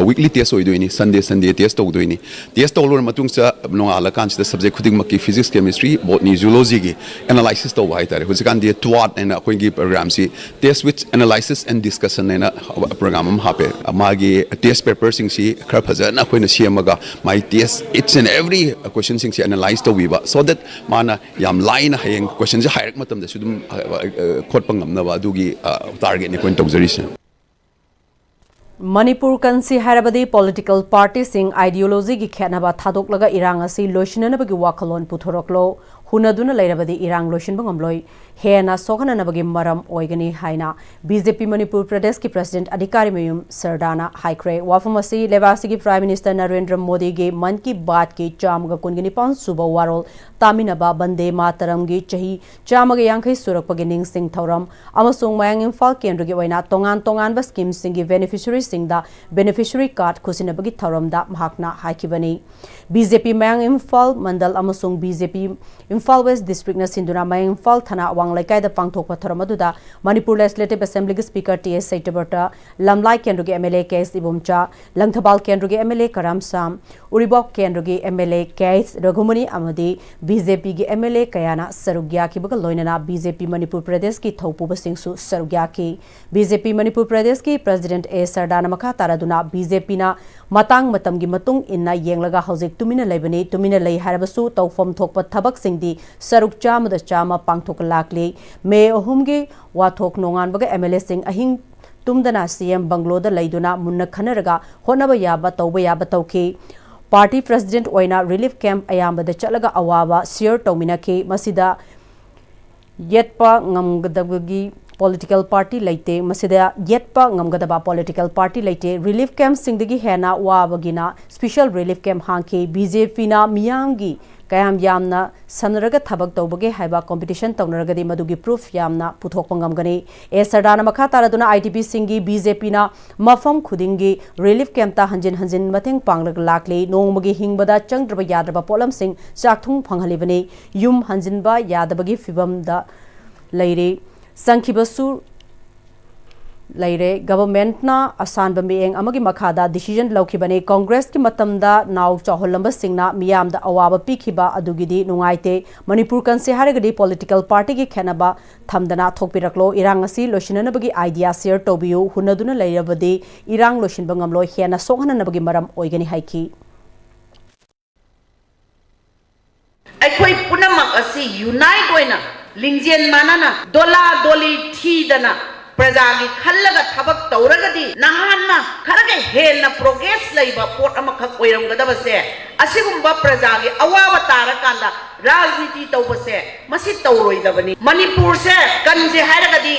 ꯋꯤꯛꯂꯤ ꯇꯦꯁ ꯑꯣꯏꯗꯣꯏꯅꯤ, ꯁꯟꯗꯦ ꯁꯟꯗꯦ ꯇꯦꯁ ꯇꯧꯗꯣꯏꯅꯤ꯫ ꯇꯦꯁ ꯇꯧ ꯂꯣꯏꯔ ꯃꯇꯨꯡꯁꯤꯗ ꯅꯣꯡꯉꯥꯜꯂꯀꯥꯟꯁꯤꯗ ꯁꯕꯖꯦꯛ ꯈꯨꯗꯤꯡꯃꯛꯀꯤ ꯐꯤꯖꯤꯛꯁ, ꯀꯦꯃꯤꯁꯇ꯭ꯔꯤ, ꯕꯣꯠꯅꯤ, ꯖꯨꯂꯣꯖꯤꯒꯤ ꯑꯦꯅꯥꯂꯥꯏꯁꯤꯁ ꯇꯧꯕ ꯍꯥꯏꯇꯥꯔꯦ꯫ ꯍꯧꯖꯤꯛꯀꯥꯟꯗꯤ ꯇ꯭ꯋꯥꯠ ꯍꯥꯏꯅ ꯑꯩꯈꯣꯏꯒꯤ ꯄ꯭ꯔꯣꯒ꯭ꯔꯥꯝꯁꯤ, Test with Analysis and Discussion ꯍꯥꯏꯅ ꯄ꯭ꯔꯣꯒ꯭ꯔꯥꯝ ꯑꯃ ꯍꯥꯞꯄꯦ꯫ ꯃꯥꯒꯤ ꯇꯦꯁ ꯄꯦꯄꯔꯁꯤꯡꯁꯤ ꯈꯔ ꯐꯖꯅ ꯑꯩꯈꯣꯏꯅ ꯁꯦꯝꯃꯒ ꯃꯥꯒꯤ ꯇꯦꯁ, each and every questionꯁꯤꯡꯁꯤ ꯑꯦꯅꯥꯂꯥꯏꯁ ꯇꯧꯕꯤꯕ, so that ꯃꯥꯅ ꯌꯥꯝ ꯂꯥꯏꯅ ꯍꯌꯦꯡ ꯀꯣꯏꯁꯟꯁꯦ ꯍꯥꯏꯔꯛꯄ ꯃꯇꯝꯗꯁꯨ ꯑꯗꯨꯝ ꯑ, ꯑ, ꯈꯣꯠꯄ ꯉꯝꯅꯕ ꯑꯗꯨꯒꯤ ꯇꯥꯔꯒꯦꯠꯅꯤ ꯑꯩꯈꯣꯏꯅ ꯇꯧꯖꯔꯤꯁꯦ꯫ ꯃꯅꯤꯄꯨꯔ ꯀꯟꯁꯤ ꯍꯥꯏꯔꯕꯗꯤ ꯄꯣꯂꯤꯇꯤꯀꯦꯜ ꯄꯥꯔꯇꯤꯁꯤꯡ ꯑꯥꯏꯗꯤꯌꯣꯂꯣꯖꯤꯒꯤ ꯈꯦꯠꯅꯕ ꯊꯥꯗꯣꯛꯂꯒ ꯏꯔꯥꯡ ꯑꯁꯤ ꯂꯣꯏꯁꯤꯟꯅꯅꯕꯒꯤ ꯋꯥꯈꯜꯂꯣꯟ ꯄꯨꯊꯣꯔꯛꯂꯣ꯫ ꯍꯨꯟꯅꯗꯨꯅ ꯂꯩꯔꯕꯗꯤ ꯏꯔꯥꯡ ꯂꯣꯏꯁꯤꯟꯕ ꯉꯝꯂꯣꯏ, ꯍꯦꯟꯅ ꯁꯣꯛꯍꯟꯅꯅꯕꯒꯤ ꯃꯔꯝ ꯑꯣꯏꯒꯅꯤ ꯍꯥꯏꯅ ꯕꯤ ꯖꯦ ꯄꯤ ꯃꯅꯤꯄꯨꯔ ꯄ꯭ꯔꯗꯦꯁꯀꯤ ꯄ꯭ꯔꯁꯤꯗꯦꯟꯠ ꯑꯙꯤꯀꯥꯔꯤ ꯃꯌꯨꯝ ꯁꯔꯗꯥꯅ ꯍꯥꯏꯈ꯭ꯔꯦ꯫ ꯋꯥꯐꯝ ꯑꯁꯤ ꯂꯩꯕꯥꯛ ꯑꯁꯤꯒꯤ ꯄ꯭ꯔꯥꯏꯝ ꯃꯤꯅꯤꯁꯇꯔ ꯅꯔꯦꯟꯗ꯭ꯔ ꯃꯣꯗꯤꯒꯤ ꯃꯟ ꯀꯤ ꯕꯥꯠꯀꯤ ꯆꯥꯝꯃꯒ ꯀꯨꯟꯒ ꯅꯤꯄꯥꯟ ꯁꯨꯕ ꯋꯥꯔꯣꯜ ꯇꯥꯃꯤꯟꯅꯕ ꯕꯟꯗꯦ ꯃꯥꯇꯔꯝꯒꯤ ꯆꯍꯤ ꯆꯥꯝꯃꯒ ꯌꯥꯡꯈꯩ ꯁꯨꯔꯛꯄꯒꯤ ꯅꯤꯡꯁꯤꯡ ꯊꯧꯔꯝ ꯑꯃꯁꯨꯡ ꯃꯌꯥꯡ ꯏꯝꯐꯥꯜ ꯀꯦꯟꯗ꯭ꯔꯒꯤ ꯑꯣꯏꯅ ꯇꯣꯉꯥꯟ ꯇꯣꯉꯥꯟꯕ ꯁ꯭ꯀꯤꯝꯁꯤꯡꯒꯤ ꯕꯦꯅꯤꯐꯤꯁꯔꯤꯁꯤꯡꯗ ꯕꯦꯅꯤꯐꯤꯁꯔꯤ ꯀꯥꯔꯗ ꯈꯨꯠꯁꯤꯟꯅꯕꯒꯤ ꯊꯧꯔꯝꯗ ꯃꯍꯥꯛꯅ ꯍꯥꯏꯈꯤꯕꯅꯤ꯫ ꯕꯤ ꯖꯦ ꯄꯤ ꯃꯌꯥꯡ ꯏꯝꯐꯥꯜ ꯃꯟꯗꯜ ꯑꯃꯁꯨꯡ B J P Imphal west ꯗꯤꯁꯇ꯭ꯔꯤꯛꯅ ꯁꯤꯟꯗꯨꯅ ꯃꯌꯥꯡ ꯏꯝꯐꯥꯜ ꯊꯅꯥ ꯑꯋꯥꯡ ꯂꯩꯀꯥꯏꯗ ꯄꯥꯡꯊꯣꯛꯄ ꯊꯧꯔꯝ ꯑꯗꯨꯗ ꯃꯅꯤꯄꯨꯔ ꯂꯦꯖꯤꯁꯂꯦꯇꯤꯚ ꯑꯦꯁꯦꯝꯕ꯭ꯂꯤꯒꯤ speaker T S Satyabrata, Lamlai ꯀꯦꯟꯗ꯭ꯔꯒꯤ M L A K S Ibomcha, Langthabal ꯀꯦꯟꯗ꯭ꯔꯒꯤ M L A Karam Shyam, Uripok ꯀꯦꯟꯗ꯭ꯔꯒꯤ M L A K H Raghumani ꯑꯃꯗꯤ ꯕꯤ ꯖꯦ ꯄꯤꯒꯤ ꯑꯦꯝ ꯑꯦꯜ ꯑꯦ ꯀꯌꯥꯅ ꯁꯔꯨꯛ ꯌꯥꯈꯤꯕꯒ ꯂꯣꯏꯅꯅ ꯕꯤ ꯖꯦ ꯄꯤ ꯃꯅꯤꯄꯨꯔ ꯄ꯭ꯔꯗꯦꯁꯀꯤ ꯊꯧꯄꯨꯕꯁꯤꯡꯁꯨ ꯁꯔꯨꯛ ꯌꯥꯈꯤ꯫ ꯕꯤ ꯖꯦ ꯄꯤ ꯃꯅꯤꯄꯨꯔ ꯄ꯭ꯔꯗꯦꯁꯀꯤ ꯄ꯭ꯔꯁꯤꯗꯦꯟꯠ ꯑꯦ ꯁꯔꯗꯥꯅ ꯃꯈꯥ ꯇꯥꯔꯗꯨꯅ, ꯕꯤ ꯖꯦ ꯄꯤꯅ ꯃꯇꯥꯡ ꯃꯇꯝꯒꯤ ꯃꯇꯨꯡ ꯏꯟꯅ ꯌꯦꯡꯂꯒ ꯍꯧꯖꯤꯛ ꯇꯨꯃꯤꯟꯅ ꯂꯩꯕꯅꯤ, ꯇꯨꯃꯤꯟꯅ ꯂꯩ ꯍꯥꯏꯔꯕꯁꯨ ꯇꯧꯐꯝ ꯊꯣꯛꯄ ꯊꯕꯛꯁꯤꯡꯗꯤ ꯁꯔꯨꯛ ꯆꯥꯝꯃꯗ ꯆꯥꯝꯃ ꯄꯥꯡꯊꯣꯛꯂꯥꯛꯂꯤ꯫ ꯃꯦ ꯑꯍꯨꯝꯒꯤ ꯋꯥꯊꯣꯛ ꯅꯣꯡꯉꯥꯟꯕꯒ ꯑꯦꯝ ꯑꯦꯜ ꯑꯦꯁꯤꯡ ꯑꯍꯤꯡ ꯇꯨꯝꯗꯅ ꯁꯤ ꯑꯦꯝ ꯕꯪꯒ꯭ꯂꯣꯗ ꯂꯩꯗꯨꯅ ꯃꯨꯟꯅ ꯈꯟꯅꯔꯒ ꯍꯣꯠꯅꯕ ꯌꯥꯕ ꯇꯧꯕ ꯌꯥꯕ ꯇꯧꯈꯤ꯫ ꯄꯥꯔꯇꯤ ꯄ꯭ꯔꯁꯤꯗꯦꯟꯠ ꯑꯣꯏꯅ ꯔꯤꯂꯤꯐ ꯀꯦꯝꯞ ꯑꯌꯥꯝꯕꯗ ꯆꯠꯂꯒ ꯑꯋꯥꯕ ꯁꯤꯌꯔ ꯇꯧꯃꯤꯟꯅꯈꯤ꯫ ꯃꯁꯤꯗ ꯌꯦꯠꯄ ꯉꯝꯒꯗꯕꯒꯤ ꯄꯣꯂꯤꯇꯤꯀꯦꯜ ꯄꯥꯔꯇꯤ ꯂꯩꯇꯦ꯫ ꯃꯁꯤꯗ ꯌꯦꯠꯄ ꯉꯝꯒꯗꯕ ꯄꯣꯂꯤꯇꯤꯀꯦꯜ ꯄꯥꯔꯇꯤ ꯂꯩꯇꯦ꯫ ꯔꯤꯂꯤꯐ ꯀꯦꯝꯞꯁꯤꯡꯗꯒꯤ ꯍꯦꯟꯅ ꯋꯥꯕꯒꯤꯅ ꯁ꯭ꯄꯤꯁꯦꯜ ꯔꯤꯂꯤꯐ ꯀꯦꯝꯞ ꯍꯥꯡꯈꯤ꯫ ꯕꯤ ꯖꯦ ꯄꯤꯅ ꯃꯤꯌꯥꯝꯒꯤ ꯀꯌꯥꯝ ꯌꯥꯝꯅ ꯁꯝꯅꯔꯒ ꯊꯕꯛ ꯇꯧꯕꯒꯦ ꯍꯥꯏꯕ ꯀꯝꯄꯤꯇꯤꯁꯟ ꯇꯧꯅꯔꯒꯗꯤ ꯃꯗꯨꯒꯤ ꯄ꯭ꯔꯨꯐ ꯌꯥꯝꯅ ꯄꯨꯊꯣꯛꯄ ꯉꯝꯒꯅꯤ꯫ ꯑꯦ ꯁꯔꯗꯥꯅ ꯃꯈꯥ ꯇꯥꯔꯗꯨꯅ ꯑꯥꯏ ꯗꯤ ꯄꯤꯁꯤꯡꯒꯤ ꯕꯤ ꯖꯦ ꯄꯤꯅ ꯃꯐꯝ ꯈꯨꯗꯤꯡꯒꯤ ꯔꯤꯂꯤꯐ ꯀꯦꯝꯞꯇ ꯍꯟꯖꯤꯟ ꯍꯟꯖꯤꯟ ꯃꯇꯦꯡ ꯄꯥꯡꯂꯒ ꯂꯥꯛꯂꯤ꯫ ꯅꯣꯡꯃꯒꯤ ꯍꯤꯡꯕꯗ ꯆꯪꯗ꯭ꯔꯕ ꯌꯥꯗ꯭ꯔꯕ ꯄꯣꯠꯂꯝꯁꯤꯡ ꯆꯥꯛꯊꯨꯡ ꯐꯪꯍꯜꯂꯤꯕꯅꯤ꯫ ꯌꯨꯝ ꯍꯟꯖꯤꯟꯕ ꯌꯥꯗꯕꯒꯤ ꯐꯤꯕꯝꯗ ꯂꯩꯔꯤ꯫ ꯆꯪꯈꯤꯕꯁꯨ ꯂꯩꯔꯦ꯫ ꯒꯚꯔꯟꯃꯦꯟꯠꯅ ꯑꯁꯥꯟꯕ ꯃꯤꯠꯌꯦꯡ ꯑꯃꯒꯤ ꯃꯈꯥꯗ ꯗꯤꯁꯤꯖꯟ ꯂꯧꯈꯤꯕꯅꯤ꯫ ꯀꯣꯡꯒ꯭ꯔꯦꯁꯀꯤ ꯃꯇꯝꯗ ꯅꯥꯎ ꯆꯥꯎꯍꯜꯂꯝꯕꯁꯤꯡꯅ ꯃꯤꯌꯥꯝꯗ ꯑꯋꯥꯕ ꯄꯤꯈꯤꯕ ꯑꯗꯨꯒꯤꯗꯤ ꯅꯨꯡꯉꯥꯏꯇꯦ꯫ ꯃꯅꯤꯄꯨꯔ ꯀꯟꯁꯦ ꯍꯥꯏꯔꯒꯗꯤ ꯄꯣꯂꯤꯇꯤꯀꯦꯜ ꯄꯥꯔꯇꯤꯒꯤ ꯈꯦꯠꯅꯕ ꯊꯝꯗꯅ ꯊꯣꯛꯄꯤꯔꯛꯂꯣ꯫ ꯏꯔꯥꯡ ꯑꯁꯤ ꯂꯣꯏꯁꯤꯟꯅꯅꯕꯒꯤ ꯑꯥꯏꯗꯤꯌꯥ ꯁꯤꯌꯔ ꯇꯧꯕꯤꯌꯨ꯫ ꯍꯨꯟꯅꯗꯨꯅ ꯂꯩꯔꯕꯗꯤ ꯏꯔꯥꯡ ꯂꯣꯏꯁꯤꯟꯕ ꯉꯝꯂꯣꯏ, ꯍꯦꯟꯅ ꯁꯣꯛꯍꯟꯅꯅꯕꯒꯤ ꯃꯔꯝ ꯑꯣꯏꯒꯅꯤ ꯍꯥꯏꯈꯤ꯫ ꯑꯩꯈꯣꯏ ꯄꯨꯝꯅꯃꯛ ꯑꯁꯤ ꯌꯨꯅꯥꯏꯠ ꯑꯣꯏꯅ, ꯂꯤꯡꯖꯦꯜ ꯃꯥꯟꯅꯅ, ꯗꯣꯂꯥ ꯗꯣꯂꯤ ꯊꯤꯗꯅ ꯄ꯭ꯔꯖꯥꯒꯤ ꯈꯜꯂꯒ ꯊꯕꯛ ꯇꯧꯔꯒꯗꯤ ꯅꯍꯥꯟꯅ ꯈꯔꯒ ꯍꯦꯟꯅ ꯄ꯭ꯔꯣꯒ꯭ꯔꯦꯁ ꯂꯩꯕ ꯄꯣꯠ ꯑꯃꯈꯛ ꯑꯣꯏꯔꯝꯒꯗꯕꯁꯦ, ꯑꯁꯤꯒꯨꯝꯕ ꯄ꯭ꯔꯖꯥꯒꯤ ꯑꯋꯥꯕ ꯇꯥꯔꯀꯥꯟꯗ ꯔꯥꯖꯅꯤꯇꯤ ꯇꯧꯕꯁꯦ ꯃꯁꯤ ꯇꯧꯔꯣꯏꯗꯕꯅꯤ꯫ ꯃꯅꯤꯄꯨꯔꯁꯦ ꯀꯟꯁꯦ ꯍꯥꯏꯔꯒꯗꯤ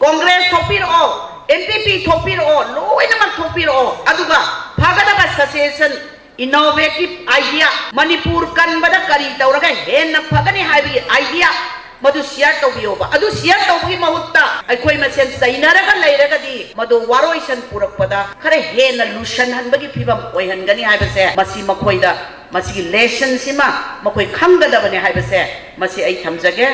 ꯀꯣꯡꯒ꯭ꯔꯦꯁ ꯊꯣꯛꯄꯤꯔꯛꯑꯣ, ꯑꯦꯟ ꯄꯤ ꯄꯤ ꯊꯣꯛꯄꯤꯔꯛꯑꯣ, ꯂꯣꯏꯅꯃꯛ ꯊꯣꯛꯄꯤꯔꯛꯑꯣ꯫ ꯑꯗꯨꯒ ꯐꯒꯗꯕ ꯁꯖꯦꯁꯟ, ꯏꯅꯣꯚꯦꯇꯤꯚ ꯑꯥꯏꯗꯤꯌꯥ, ꯃꯅꯤꯄꯨꯔ ꯀꯟꯕꯗ ꯀꯔꯤ ꯇꯧꯔꯒ ꯍꯦꯟꯅ ꯐꯒꯅꯤ ꯍꯥꯏꯕꯒꯤ ꯑꯥꯏꯗꯤꯌꯥ ꯃꯗꯨ ꯁꯤꯌꯔ ꯇꯧꯕꯤꯌꯣꯕ꯫ ꯑꯗꯨ ꯁꯤꯌꯔ ꯇꯧꯕꯒꯤ ꯃꯍꯨꯠꯇ ꯑꯩꯈꯣꯏ ꯃꯁꯦꯟ ꯆꯩꯅꯔꯒ ꯂꯩꯔꯒꯗꯤ ꯃꯗꯨ ꯋꯥꯔꯣꯏꯁꯟ ꯄꯨꯔꯛꯄꯗ ꯈꯔ ꯍꯦꯟꯅ ꯂꯨꯁꯟꯍꯟꯕꯒꯤ ꯐꯤꯕꯝ ꯑꯣꯏꯍꯟꯒꯅꯤ ꯍꯥꯏꯕꯁꯦ, ꯃꯁꯤ ꯃꯈꯣꯏꯗ, ꯃꯁꯤꯒꯤ ꯂꯦꯁꯟꯁꯤꯃ ꯃꯈꯣꯏ ꯈꯪꯒꯗꯕꯅꯤ ꯍꯥꯏꯕꯁꯦ, ꯃꯁꯤ ꯑꯩ ꯊꯝꯖꯒꯦ꯫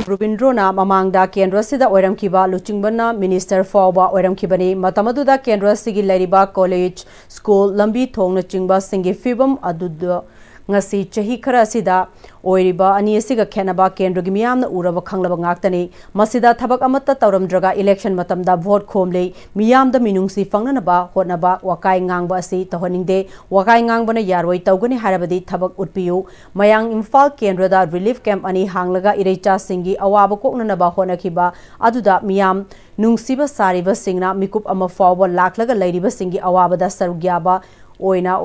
ꯔꯕꯤꯟꯗ꯭ꯔꯣꯅ ꯃꯃꯥꯡꯗ ꯀꯦꯟꯗ꯭ꯔ ꯑꯁꯤꯗ ꯑꯣꯏꯔꯝꯈꯤꯕ ꯂꯨꯆꯤꯡꯕꯅ ꯃꯤꯅꯤꯁꯇꯔ ꯐꯥꯎꯕ ꯑꯣꯏꯔꯝꯈꯤꯕꯅꯤ꯫ ꯃꯇꯝ ꯑꯗꯨꯗ ꯀꯦꯟꯗ꯭ꯔ ꯑꯁꯤꯒꯤ ꯂꯩꯔꯤꯕ ꯀꯣꯂꯦꯖ, ꯁ꯭ꯀꯨꯜ, ꯂꯝꯕꯤ ꯊꯣꯡꯅꯆꯤꯡꯕꯁꯤꯡꯒꯤ ꯐꯤꯕꯝ ꯑꯗꯨꯗ ꯉꯁꯤ ꯆꯍꯤ ꯈꯔ ꯑꯁꯤꯗ ꯑꯣꯏꯔꯤꯕ ꯑꯅꯤ ꯑꯁꯤꯒ ꯈꯦꯠꯅꯕ ꯀꯦꯟꯗ꯭ꯔꯒꯤ ꯃꯤꯌꯥꯝꯅ ꯎꯔꯕ ꯈꯪꯂꯕ ꯉꯥꯛꯇꯅꯤ꯫ ꯃꯁꯤꯗ ꯊꯕꯛ ꯑꯃꯠꯇ ꯇꯧꯔꯝꯗ꯭ꯔꯒ ꯏꯂꯦꯛꯁꯟ ꯃꯇꯝꯗ ꯚꯣꯠ ꯈꯣꯝꯂꯤ꯫ ꯃꯤꯌꯥꯝꯗ ꯃꯤꯅꯨꯡꯁꯤ ꯐꯪꯅꯅꯕ ꯍꯣꯠꯅꯕ, ꯋꯥꯀꯥꯏ ꯉꯥꯡꯕ ꯑꯁꯤ ꯇꯧꯍꯟꯅꯤꯡꯗꯦ꯫ ꯋꯥꯀꯥꯏ ꯉꯥꯡꯕꯅ ꯌꯥꯔꯣꯏ, ꯇꯧꯒꯅꯤ ꯍꯥꯏꯔꯕꯗꯤ ꯊꯕꯛ ꯎꯠꯄꯤꯌꯨ꯫ ꯃꯌꯥꯡ ꯏꯝꯐꯥꯜ ꯀꯦꯟꯗ꯭ꯔꯗ ꯔꯤꯂꯤꯐ ꯀꯦꯝꯞ ꯑꯅꯤ ꯍꯥꯡꯂꯒ ꯏꯔꯩꯆꯥꯁꯤꯡꯒꯤ ꯑꯋꯥꯕ ꯀꯣꯛꯅꯅꯕ ꯍꯣꯠꯅꯈꯤꯕ ꯑꯗꯨꯗ ꯃꯤꯌꯥꯝ ꯅꯨꯡꯁꯤꯕ ꯁꯥꯔꯤꯕꯁꯤꯡꯅ ꯃꯤꯀꯨꯞ ꯑꯃ ꯐꯥꯎꯕ ꯂꯥꯛꯂꯒ ꯂꯩꯔꯤꯕꯁꯤꯡꯒꯤ ꯑꯋꯥꯕꯗ ꯁꯔꯨꯛ ꯌꯥꯕ ꯑꯣꯏꯅ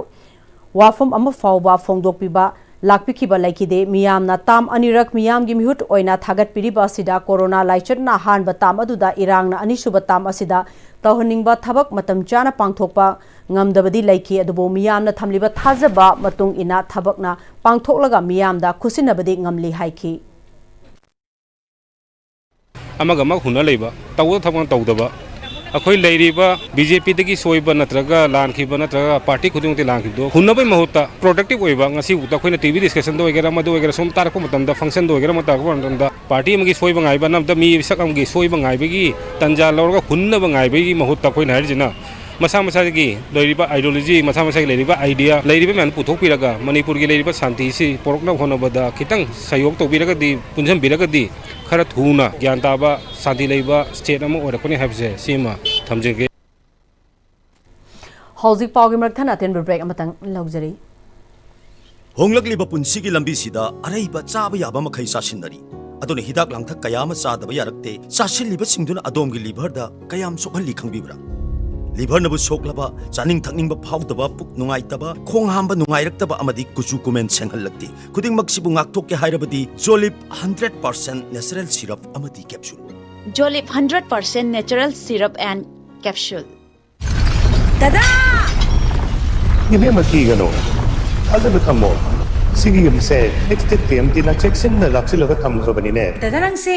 ꯋꯥꯐꯝ ꯑꯃ ꯐꯥꯎꯕ ꯐꯣꯡꯗꯣꯛꯄꯤꯕ ꯂꯥꯛꯄꯤꯈꯤꯕ ꯂꯩꯈꯤꯗꯦ꯫ ꯃꯤꯌꯥꯝꯅ ꯇꯥꯝ ꯑꯅꯤꯔꯛ ꯃꯤꯌꯥꯝꯒꯤ ꯃꯤꯍꯨꯠ ꯑꯣꯏꯅ ꯊꯥꯒꯠꯄꯤꯔꯤꯕ ꯑꯁꯤꯗ ꯀꯣꯔꯣꯅꯥ ꯂꯥꯏꯆꯠꯅ ꯑꯍꯥꯟꯕ ꯇꯥꯝ ꯑꯗꯨꯗ ꯏꯔꯥꯡꯅ ꯑꯅꯤꯁꯨꯕ ꯇꯥꯝ ꯑꯁꯤꯗ ꯇꯧꯍꯟꯅꯤꯡꯕ ꯊꯕꯛ ꯃꯇꯝ ꯆꯥꯅ ꯄꯥꯡꯊꯣꯛꯄ ꯉꯝꯗꯕꯗꯤ ꯂꯩꯈꯤ, ꯑꯗꯨꯕꯨ ꯃꯤꯌꯥꯝꯅ ꯊꯝꯂꯤꯕ ꯊꯥꯖꯕ ꯃꯇꯨꯡ ꯏꯟꯅ ꯊꯕꯛꯅ ꯄꯥꯡꯊꯣꯛꯂꯒ ꯃꯤꯌꯥꯝꯗ ꯈꯨꯠꯁꯤꯟꯅꯕꯗꯤ ꯉꯝꯂꯤ ꯍꯥꯏꯈꯤ꯫ ꯑꯃꯒ ꯑꯃꯒ ꯍꯨꯟꯅ ꯂꯩꯕ, ꯇꯧꯒꯗꯕ ꯊꯕꯛꯅ ꯇꯧꯗꯕ, ꯑꯩꯈꯣꯏ ꯂꯩꯔꯤꯕ ꯕꯤ ꯖꯦ ꯄꯤꯗꯒꯤ ꯁꯣꯏꯕ ꯅꯠꯇ꯭ꯔꯒ ꯂꯥꯟꯈꯤꯕ ꯅꯠꯇ꯭ꯔꯒ ꯄꯥꯔꯇꯤ ꯈꯨꯗꯤꯡꯃꯛꯇꯤ ꯂꯥꯟꯈꯤꯕꯗꯣ ꯍꯨꯟꯅꯕꯒꯤ ꯃꯍꯨꯠꯇ productive ꯑꯣꯏꯕ, ꯉꯁꯤꯐꯥꯎꯗ ꯑꯩꯈꯣꯏꯅ ꯇꯤ ꯚꯤ discussionꯗ ꯑꯣꯏꯒꯦꯔꯥ, ꯑꯃꯗ ꯑꯣꯏꯒꯦꯔꯥ, ꯁꯨꯝ ꯇꯥꯔꯛꯄ ꯃꯇꯝꯗ, functionꯗ ꯑꯣꯏꯒꯦꯔꯥ, ꯑꯃ ꯇꯥꯔꯛꯄ ꯃꯇꯝꯗ, ꯄꯥꯔꯇꯤ ꯑꯃꯒꯤ ꯁꯣꯏꯕ ꯉꯥꯏꯕ, ꯅꯠꯇ꯭ꯔꯒ ꯃꯤ ꯁꯛ ꯑꯃꯒꯤ ꯁꯣꯏꯕ ꯉꯥꯏꯕꯒꯤ ꯇꯟꯖꯥ ꯂꯧꯔꯒ ꯍꯨꯟꯅꯕ ꯉꯥꯏꯕꯒꯤ ꯃꯍꯨꯠꯇ ꯑꯩꯈꯣꯏꯅ ꯍꯥꯏꯔꯤꯁꯤꯅ ꯃꯁꯥ ꯃꯁꯥꯒꯤ ꯂꯩꯔꯤꯕ ideology, ꯃꯁꯥ ꯃꯁꯥꯒꯤ ꯂꯩꯔꯤꯕ idea, ꯂꯩꯔꯤꯕ ꯃꯌꯥꯝ ꯄꯨꯊꯣꯛꯄꯤꯔꯒ ꯃꯅꯤꯄꯨꯔꯒꯤ ꯂꯩꯔꯤꯕ ꯁꯥꯟꯇꯤꯁꯤ ꯄꯣꯔꯛꯅꯕ ꯍꯣꯠꯅꯕꯗ ꯈꯤꯇꯪ ꯁꯍꯌꯣꯒ ꯇꯧꯕꯤꯔꯒꯗꯤ, ꯄꯨꯟꯁꯤꯟꯕꯤꯔꯒꯗꯤ ꯈꯔ ꯊꯨꯅ ꯒ꯭ꯌꯥꯟ ꯇꯥꯕ, ꯁꯥꯟꯇꯤ ꯂꯩꯕ state ꯑꯃ ꯑꯣꯏꯔꯛꯀꯅꯤ ꯍꯥꯏꯕꯁꯦ ꯁꯤꯃ ꯊꯝꯖꯒꯦ꯫ ꯍꯧꯖꯤꯛ ꯄꯥꯎꯒꯤ ꯃꯔꯛ ꯊꯠꯅ ꯑꯇꯦꯟꯕ break ꯑꯃꯇꯪ ꯂꯧꯖꯔꯤ꯫ ꯍꯣꯡꯂꯛꯂꯤꯕ ꯄꯨꯟꯁꯤꯒꯤ ꯂꯝꯕꯤꯁꯤꯗ ꯑꯔꯩꯕ ꯆꯥꯕ ꯌꯥꯕ ꯃꯈꯩ ꯆꯥꯁꯤꯟꯅꯔꯤ꯫ ꯑꯗꯨꯅ ꯍꯤꯗꯥꯛ ꯂꯥꯡꯊꯛ ꯀꯌꯥ ꯑꯃ ꯆꯥꯗꯕ ꯌꯥꯔꯛꯇꯦ꯫ ꯆꯥꯁꯤꯜꯂꯤꯕꯁꯤꯡꯗꯨꯅ ꯑꯗꯣꯝꯒꯤ liverꯗ ꯀꯌꯥꯝ ꯁꯣꯛꯍꯜꯂꯤ ꯈꯪꯕꯤꯕ꯭ꯔꯥ? Liverꯅꯕꯨ ꯁꯣꯛꯂꯕ, ꯆꯥꯅꯤꯡ ꯊꯛꯅꯤꯡꯕ ꯐꯥꯎꯗꯕ, ꯄꯨꯛ ꯅꯨꯡꯉꯥꯏꯇꯕ, ꯈꯣꯡ ꯍꯥꯝꯕ ꯅꯨꯡꯉꯥꯏꯔꯛꯇꯕ ꯑꯃꯗꯤ ꯀꯨꯆꯨ ꯀꯨꯃꯦꯟ ꯁꯦꯡꯍꯜꯂꯛꯇꯦ꯫ ꯈꯨꯗꯤꯡꯃꯛꯁꯤꯕꯨ ꯉꯥꯛꯊꯣꯛꯀꯦ ꯍꯥꯏꯔꯕꯗꯤ Jolib hundred percent natural syrup ꯑꯃꯗꯤ capsule꯫ Jolib hundred percent natural syrup and capsule꯫ ꯗꯗꯥ! ꯏꯕꯦꯝꯃ, ꯀꯤꯒꯅꯨ꯫ ꯊꯥꯖꯕ ꯊꯝꯃꯣ꯫ ꯁꯤꯒꯤ ꯌꯨꯝꯁꯦ Extech T M Tꯅ ꯆꯦꯛꯁꯤꯟꯅ ꯂꯥꯛꯁꯤꯜꯂꯒ ꯊꯝꯈ꯭ꯔꯕꯅꯤꯅꯦ꯫ ꯗꯗꯥ, ꯅꯪꯁꯦ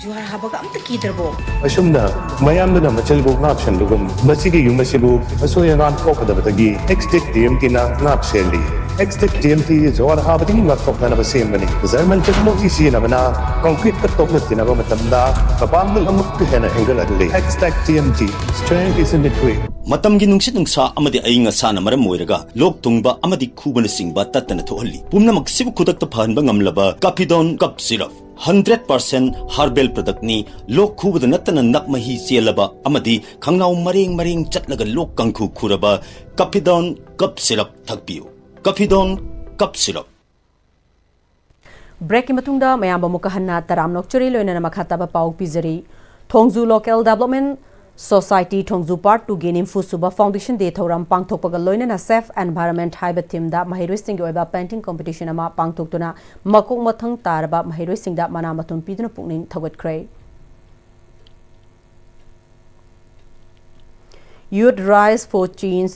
ꯖꯨꯍꯥꯔ ꯍꯥꯕꯒ ꯑꯝꯇ ꯀꯤꯗ꯭ꯔꯕꯣ? ꯑꯁꯨꯝꯅ ꯃꯌꯥꯝꯗꯨꯅ ꯃꯆꯜꯕꯨ ꯉꯥꯛ ꯁꯦꯟꯕꯒꯨꯝ, ꯃꯁꯤꯒꯤ ꯌꯨꯝ ꯑꯁꯤꯕꯨ ꯑꯁꯣꯏ ꯑꯉꯥꯝ ꯊꯣꯛꯀꯗꯕꯗꯒꯤ Extech T M Tꯅ ꯉꯥꯛ ꯁꯦꯜꯂꯤ꯫ Extech T M T ꯖꯨꯍꯥꯔ ꯍꯥꯕꯗꯒꯤ ꯉꯥꯛꯊꯣꯛꯅꯅꯕ ꯁꯦꯝꯕꯅꯤ꯫ German technology ꯁꯤꯖꯤꯟꯅꯕꯅ concreteꯀ ꯇꯣꯛꯅ ꯇꯤꯟꯅꯕ ꯃꯇꯝꯗ ꯃꯄꯥꯡꯒꯜ ꯑꯃꯨꯛꯀ ꯍꯦꯟꯅ ꯍꯦꯟꯒꯠꯍꯜꯂꯤ꯫ Extech T M T, strength is in the grit꯫ ꯃꯇꯝꯒꯤ ꯅꯨꯡꯁꯤꯠ ꯅꯨꯡꯁꯥ ꯑꯃꯗꯤ ꯑꯏꯪ ꯑꯁꯥꯅ ꯃꯔꯝ ꯑꯣꯏꯔꯒ ꯂꯣꯛ ꯊꯨꯡꯕ ꯑꯃꯗꯤ ꯈꯨꯕꯅꯆꯤꯡꯕ ꯇꯠꯇꯅ ꯊꯣꯛꯍꯜꯂꯤ꯫ ꯄꯨꯝꯅꯃꯛꯁꯤꯕꯨ ꯈꯨꯗꯛꯇ ꯐꯍꯟꯕ ꯉꯝꯂꯕ Kafidon Cough Syrup hundred percent herbal productꯅꯤ꯫ ꯂꯣꯛ ꯈꯨꯕꯗ ꯅꯠꯇꯅ ꯅꯞ ꯃꯍꯤ ꯆꯦꯜꯂꯕ ꯑꯃꯗꯤ ꯈꯪꯅꯥꯎ ꯃꯔꯦꯡ ꯃꯔꯦꯡ ꯆꯠꯂꯒ ꯂꯣꯛ ꯀꯥꯡꯈꯨ ꯈꯨꯔꯕ Kafidon Cough Syrup ꯊꯛꯄꯤꯌꯨ꯫ Kafidon Cough Syrup꯫ Breakꯀꯤ ꯃꯇꯨꯡꯗ ꯃꯌꯥꯝꯕꯨ ꯑꯃꯨꯛꯀ ꯍꯟꯅ ꯇꯔꯥꯝꯅ ꯑꯣꯛꯆꯔꯤ, ꯂꯣꯏꯅꯅ ꯃꯈꯥ ꯇꯥꯕ ꯄꯥꯎ ꯄꯤꯖꯔꯤ꯫ ꯊꯣꯡꯖꯨ Local Development Society ꯊꯣꯡꯖꯨ Part twoꯒꯤ ꯅꯤꯐꯨ ꯁꯨꯕ Foundation Day ꯊꯧꯔꯝ ꯄꯥꯡꯊꯣꯛꯄꯒ ꯂꯣꯏꯅꯅ Safe Environment ꯍꯥꯏꯕ themeꯗ ꯃꯍꯩꯔꯣꯏꯁꯤꯡꯒꯤ ꯑꯣꯏꯕ painting competition ꯑꯃ ꯄꯥꯡꯊꯣꯛꯇꯨꯅ ꯃꯀꯣꯛ ꯃꯊꯪ ꯇꯥꯔꯕ ꯃꯍꯩꯔꯣꯏꯁꯤꯡꯗ ꯃꯅꯥ ꯃꯊꯨꯝ ꯄꯤꯗꯨꯅ ꯄꯨꯛꯅꯤꯡ ꯊꯧꯒꯠꯈ꯭ꯔꯦ꯫ Youth Rise for Change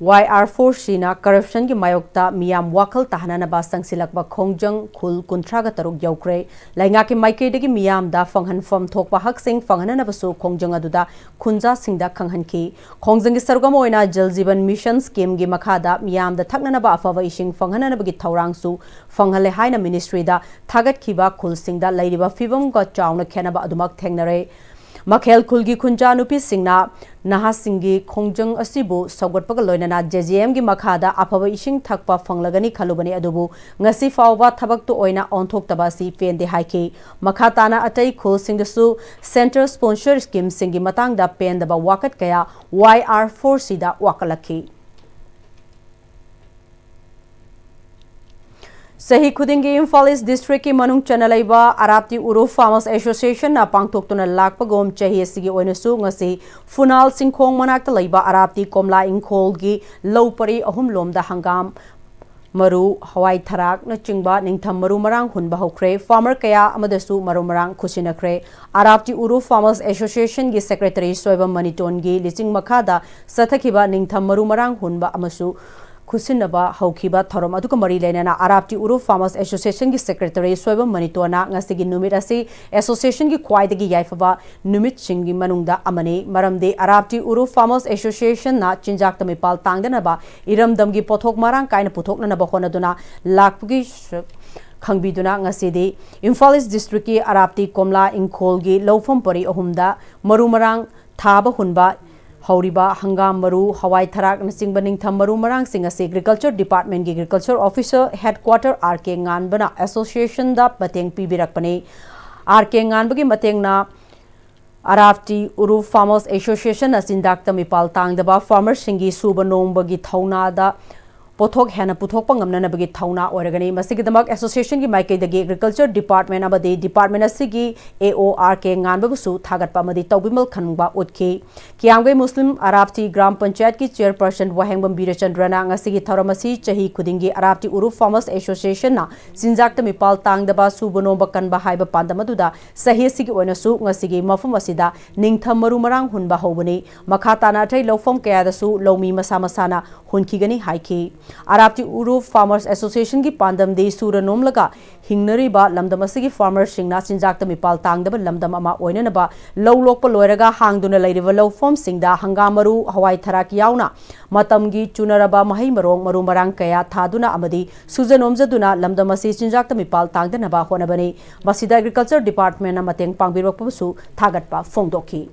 Y R four C ꯅ corruption ꯒꯤ ꯃꯥꯌꯣꯛꯇ ꯃꯤꯌꯥꯝ ꯋꯥꯈꯜ ꯇꯥꯍꯟꯅꯅꯕ ꯆꯪꯁꯤꯜꯂꯛꯄ ꯈꯣꯡꯖꯪ ꯈꯨꯜ ꯀꯨꯟꯊ꯭ꯔꯥꯒ ꯇꯔꯨꯛ ꯌꯧꯈ꯭ꯔꯦ꯫ ꯂꯩꯉꯥꯛꯀꯤ ꯃꯥꯏꯀꯩꯗꯒꯤ ꯃꯤꯌꯥꯝꯗ ꯐꯪꯍꯟꯐꯝ ꯊꯣꯛꯄ ꯍꯛꯁꯤꯡ ꯐꯪꯍꯟꯅꯅꯕꯁꯨ ꯈꯣꯡꯖꯪ ꯑꯗꯨꯗ ꯈꯨꯟꯖꯥꯁꯤꯡꯗ ꯈꯪꯍꯟꯈꯤ꯫ ꯈꯣꯡꯖꯪꯒꯤ ꯁꯔꯨꯛ ꯑꯃ ꯑꯣꯏꯅ ꯖꯜ ꯖꯤꯕꯟ ꯃꯤꯁꯟ ꯁ꯭ꯀꯤꯝꯒꯤ ꯃꯈꯥꯗ ꯃꯤꯌꯥꯝꯗ ꯊꯛꯅꯅꯕ ꯑꯐꯕ ꯏꯁꯤꯡ ꯐꯪꯍꯟꯅꯅꯕꯒꯤ ꯊꯧꯔꯥꯡꯁꯨ ꯐꯪꯍꯜꯂꯦ ꯍꯥꯏꯅ ꯃꯤꯅꯤꯁꯇ꯭ꯔꯤꯗ ꯊꯥꯒꯠꯈꯤꯕ ꯈꯨꯜꯁꯤꯡꯗ ꯂꯩꯔꯤꯕ ꯐꯤꯕꯝꯒ ꯆꯥꯎꯅ ꯈꯦꯠꯅꯕ ꯑꯗꯨꯃꯛ ꯊꯦꯡꯅꯔꯦ꯫ ꯃꯈꯦꯜ ꯈꯨꯜꯒꯤ ꯈꯨꯟꯖꯥ ꯅꯨꯄꯤꯁꯤꯡꯅ ꯅꯍꯥꯁꯤꯡꯒꯤ ꯈꯣꯡꯖꯪ ꯑꯁꯤꯕꯨ ꯁꯧꯒꯠꯄꯒ ꯂꯣꯏꯅꯅ J J M ꯒꯤ ꯃꯈꯥꯗ ꯑꯐꯕ ꯏꯁꯤꯡ ꯊꯛꯄ ꯐꯪꯂꯒꯅꯤ ꯈꯜꯂꯨꯕꯅꯤ, ꯑꯗꯨꯕꯨ ꯉꯁꯤ ꯐꯥꯎꯕ ꯊꯕꯛꯇꯨ ꯑꯣꯏꯅ ꯑꯣꯟꯊꯣꯛꯇꯕ ꯑꯁꯤ ꯄꯦꯟꯗꯦ ꯍꯥꯏꯈꯤ꯫ ꯃꯈꯥ ꯇꯥꯅ ꯑꯇꯩ ꯈꯨꯜꯁꯤꯡꯗꯁꯨ centre sponsor scheme ꯁꯤꯡꯒꯤ ꯃꯇꯥꯡꯗ ꯄꯦꯟꯗꯕ ꯋꯥꯀꯠ ꯀꯌꯥ Y R four C ꯗ ꯋꯥꯀꯠꯂꯛꯈꯤ꯫ ꯆꯍꯤ ꯈꯨꯗꯤꯡꯒꯤ ꯏꯝꯐꯥꯜ ꯏꯁ ꯗꯤꯁꯇ꯭ꯔꯤꯛꯀꯤ ꯃꯅꯨꯡ ꯆꯟꯅ ꯂꯩꯕ ꯑꯔꯥꯞꯇꯤ ꯎꯔꯨ ꯐꯥꯔꯃꯔꯁ ꯑꯦꯁꯣꯁꯤꯌꯦꯁꯟꯅ ꯄꯥꯡꯊꯣꯛꯇꯨꯅ ꯂꯥꯛꯄꯒꯨꯝ, ꯆꯍꯤ ꯑꯁꯤꯒꯤ ꯑꯣꯏꯅꯁꯨ ꯉꯁꯤ ꯐꯨꯅꯥꯜ ꯆꯤꯡꯈꯣꯡ ꯃꯅꯥꯛꯇ ꯂꯩꯕ ꯑꯔꯥꯞꯇꯤ ꯀꯣꯝꯂꯥ ꯏꯪꯈꯣꯜꯒꯤ ꯂꯧ ꯄꯔꯤ ꯑꯍꯨꯝ ꯂꯣꯝꯗ ꯍꯪꯒꯥꯝ ꯃꯔꯨ, ꯍꯋꯥꯏ ꯊꯔꯥꯛꯅꯆꯤꯡꯕ ꯅꯤꯡꯊꯝ ꯃꯔꯨ ꯃꯔꯥꯡ ꯍꯨꯟꯕ ꯍꯧꯈ꯭ꯔꯦ꯫ ꯐꯥꯔꯃꯔ ꯀꯌꯥ ꯑꯃꯗꯁꯨ ꯃꯔꯨ ꯃꯔꯥꯡ ꯈꯨꯠꯁꯤꯟꯅꯈ꯭ꯔꯦ꯫ ꯑꯔꯥꯞꯇꯤ ꯎꯔꯨ ꯐꯥꯔꯃꯔꯁ ꯑꯦꯁꯣꯁꯤꯌꯦꯁꯟꯒꯤ ꯁꯦꯀ꯭ꯔꯦꯇꯔꯤ ꯁꯣꯏꯕꯝ ꯃꯅꯤꯇꯣꯟꯒꯤ ꯂꯤꯆꯤꯡ ꯃꯈꯥꯗ ꯆꯠꯊꯈꯤꯕ ꯅꯤꯡꯊꯝ ꯃꯔꯨ ꯃꯔꯥꯡ ꯍꯨꯟꯕ ꯑꯃꯁꯨ ꯈꯨꯠꯁꯤꯟꯅꯕ ꯍꯧꯈꯤꯕ ꯊꯧꯔꯝ ꯑꯗꯨꯒ ꯃꯔꯤ ꯂꯩꯅꯅ ꯑꯔꯥꯞꯇꯤ ꯎꯔꯨ ꯐꯥꯔꯃꯔꯁ ꯑꯦꯁꯣꯁꯤꯌꯦꯁꯟꯒꯤ ꯁꯦꯀ꯭ꯔꯦꯇꯔꯤ ꯁꯣꯏꯕꯝ ꯃꯅꯤꯇꯣꯟꯅ ꯉꯁꯤꯒꯤ ꯅꯨꯃꯤꯠ ꯑꯁꯤ ꯑꯦꯁꯣꯁꯤꯌꯦꯁꯟꯒꯤ ꯈ꯭ꯋꯥꯏꯗꯒꯤ ꯌꯥꯏꯐꯕ ꯅꯨꯃꯤꯠꯁꯤꯡꯒꯤ ꯃꯅꯨꯡꯗ ꯑꯃꯅꯤ, ꯃꯔꯝꯗꯤ ꯑꯔꯥꯞꯇꯤ ꯎꯔꯨ ꯐꯥꯔꯃꯔꯁ ꯑꯦꯁꯣꯁꯤꯌꯦꯁꯟꯅ ꯆꯤꯟꯖꯥꯛꯇ ꯃꯤꯄꯥꯜ ꯇꯥꯡꯗꯅꯕ ꯏꯔꯝꯗꯝꯒꯤ ꯄꯣꯠꯊꯣꯛ ꯃꯔꯥꯡ ꯀꯥꯏꯅ ꯄꯨꯊꯣꯛꯅꯅꯕ ꯍꯣꯠꯅꯗꯨꯅ ꯂꯥꯛꯄꯒꯤ ꯁ-, ꯈꯪꯕꯤꯗꯨꯅ ꯉꯁꯤꯗꯤ ꯏꯝꯐꯥꯜ ꯏꯁ ꯗꯤꯁꯇ꯭ꯔꯤꯛꯀꯤ ꯑꯔꯥꯞꯇꯤ ꯀꯣꯝꯂꯥ ꯏꯪꯈꯣꯜꯒꯤ ꯂꯧꯐꯝ ꯄꯔꯤ ꯑꯍꯨꯝꯗ ꯃꯔꯨ ꯃꯔꯥꯡ ꯊꯥꯕ ꯍꯨꯟꯕ ꯍꯧꯔꯤꯕ ꯍꯪꯒꯥꯝ ꯃꯔꯨ, ꯍꯋꯥꯏ ꯊꯔꯥꯛꯅꯆꯤꯡꯕ ꯅꯤꯡꯊꯝ ꯃꯔꯨ ꯃꯔꯥꯡꯁꯤꯡ ꯑꯁꯤ ꯑꯦꯒ꯭ꯔꯤꯀꯜꯆꯔ ꯗꯤꯄꯥꯔꯠꯃꯦꯟꯒꯤ ꯑꯦꯒ꯭ꯔꯤꯀꯜꯆꯔ ꯑꯣꯐꯤꯁꯔ ꯍꯦꯗꯀ꯭ꯋꯥꯇꯔ ꯑꯥꯔ ꯀꯦ ꯉꯥꯟꯕꯅ ꯑꯦꯁꯣꯁꯤꯌꯦꯁꯟꯗ ꯃꯇꯦꯡ ꯄꯤꯕꯤꯔꯛꯄꯅꯤ꯫ ꯑꯥꯔ ꯀꯦ ꯉꯥꯟꯕꯒꯤ ꯃꯇꯦꯡꯅ ꯑꯔꯥꯞꯇꯤ ꯎꯔꯨ ꯐꯥꯔꯃꯔꯁ ꯑꯦꯁꯣꯁꯤꯌꯦꯁꯟꯅ ꯆꯤꯟꯖꯥꯛꯇ ꯃꯤꯄꯥꯜ ꯇꯥꯡꯗꯕ ꯐꯥꯔꯃꯔꯁꯤꯡꯒꯤ ꯁꯨꯕ ꯅꯣꯝꯕꯒꯤ ꯊꯧꯅꯥꯗ ꯄꯣꯠꯊꯣꯛ ꯍꯦꯟꯅ ꯄꯨꯊꯣꯛꯄ ꯉꯝꯅꯅꯕꯒꯤ ꯊꯧꯅꯥ ꯑꯣꯏꯔꯒꯅꯤ꯫ ꯃꯁꯤꯒꯤꯗꯃꯛ association ꯒꯤ ꯃꯥꯏꯀꯩꯗꯒꯤ agriculture department ꯑꯃꯗꯤ department ꯑꯁꯤꯒꯤ AO R K ꯉꯥꯟꯕꯕꯨꯁꯨ ꯊꯥꯒꯠꯄ ꯑꯃꯗꯤ ꯇꯧꯕꯤꯃꯜ ꯈꯟꯕ ꯎꯠꯈꯤ꯫ ꯀꯤꯌꯥꯝꯒꯩ ꯃꯨꯁꯂꯤꯝ ꯑꯔꯥꯞꯇꯤ ꯒ꯭ꯔꯥꯝ ꯄꯟꯆꯥꯌꯠꯀꯤ chairperson ꯋꯥꯍꯦꯡꯕꯝ ꯕꯤꯔꯆꯟꯗ꯭ꯔꯅ ꯉꯁꯤꯒꯤ ꯊꯧꯔꯝ ꯑꯁꯤ ꯆꯍꯤ ꯈꯨꯗꯤꯡꯒꯤ ꯑꯔꯥꯞꯇꯤ ꯎꯔꯨꯞ farmers association ꯅ ꯆꯤꯟꯖꯥꯛꯇ ꯃꯤꯄꯥꯜ ꯇꯥꯡꯗꯕ, ꯁꯨꯕ ꯅꯣꯝꯕ ꯀꯟꯕ ꯍꯥꯏꯕ ꯄꯥꯟꯗꯝ ꯑꯗꯨꯗ ꯆꯍꯤ ꯑꯁꯤꯒꯤ ꯑꯣꯏꯅꯁꯨ ꯉꯁꯤꯒꯤ ꯃꯐꯝ ꯑꯁꯤꯗ ꯅꯤꯡꯊꯝ ꯃꯔꯨ ꯃꯔꯥꯡ ꯍꯨꯟꯕ ꯍꯧꯕꯅꯤ꯫ ꯃꯈꯥ ꯇꯥꯅ ꯑꯇꯩ ꯂꯧꯐꯝ ꯀꯌꯥꯗꯁꯨ ꯂꯧꯃꯤ ꯃꯁꯥ ꯃꯁꯥꯅ ꯍꯨꯟꯈꯤꯒꯅꯤ ꯍꯥꯏꯈꯤ꯫ ꯑꯔꯥꯞꯇꯤ ꯎꯔꯨꯞ farmers association ꯒꯤ ꯄꯥꯟꯗꯝꯗꯤ ꯁꯨꯔ ꯅꯣꯝꯂꯒ ꯍꯤꯡꯅꯔꯤꯕ ꯂꯝꯗꯝ ꯑꯁꯤꯒꯤ farmer ꯁꯤꯡꯅ ꯆꯤꯟꯖꯥꯛꯇ ꯃꯤꯄꯥꯜ ꯇꯥꯡꯗꯕ ꯂꯝꯗꯝ ꯑꯃ ꯑꯣꯏꯅꯅꯕ, ꯂꯧ ꯂꯣꯛꯄ ꯂꯣꯏꯔꯒ ꯍꯥꯡꯗꯨꯅ ꯂꯩꯔꯤꯕ ꯂꯧꯐꯝꯁꯤꯡꯗ ꯍꯪꯒꯥꯝ ꯃꯔꯨ, ꯍꯋꯥꯏ ꯊꯔꯥꯛ ꯌꯥꯎꯅ ꯃꯇꯝꯒꯤ ꯆꯨꯅꯔꯕ ꯃꯍꯩ ꯃꯔꯣꯡ, ꯃꯔꯨ ꯃꯔꯥꯡ ꯀꯌꯥ ꯊꯥꯗꯨꯅ ꯑꯃꯗꯤ ꯁꯨꯖ ꯅꯣꯝꯖꯗꯨꯅ ꯂꯝꯗꯝ ꯑꯁꯤ ꯆꯤꯟꯖꯥꯛꯇ ꯃꯤꯄꯥꯜ ꯇꯥꯡꯗꯅꯕ ꯍꯣꯠꯅꯕꯅꯤ꯫ ꯃꯁꯤꯗ agriculture department ꯅ ꯃꯇꯦꯡ ꯄꯥꯡꯕꯤꯔꯛꯄꯕꯨꯁꯨ ꯊꯥꯒꯠꯄ ꯐꯣꯡꯗꯣꯛꯈꯤ꯫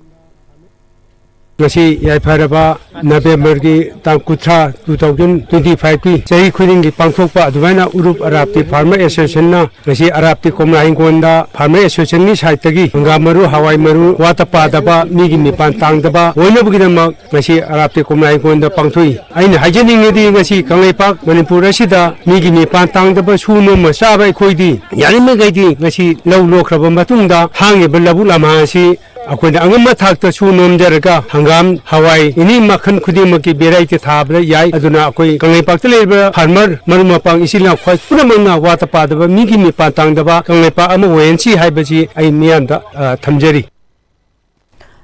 ꯉꯁꯤ ꯌꯥꯏꯐꯔꯕ November ꯒꯤ ꯇꯥꯡ ꯀꯨꯟꯊ꯭ꯔꯥ, two thousand twenty five ꯀꯤ ꯆꯍꯤ ꯈꯨꯗꯤꯡꯒꯤ ꯄꯥꯡꯊꯣꯛꯄ ꯑꯗꯨꯃꯥꯏꯅ ꯎꯔꯨꯞ ꯑꯔꯥꯞꯇꯤ farmer association ꯅ ꯉꯁꯤ ꯑꯔꯥꯞꯇꯤ ꯀꯣꯝꯂꯥ ꯍꯤꯡꯒꯣꯜꯗ farmer association ꯒꯤ side ꯇꯒꯤ ꯍꯪꯒꯥꯝ ꯃꯔꯨ, ꯍꯋꯥꯏ ꯃꯔꯨ, ꯋꯥꯠꯇ ꯄꯥꯗꯕ, ꯃꯤꯒꯤ ꯃꯤꯄꯥꯟ ꯇꯥꯡꯗꯕ ꯑꯣꯏꯅꯕꯒꯤꯗꯃꯛ ꯉꯁꯤ ꯑꯔꯥꯞꯇꯤ ꯀꯣꯝꯂꯥ ꯍꯤꯡꯒꯣꯜꯗ ꯄꯥꯡꯊꯣꯛꯏ꯫ ꯑꯩꯅ ꯍꯥꯏꯖꯅꯤꯡꯉꯤꯗꯤ ꯉꯁꯤ ꯀꯪꯂꯩꯄꯥꯛ ꯃꯅꯤꯄꯨꯔ ꯑꯁꯤꯗ ꯃꯤꯒꯤ ꯃꯤꯄꯥꯟ ꯇꯥꯡꯗꯕ ꯁꯨ ꯅꯣꯝꯃ ꯆꯥꯕ ꯑꯩꯈꯣꯏꯗꯤ ꯌꯥꯔꯤꯃꯈꯩꯗꯤ ꯉꯁꯤ ꯂꯧ ꯂꯣꯛꯈ꯭ꯔꯕ ꯃꯇꯨꯡꯗ ꯍꯥꯡꯉꯤꯕ ꯂꯧꯕꯨꯛ ꯂꯝꯍꯥꯡ ꯑꯁꯤ ꯑꯩꯈꯣꯏꯅ ꯑꯉꯝꯕ ꯊꯥꯛꯇ ꯁꯨ ꯅꯣꯝꯖꯔꯒ ꯍꯪꯒꯥꯝ, ꯍꯋꯥꯏ, any ꯃꯈꯜ ꯈꯨꯗꯤꯡꯃꯛꯀꯤ variety ꯊꯥꯕꯗ ꯌꯥꯏ꯫ ꯑꯗꯨꯅ ꯑꯩꯈꯣꯏ ꯀꯪꯂꯩꯄꯥꯛꯇ ꯂꯩꯔꯤꯕ farmer ꯃꯔꯨꯞ ꯃꯄꯥꯡ ꯏꯆꯤꯜ ꯏꯅꯥꯎ ꯈ꯭ꯋꯥꯏ ꯄꯨꯝꯅꯃꯛꯅ ꯋꯥꯠꯇ ꯄꯥꯗꯕ ꯃꯤꯒꯤ ꯃꯤꯄꯥꯟ ꯇꯥꯡꯗꯕ ꯀꯪꯂꯩꯄꯥꯛ ꯑꯃ ꯑꯣꯏꯍꯟꯁꯤ ꯍꯥꯏꯕꯁꯤ ꯑꯩ ꯃꯤꯌꯥꯝꯗ, ꯑ, ꯊꯝꯖꯔꯤ꯫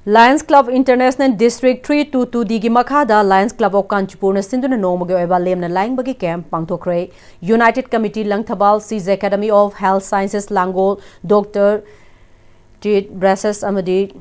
Lions Club International District three two two D ꯒꯤ ꯃꯈꯥꯗ Lions Club of ꯀꯥꯟꯆꯤꯄꯨꯔꯅ ꯁꯤꯟꯗꯨꯅ ꯅꯣꯡꯃꯒꯤ ꯑꯣꯏꯕ ꯂꯦꯝꯅ ꯂꯥꯌꯦꯡꯕꯒꯤ camp ꯄꯥꯡꯊꯣꯛꯈ꯭ꯔꯦ꯫ United Committee Langthabal, Seize Academy of Health Sciences Langol, Doctor Teeth Braces ꯑꯃꯗꯤ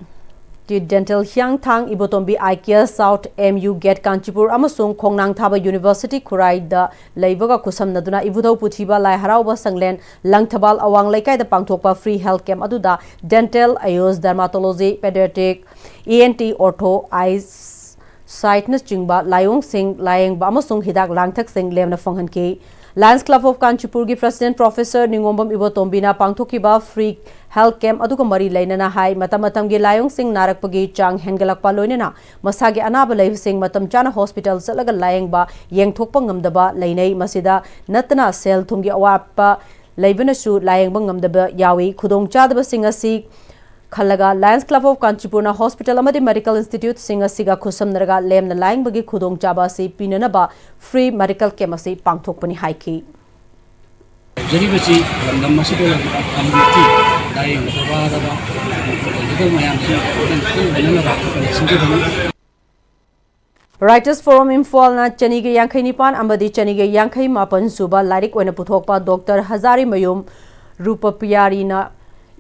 Teeth Dental ꯍꯤꯌꯥꯡꯊꯥꯡ, ꯏꯕꯣꯇꯣꯝꯕꯤ Eye Care South, M U Gate Kanchipur ꯑꯃꯁꯨꯡ ꯈꯣꯡꯅꯥꯡ ꯊꯥꯕ University ꯈꯨꯔꯥꯏꯗ ꯂꯩꯕꯒ ꯈꯨꯠꯁꯝꯅꯗꯨꯅ ꯏꯕꯨꯙꯧ ꯄꯨꯊꯤꯕ ꯂꯥꯏ ꯍꯔꯥꯎꯕ ꯁꯪꯂꯦꯟ ꯂꯪꯊꯕꯥꯜ ꯑꯋꯥꯡ ꯂꯩꯀꯥꯏꯗ ꯄꯥꯡꯊꯣꯛꯄ free health camp ꯑꯗꯨꯗ dental, Ayush, dermatology, pediatric, E N T, ortho, eyes, sight ꯅꯆꯤꯡꯕ ꯂꯥꯏꯑꯣꯡꯁꯤꯡ ꯂꯥꯌꯦꯡꯕ ꯑꯃꯁꯨꯡ ꯍꯤꯗꯥꯛ ꯂꯥꯡꯊꯛꯁꯤꯡ ꯂꯦꯝꯅ ꯐꯪꯍꯟꯈꯤ꯫ Lions Club of Kanchipurꯒꯤ President Professor ꯅꯤꯉꯣꯝꯕꯝ ꯏꯕꯣꯇꯣꯝꯕꯤꯅ ꯄꯥꯡꯊꯣꯛꯈꯤꯕ free health camp ꯑꯗꯨꯒ ꯃꯔꯤ ꯂꯩꯅꯅ ꯍꯥꯏ, ꯃꯇꯝ ꯃꯇꯝꯒꯤ ꯂꯥꯏꯑꯣꯡꯁꯤꯡ ꯅꯥꯔꯛꯄꯒꯤ ꯆꯥꯡ ꯍꯦꯟꯒꯠꯂꯛꯄ ꯂꯣꯏꯅꯅ ꯃꯁꯥꯒꯤ ꯑꯅꯥꯕ ꯂꯩꯕꯁꯤꯡ ꯃꯇꯝ ꯆꯥꯅ hospital ꯆꯠꯂꯒ ꯂꯥꯌꯦꯡꯕ, ꯌꯦꯡꯊꯣꯛꯄ ꯉꯝꯗꯕ ꯂꯩꯅꯩ꯫ ꯃꯁꯤꯗ ꯅꯠꯇꯅ ꯁꯦꯜ ꯊꯨꯝꯒꯤ ꯑꯋꯥꯠꯄ ꯂꯩꯕꯅꯁꯨ ꯂꯥꯌꯦꯡꯕ ꯉꯝꯗꯕ ꯌꯥꯎꯏ꯫ ꯈꯨꯗꯣꯡꯆꯥꯗꯕꯁꯤꯡ ꯑꯁꯤ ꯈꯜꯂꯒ Lions Club of Kanchipuram hospital ꯑꯃꯗꯤ medical instituteꯁꯤꯡ ꯑꯁꯤꯒ ꯈꯨꯠꯁꯝꯅꯔꯒ ꯂꯦꯝꯅ ꯂꯥꯌꯦꯡꯕꯒꯤ ꯈꯨꯗꯣꯡꯆꯥꯕ ꯑꯁꯤ ꯄꯤꯅꯅꯕ free medical camp ꯑꯁꯤ ꯄꯥꯡꯊꯣꯛꯄꯅꯤ ꯍꯥꯏꯈꯤ꯫ ꯇꯧꯖꯔꯤꯕꯁꯤ ꯂꯝꯗꯝ ꯑꯁꯤꯗ ꯂꯩꯔꯤꯕ community, ꯂꯥꯌꯦꯡꯕꯗ ꯋꯥꯔꯕ ꯂꯩꯔꯤꯕ ꯃꯌꯥꯝꯁꯤ ꯈꯤꯇꯪ ꯈꯪꯅꯅꯕ ꯁꯤꯟꯕꯤꯕꯅꯤ꯫ Writers Forum ꯏꯝꯐꯥꯜꯅ ꯆꯅꯤꯒ ꯌꯥꯡꯈꯩ ꯅꯤꯄꯥꯟ ꯑꯃꯗꯤ ꯆꯅꯤꯒ ꯌꯥꯡꯈꯩ ꯃꯥꯄꯟ ꯁꯨꯕ ꯂꯥꯏꯔꯤꯛ ꯑꯣꯏꯅ ꯄꯨꯊꯣꯛꯄ ꯗꯣꯛꯇꯔ ꯍꯖꯥꯔꯤꯃꯌꯨꯝ ꯔꯨꯄꯄꯤꯌꯥꯔꯤꯅ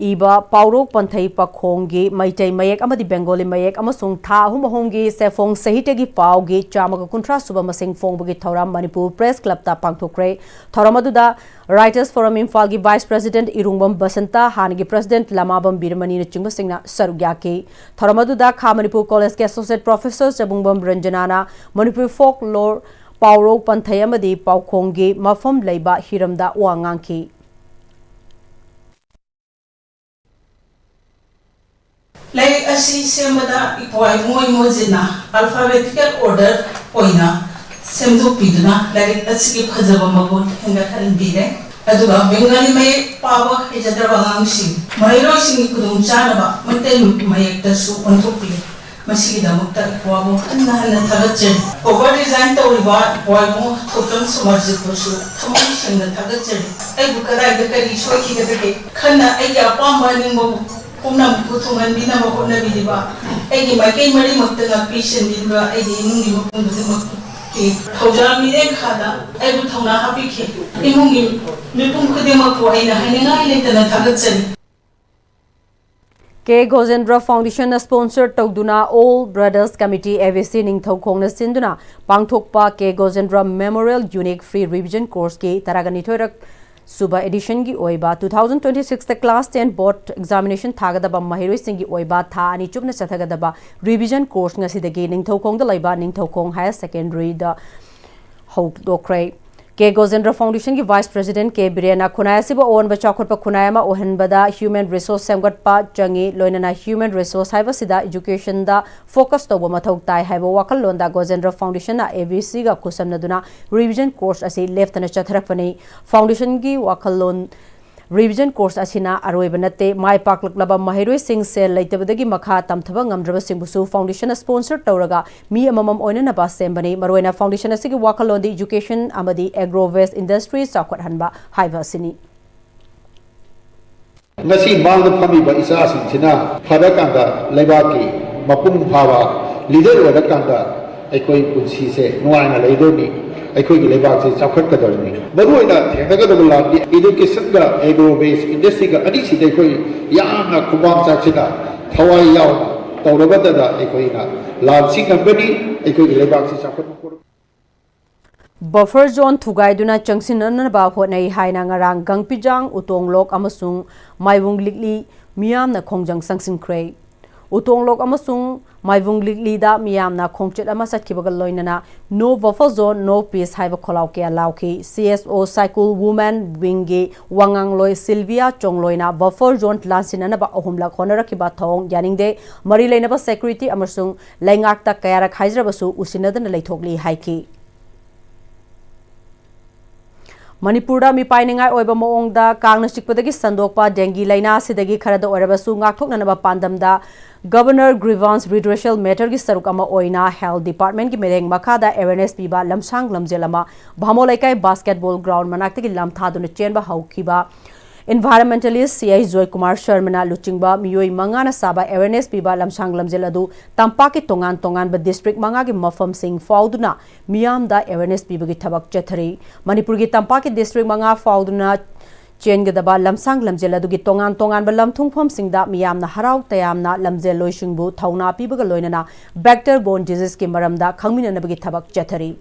ꯏꯕ ꯄꯥꯎꯔꯣꯛ ꯄꯟꯊꯩ ꯄꯥꯈꯣꯡꯒꯤ ꯃꯩꯇꯩ ꯃꯌꯦꯛ ꯑꯃꯗꯤ ꯕꯦꯡꯒꯣꯂꯤ ꯃꯌꯦꯛ ꯑꯃꯁꯨꯡ ꯊꯥ ꯑꯍꯨꯝ ꯑꯍꯨꯝꯒꯤ ꯁꯦꯐꯣꯡ ꯁꯍꯤꯇ꯭ꯌꯒꯤ ꯄꯥꯎꯒꯤ ꯆꯥꯝꯃꯒ ꯀꯨꯟꯊ꯭ꯔꯥ ꯁꯨꯕ ꯃꯁꯤꯡ ꯐꯣꯡꯕꯒꯤ ꯊꯧꯔꯝ ꯃꯅꯤꯄꯨꯔ Press Clubꯇ ꯄꯥꯡꯊꯣꯛꯈ꯭ꯔꯦ꯫ ꯊꯧꯔꯝ ꯑꯗꯨꯗ Writers Forum ꯏꯝꯐꯥꯜꯒꯤ Vice President ꯏꯔꯨꯡꯕꯝ ꯕꯁꯟꯇ, ꯍꯥꯟꯅꯒꯤ President ꯂꯃꯥꯕꯝ ꯕꯤꯔꯃꯅꯤꯅꯆꯤꯡꯕꯁꯤꯡꯅ ꯁꯔꯨꯛ ꯌꯥꯈꯤ꯫ ꯊꯧꯔꯝ ꯑꯗꯨꯗ ꯈꯥ Manipur Collegeꯀꯤ Associate Professor ꯆꯕꯨꯡꯕꯝ ꯔꯟꯖꯅꯥꯅ Manipur folklore, ꯄꯥꯎꯔꯧ ꯄꯟꯊꯩ ꯑꯃꯗꯤ ꯄꯥꯎꯈꯣꯡꯒꯤ ꯃꯐꯝ ꯂꯩꯕ ꯍꯤꯔꯝꯗ ꯋꯥ ꯉꯥꯡꯈꯤ꯫ ꯂꯥꯏꯔꯤꯛ ꯑꯁꯤ ꯁꯦꯝꯕꯗ ꯏꯄ꯭ꯋꯥ ꯏꯕꯨꯡꯉꯣ ꯏꯃꯣꯖꯤꯠꯅ alphabetical order ꯑꯣꯏꯅ ꯁꯦꯝꯗꯣꯛꯄꯤꯗꯨꯅ ꯂꯥꯏꯔꯤꯛ ꯑꯁꯤꯒꯤ ꯐꯖꯕ ꯃꯒꯨꯟ ꯍꯦꯟꯒꯠꯍꯟꯕꯤꯔꯦ꯫ ꯑꯗꯨꯒ ꯕꯦꯡꯒꯥꯂꯤ ꯃꯌꯦꯛ ꯄꯥꯕ ꯍꯩꯖꯗ꯭ꯔꯕ ꯑꯉꯥꯡꯁꯤꯡ, ꯃꯍꯩꯔꯣꯏꯁꯤꯡꯒꯤ ꯈꯨꯗꯣꯡꯆꯥꯅꯕ ꯃꯩꯇꯩ ꯃꯌꯦꯛꯇꯁꯨ ꯑꯣꯟꯊꯣꯛꯄꯤꯔꯦ꯫ ꯃꯁꯤꯒꯤꯗꯃꯛꯇ ꯏꯄ꯭ꯋꯥꯕꯨ ꯍꯟꯅ ꯍꯟꯅ ꯊꯥꯒꯠꯆꯔꯤ꯫ Cover design ꯇꯧꯔꯤꯕ ꯏꯄ꯭ꯋꯥ ꯏꯕꯨꯡꯉꯣ ꯊꯣꯛꯇꯝ ꯁꯃꯔꯖꯤꯠꯄꯨꯁꯨ ꯊꯃꯣꯏ ꯁꯦꯡꯅ ꯊꯥꯒꯠꯆꯔꯤ꯫ ꯑꯩꯕꯨ ꯀꯗꯥꯏꯗ ꯀꯔꯤ ꯁꯣꯏꯈꯤꯒꯗꯒꯦ ꯈꯟꯅ ꯑꯩꯒꯤ ꯑꯄꯥꯝꯕ ꯑꯅꯤꯡꯕꯕꯨ ꯄꯨꯝꯅꯃꯛꯄꯨ ꯊꯨꯡꯍꯟꯕꯤꯅꯕ ꯍꯣꯠꯅꯕꯤꯔꯤꯕ ꯑꯩꯒꯤ ꯃꯥꯏꯀꯩ ꯃꯔꯤꯃꯛꯇ ꯉꯥꯛꯄꯤ ꯁꯦꯟꯕꯤꯔꯤꯕ ꯑꯩꯒꯤ ꯏꯃꯨꯡꯒꯤ ꯃꯄꯨꯝ ꯈꯨꯗꯤꯡꯃꯛꯀꯤ ꯊꯧꯖꯥꯜ ꯃꯤꯔꯦꯞ ꯈꯥꯗ ꯑꯩꯕꯨ ꯊꯧꯅꯥ ꯍꯥꯞꯄꯤꯈꯤ꯫ ꯏꯃꯨꯡꯒꯤ ꯃꯤꯄꯨꯝ ꯈꯨꯗꯤꯡꯃꯛꯄꯨ ꯑꯩꯅ ꯍꯥꯏꯅꯤꯡꯉꯥꯏ ꯂꯩꯇꯅ ꯊꯥꯒꯠꯆꯔꯤ꯫ ꯀꯦ ꯒꯣꯖꯦꯟꯗ꯭ꯔ Foundationꯅ sponsor ꯇꯧꯗꯨꯅ All Brothers Committee, A B C, ꯅꯤꯡꯊꯧꯈꯣꯡꯅ ꯁꯤꯟꯗꯨꯅ ꯄꯥꯡꯊꯣꯛꯄ ꯀꯦ ꯒꯣꯖꯦꯟꯗ꯭ꯔ Memorial Unique Free Revision Courseꯀꯤ ꯇꯔꯥꯒ ꯅꯤꯊꯣꯏꯔꯛ ꯁꯨꯕ editionꯒꯤ ꯑꯣꯏꯕ two thousand twenty sixꯇ class ten board examination ꯊꯥꯒꯗꯕ ꯃꯍꯩꯔꯣꯏꯁꯤꯡꯒꯤ ꯑꯣꯏꯕ ꯊꯥ ꯑꯅꯤ ꯆꯨꯞꯅ ꯆꯠꯊꯒꯗꯕ revision course ꯉꯁꯤꯗꯒꯤ ꯅꯤꯡꯊꯧꯈꯣꯡꯗ ꯂꯩꯕ ꯅꯤꯡꯊꯧꯈꯣꯡ Higher Secondaryꯗ ꯍꯧꯗꯣꯛꯈ꯭ꯔꯦ꯫ ꯀꯦ ꯒꯣꯖꯦꯟꯗ꯭ꯔ ꯐꯥꯎꯟꯗꯦꯁꯟꯒꯤ ꯚꯥꯏꯁ ꯄ꯭ꯔꯦꯁꯤꯗꯦꯟꯠ ꯀꯦ ꯕꯤꯔꯦꯟꯅ ꯈꯨꯟꯅꯥꯏ ꯑꯁꯤꯕꯨ ꯑꯑꯣꯟꯕ ꯆꯥꯎꯈꯠꯄ ꯈꯨꯟꯅꯥꯏ ꯑꯃ ꯑꯣꯏꯍꯟꯕꯗ ꯍ꯭ꯌꯨꯃꯦꯟ ꯔꯤꯁꯣꯔꯁ ꯁꯦꯝꯒꯠꯄ ꯆꯪꯏ꯫ ꯂꯣꯏꯅꯅ ꯍ꯭ꯌꯨꯃꯦꯟ ꯔꯤꯁꯣꯔꯁ ꯍꯥꯏꯕꯁꯤꯗ ꯏꯖꯨꯀꯦꯁꯟꯗ ꯐꯣꯀꯁ ꯇꯧꯕ ꯃꯊꯧ ꯇꯥꯏ ꯍꯥꯏꯕ ꯋꯥꯈꯜꯂꯣꯟꯗ ꯒꯣꯖꯦꯟꯗ꯭ꯔ ꯐꯥꯎꯟꯗꯦꯁꯟꯅ ꯑꯦ ꯕꯤ ꯁꯤꯒ ꯈꯨꯠꯁꯝꯅꯗꯨꯅ ꯔꯤꯚꯤꯖꯟ ꯀꯣꯔꯁ ꯑꯁꯤ ꯂꯦꯞꯇꯅ ꯆꯠꯊꯔꯛꯄꯅꯤ꯫ ꯐꯥꯎꯟꯗꯦꯁꯟꯒꯤ ꯋꯥꯈꯜꯂꯣꯟ ꯔꯤꯚꯤꯖꯟ ꯀꯣꯔꯁ ꯑꯁꯤꯅ ꯑꯔꯣꯏꯕ ꯅꯠꯇꯦ꯫ ꯃꯥꯏ ꯄꯥꯛꯂꯛꯂꯕ ꯃꯍꯩꯔꯣꯏꯁꯤꯡ ꯁꯦꯜ ꯂꯩꯇꯕꯗꯒꯤ ꯃꯈꯥ ꯇꯝꯊꯕ ꯉꯝꯗ꯭ꯔꯕꯁꯤꯡꯕꯨꯁꯨ ꯐꯥꯎꯟꯗꯦꯁꯟꯅ ꯁ꯭ꯄꯣꯟꯁꯔ ꯇꯧꯔꯒ ꯃꯤ ꯑꯃꯃꯝ ꯑꯣꯏꯅꯅꯕ ꯁꯦꯝꯕꯅꯤ꯫ ꯃꯔꯨꯑꯣꯏꯅ ꯐꯥꯎꯟꯗꯦꯁꯟ ꯑꯁꯤꯒꯤ ꯋꯥꯈꯜꯂꯣꯟꯗꯤ ꯏꯖꯨꯀꯦꯁꯟ ꯑꯃꯗꯤ ꯑꯦꯒ꯭ꯔꯣ ꯋꯦꯁ ꯏꯟꯗꯁꯇ꯭ꯔꯤ ꯆꯥꯎꯈꯠꯍꯟꯕ ꯍꯥꯏꯕ ꯑꯁꯤꯅꯤ꯫ ꯉꯁꯤ ꯃꯥꯡꯗ ꯐꯝꯃꯤꯕ ꯏꯆꯥꯁꯤꯡꯁꯤꯅ ꯐꯔꯀꯥꯟꯗ ꯂꯩꯕꯥꯛꯀꯤ ꯃꯄꯨꯡ ꯐꯥꯕ ꯂꯤꯗꯔ ꯑꯣꯏꯔꯀꯥꯟꯗ ꯑꯩꯈꯣꯏ ꯄꯨꯟꯁꯤꯁꯦ ꯅꯨꯡꯉꯥꯏꯅ ꯂꯩꯗꯣꯏꯅꯤ꯫ ꯑꯩꯈꯣꯏꯒꯤ ꯂꯩꯕꯥꯛꯁꯦ ꯆꯥꯎꯈꯠꯀꯗꯕꯅꯤ꯫ ꯃꯔꯨꯑꯣꯏꯅ ꯊꯦꯡꯅꯒꯗꯕ ꯂꯥꯟꯗꯤ ꯏꯗꯨꯀꯦꯁꯟꯒ ꯑꯦꯒ꯭ꯔꯣ ꯕꯦꯁ ꯏꯟꯗꯁꯇ꯭ꯔꯤꯒ ꯑꯅꯤꯁꯤꯗ ꯑꯩꯈꯣꯏ ꯌꯥꯝꯅ ꯈꯨꯃꯥꯡ ꯆꯥꯎꯁꯤꯟꯅ ꯊꯋꯥꯏ ꯌꯥꯎꯅ ꯇꯧꯔꯕꯗꯗ ꯑꯩꯈꯣꯏꯅ ꯂꯥꯟꯁꯤ ꯉꯝꯒꯅꯤ꯫ ꯑꯩꯈꯣꯏꯒꯤ ꯂꯩꯕꯥꯛꯁꯤ ꯆꯥꯎꯈꯠꯄ ꯄꯨꯔꯛ- ꯕꯐꯔ ꯖꯣꯟ ꯊꯨꯒꯥꯏꯗꯨꯅ ꯆꯪꯁꯤꯟꯅꯅꯕ ꯍꯣꯠꯅꯩ ꯍꯥꯏꯅ ꯉꯔꯥꯡ ꯒꯪꯄꯤꯖꯥꯡ, ꯎꯇꯣꯡꯂꯣꯛ ꯑꯃꯁꯨꯡ ꯃꯥꯏꯕꯨꯡ ꯂꯤꯛꯂꯤ ꯃꯤꯌꯥꯝꯅ ꯈꯣꯡꯖꯪ ꯆꯪꯁꯤꯟꯈ꯭ꯔꯦ꯫ ꯎꯇꯣꯡꯂꯣꯛ ꯑꯃꯁꯨꯡ ꯃꯥꯏꯕꯨꯡ ꯂꯤꯛꯂꯤꯗ ꯃꯤꯌꯥꯝꯅ ꯈꯣꯡꯆꯠ ꯑꯃ ꯆꯠꯈꯤꯕꯒ ꯂꯣꯏꯅꯅ "No buffer zone, no peace" ꯍꯥꯏꯕ ꯈꯣꯜꯂꯥꯎ ꯀꯌꯥ ꯂꯥꯎꯈꯤ꯫ ꯁꯤ ꯑꯦꯁ ꯑꯣ ꯁꯥꯏꯀꯨꯜ ꯋꯨꯃꯦꯟ ꯋꯤꯡꯒꯤ ꯋꯥꯉꯥꯡꯂꯣꯏ ꯁꯤꯜꯚꯤꯌꯥ ꯆꯣꯡꯂꯣꯏꯅ ꯕꯐꯔ ꯖꯣꯟ ꯂꯥꯟꯁꯤꯟꯅꯅꯕ ꯑꯍꯨꯝꯂꯛ ꯍꯣꯠꯅꯔꯛꯈꯤꯕ ꯊꯧꯑꯣꯡ ꯌꯥꯅꯤꯡꯗꯦ꯫ ꯃꯔꯤ ꯂꯩꯅꯕ ꯁꯦꯀ꯭ꯌꯨꯔꯤꯇꯤ ꯑꯃꯁꯨꯡ ꯂꯩꯉꯥꯛꯇ ꯀꯌꯥꯔꯛ ꯍꯥꯏꯖꯔꯕꯁꯨ ꯎꯁꯤꯟꯅꯗꯅ ꯂꯩꯊꯣꯛꯂꯤ ꯍꯥꯏꯈꯤ꯫ ꯃꯅꯤꯄꯨꯔꯗ ꯃꯤꯄꯥꯏꯅꯤꯡꯉꯥꯏ ꯑꯣꯏꯕ ꯃꯑꯣꯡꯗ ꯀꯥꯡꯅ ꯆꯤꯛꯄꯗꯒꯤ ꯁꯟꯗꯣꯛꯄ ꯗꯦꯡꯒꯤ ꯂꯥꯏꯅꯥ ꯑꯁꯤꯗꯒꯤ ꯈꯔꯗ ꯑꯣꯏꯔꯕꯁꯨ ꯉꯥꯛꯊꯣꯛꯅꯅꯕ ꯄꯥꯟꯗꯝꯗ Governor Grievance Redressal Matter ꯒꯤ ꯁꯔꯨꯛ ꯑꯃ ꯑꯣꯏꯅ ꯍꯦꯜꯊ ꯗꯤꯄꯥꯔꯠꯃꯦꯟꯠꯀꯤ ꯃꯤꯠꯌꯦꯡ ꯃꯈꯥꯗ ꯑꯦꯋꯦꯔꯅꯦꯁ ꯄꯤꯕ ꯂꯝꯁꯥꯡ ꯂꯝꯖꯦꯜ ꯑꯃ ꯚꯥꯃꯣ ꯂꯩꯀꯥꯏ ꯕꯥꯁꯀꯦꯠꯕꯣꯜ ꯒ꯭ꯔꯥꯎꯟꯗ ꯃꯅꯥꯛꯇꯒꯤ ꯂꯝꯊꯥꯗꯨꯅ ꯆꯦꯟꯕ ꯍꯧꯈꯤꯕ ꯏꯟꯚꯥꯏꯔꯟꯃꯦꯟꯇꯦꯂꯤꯁ ꯁꯤ ꯑꯥꯏ ꯖꯣꯏꯀꯨꯃꯥꯔ ꯁꯔꯃꯅ ꯂꯨꯆꯤꯡꯕ ꯃꯤꯑꯣꯏ ꯃꯉꯥꯅ ꯁꯥꯕ ꯑꯦꯋꯦꯔꯅꯦꯁ ꯄꯤꯕ ꯂꯝꯁꯥꯡ ꯂꯝꯖꯦꯜ ꯑꯗꯨ ꯇꯝꯄꯥꯛꯀꯤ ꯇꯣꯉꯥꯟ ꯇꯣꯉꯥꯟꯕ ꯗꯤꯁꯇ꯭ꯔꯤꯛ ꯃꯉꯥꯒꯤ ꯃꯐꯝꯁꯤꯡ ꯐꯥꯎꯗꯨꯅ ꯃꯤꯌꯥꯝꯗ ꯑꯦꯋꯦꯔꯅꯦꯁ ꯄꯤꯕꯒꯤ ꯊꯕꯛ ꯆꯠꯊꯔꯤ꯫ ꯃꯅꯤꯄꯨꯔꯒꯤ ꯇꯝꯄꯥꯛꯀꯤ ꯗꯤꯁꯇ꯭ꯔꯤꯛ ꯃꯉꯥ ꯐꯥꯎꯗꯨꯅ ꯆꯦꯟꯒꯗꯕ ꯂꯝꯁꯥꯡ ꯂꯝꯖꯦꯜ ꯑꯗꯨꯒꯤ ꯇꯣꯉꯥꯟ ꯇꯣꯉꯥꯟꯕ ꯂꯝꯊꯨꯡꯐꯝꯁꯤꯡꯗ ꯃꯤꯌꯥꯝꯅ ꯍꯔꯥꯎ ꯇꯌꯥꯝꯅ ꯂꯝꯖꯦꯜꯂꯣꯏꯁꯤꯡꯕꯨ ꯊꯧꯅꯥ ꯄꯤꯕꯒ ꯂꯣꯏꯅꯅ ꯚꯦꯛꯇꯔ ꯕꯣꯔꯟ ꯗꯤꯖꯤꯖꯀꯤ ꯃꯔꯝꯗ ꯈꯪꯃꯤꯟꯅꯅꯕꯒꯤ ꯊꯕꯛ ꯆꯠꯊꯔꯤ꯫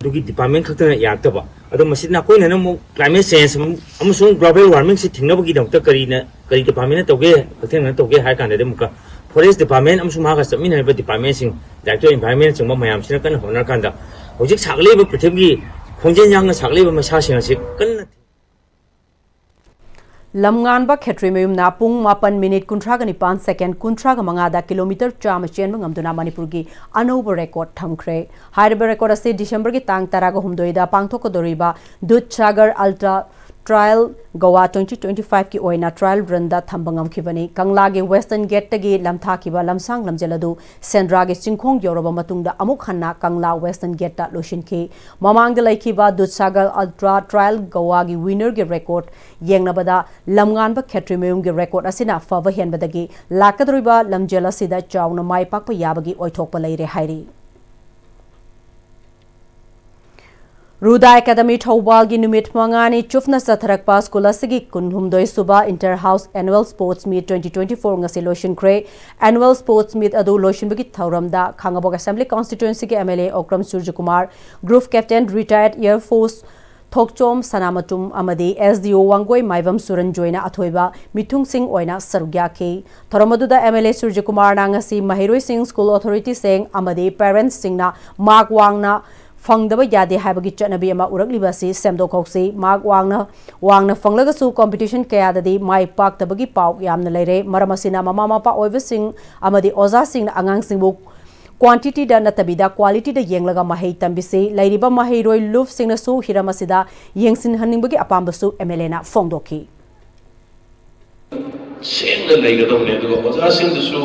ꯑꯗꯨꯒꯤ ꯗꯤꯄꯥꯔꯠꯃꯦꯟ ꯈꯛꯇꯅ ꯌꯥꯔꯛꯇꯕ꯫ ꯑꯗꯣ ꯃꯁꯤꯗ ꯑꯩꯈꯣꯏꯅ ꯑꯃꯨꯛ ꯀ꯭ꯂꯥꯏꯃꯦꯠ ꯆꯦꯟꯖ ꯑꯃꯁꯨꯡ ꯒ꯭ꯂꯣꯕꯦꯜ ꯋꯥꯔꯃꯤꯡꯁꯤ ꯊꯤꯡꯅꯕꯒꯤꯗꯃꯛꯇ ꯀꯔꯤꯅ, ꯀꯔꯤ ꯗꯤꯄꯥꯔꯠꯃꯦꯟꯅ ꯇꯧꯒꯦ, ꯍꯛꯊꯦꯡꯅꯅ ꯇꯧꯒꯦ ꯍꯥꯏ ꯀꯥꯟꯗꯗꯤ ꯑꯃꯨꯛꯀ ꯐꯣꯔꯦꯁ ꯗꯤꯄꯥꯔꯠꯃꯦꯟ ꯑꯃꯁꯨꯡ ꯃꯍꯥꯛꯀ ꯆꯠꯃꯤꯟꯅꯔꯤꯕ ꯗꯤꯄꯥꯔꯠꯃꯦꯟꯁꯤꯡ, ꯗꯥꯏꯔꯦꯛꯇꯣꯔꯦꯠ ꯏꯟꯚꯥꯏꯔꯟꯃꯦꯟꯅꯆꯤꯡꯕ ꯃꯌꯥꯝꯁꯤꯅ ꯀꯟꯅ ꯍꯣꯠꯅꯔꯀꯥꯟꯗ ꯍꯧꯖꯤꯛ ꯁꯥꯒꯠꯂꯤꯕ ꯄ꯭ꯔꯤꯊꯤꯕꯤꯒꯤ ꯈꯣꯡꯖꯦꯜ ꯌꯥꯡꯅ ꯁꯥꯒꯠꯂꯤꯕ ꯃꯩꯁꯥꯁꯤꯡ ꯑꯁꯤ ꯀꯟꯅ ꯂꯝꯉꯥꯟꯕ ꯈꯦꯇ꯭ꯔꯤꯃꯌꯨꯝꯅ ꯄꯨꯡ ꯃꯥꯄꯟ ꯃꯤꯅꯤꯠ ꯀꯨꯟꯊ꯭ꯔꯥꯒ ꯅꯤꯄꯥꯟ ꯁꯦꯀꯦꯟ ꯀꯨꯟꯊ꯭ꯔꯥꯒ ꯃꯉꯥꯗ ꯀꯤꯂꯣꯃꯤꯇꯔ ꯆꯥꯝꯃ ꯆꯦꯟꯕ ꯉꯝꯗꯨꯅ ꯃꯅꯤꯄꯨꯔꯒꯤ ꯑꯅꯧꯕ ꯔꯦꯀꯣꯔꯗ ꯊꯝꯈ꯭ꯔꯦ꯫ ꯍꯥꯏꯔꯤꯕ ꯔꯦꯀꯣꯔꯗ ꯑꯁꯤ ꯗꯤꯁꯦꯝꯕꯔꯒꯤ ꯇꯥꯡ ꯇꯔꯥꯒ ꯍꯨꯝꯗꯣꯏꯗ ꯄꯥꯡꯊꯣꯛꯀꯗꯧꯔꯤꯕ Dudhsagar ultra trail Goa twenty twenty ꯐꯥꯏꯚꯀꯤ ꯑꯣꯏꯅ ꯇ꯭ꯔꯥꯏꯜ ꯔꯟꯗ ꯊꯝꯕ ꯉꯝꯈꯤꯕꯅꯤ꯫ ꯀꯪꯂꯥꯒꯤ ꯋꯦꯁꯇꯔꯟ ꯒꯦꯠꯇꯒꯤ ꯂꯝꯊꯥꯈꯤꯕ ꯂꯝꯁꯥꯡ ꯂꯝꯖꯦꯜ ꯑꯗꯨ ꯁꯦꯟꯗ꯭ꯔꯥꯒꯤ ꯆꯤꯡꯈꯣꯡ ꯌꯧꯔꯕ ꯃꯇꯨꯡꯗ ꯑꯃꯨꯛ ꯍꯟꯅ ꯀꯪꯂꯥ ꯋꯦꯁꯇꯔꯟ ꯒꯦꯠꯇ ꯂꯣꯏꯁꯤꯟꯈꯤ꯫ ꯃꯃꯥꯡꯗ ꯂꯩꯈꯤꯕ Dudhsagar ultra trial ꯒꯣꯋꯥꯒꯤ ꯋꯤꯅꯔꯒꯤ record ꯌꯦꯡꯅꯕꯗ ꯂꯝꯉꯥꯟꯕ ꯈꯦꯇ꯭ꯔꯤꯃꯌꯨꯝꯒꯤ record ꯑꯁꯤꯅ ꯐꯕ ꯍꯦꯟꯕꯗꯒꯤ ꯂꯥꯛꯀꯗꯧꯔꯤꯕ ꯂꯝꯖꯦꯜ ꯑꯁꯤꯗ ꯆꯥꯎꯅ ꯃꯥꯏ ꯄꯥꯛꯄ ꯌꯥꯕꯒꯤ ꯑꯣꯏꯊꯣꯛꯄ ꯂꯩꯔꯦ ꯍꯥꯏꯔꯤ꯫ ꯔꯨꯗꯥ ꯑꯦꯀꯥꯗꯃꯤ ꯊꯧꯕꯥꯜꯒꯤ ꯅꯨꯃꯤꯠ ꯃꯉꯥꯅꯤ ꯆꯨꯞꯅ ꯆꯠꯊꯔꯛꯄ ꯁ꯭ꯀꯨꯜ ꯑꯁꯤꯒꯤ ꯀꯨꯟꯍꯨꯝꯗꯣꯏ ꯁꯨꯕ inter house annual sports meet twenty twenty four ꯉꯁꯤ ꯂꯣꯏꯁꯤꯟꯈ꯭ꯔꯦ꯫ ꯑꯦꯅꯨꯋꯦꯜ ꯁ꯭ꯄꯣꯔꯠꯁ ꯃꯤꯠ ꯑꯗꯨ ꯂꯣꯏꯁꯤꯟꯕꯒꯤ ꯊꯧꯔꯝꯗ ꯈꯥꯡꯉꯕꯣꯛ ꯑꯦꯁꯦꯝꯕ꯭ꯂꯤ ꯀꯣꯟꯁꯇꯤꯇ꯭ꯋꯦꯟꯁꯤꯒꯤ M L A Okram Surajkumar, group captain retired air force Thokchom Sanamchum ꯑꯃꯗꯤ ꯑꯦꯁ ꯗꯤ ꯑꯣ ꯋꯥꯡꯒꯣꯏ ꯃꯥꯏꯕꯝ ꯁꯨꯔꯟꯖꯣꯏꯅ ꯑꯊꯣꯏꯕ ꯃꯤꯊꯨꯡꯁꯤꯡ ꯑꯣꯏꯅ ꯁꯔꯨꯛ ꯌꯥꯈꯤ꯫ ꯊꯧꯔꯝ ꯑꯗꯨꯗ ꯑꯦꯝ ꯑꯦꯜ ꯑꯦ ꯁꯨꯔꯖꯀꯨꯃꯥꯔꯅ ꯉꯁꯤ ꯃꯍꯩꯔꯣꯏꯁꯤꯡ, ꯁ꯭ꯀꯨꯜ ꯑꯣꯊꯣꯔꯤꯇꯤꯁꯤꯡ ꯑꯃꯗꯤ ꯄꯦꯔꯦꯟꯠꯁꯤꯡꯅ ꯃꯥꯔꯛ ꯋꯥꯡꯅ ꯐꯪꯗꯕ ꯌꯥꯗꯦ ꯍꯥꯏꯕꯒꯤ ꯆꯠꯅꯕꯤ ꯑꯃ ꯎꯔꯛꯂꯤꯕ ꯑꯁꯤ ꯁꯦꯝꯗꯣꯛꯍꯧꯁꯤ꯫ ꯃꯥꯔꯛ ꯋꯥꯡꯅ ꯋꯥꯡꯅ ꯐꯪꯂꯒꯁꯨ ꯀꯣꯝꯄꯤꯇꯤꯁꯟ ꯀꯌꯥꯗꯗꯤ ꯃꯥꯏ ꯄꯥꯛꯇꯕꯒꯤ ꯄꯥꯎ ꯌꯥꯝꯅ ꯂꯩꯔꯦ꯫ ꯃꯔꯝ ꯑꯁꯤꯅ ꯃꯃꯥ ꯃꯄꯥ ꯑꯣꯏꯕꯁꯤꯡ ꯑꯃꯗꯤ ꯑꯣꯖꯥꯁꯤꯡꯅ ꯑꯉꯥꯡꯁꯤꯡꯕꯨ ꯀ꯭ꯋꯥꯟꯇꯤꯇꯤꯗ ꯅꯠꯇꯕꯤꯗ ꯀ꯭ꯋꯥꯂꯤꯇꯤꯗ ꯌꯦꯡꯂꯒ ꯃꯍꯩ ꯇꯝꯕꯤꯁꯤ꯫ ꯂꯩꯔꯤꯕ ꯃꯍꯩꯔꯣꯏ ꯂꯨꯞꯁꯤꯡꯅꯁꯨ ꯍꯤꯔꯝ ꯑꯁꯤꯗ ꯌꯦꯡꯁꯤꯟꯍꯟꯅꯤꯡꯕꯒꯤ ꯑꯄꯥꯝꯕꯁꯨ ꯑꯦꯝ ꯑꯦꯜ ꯑꯦꯅ ꯐꯣꯡꯗꯣꯛꯈꯤ꯫ ꯁꯦꯡꯅ ꯂꯩꯒꯗꯧꯕꯅꯦ꯫ ꯑꯗꯨꯒ ꯑꯣꯖꯥꯁꯤꯡꯗꯁꯨ,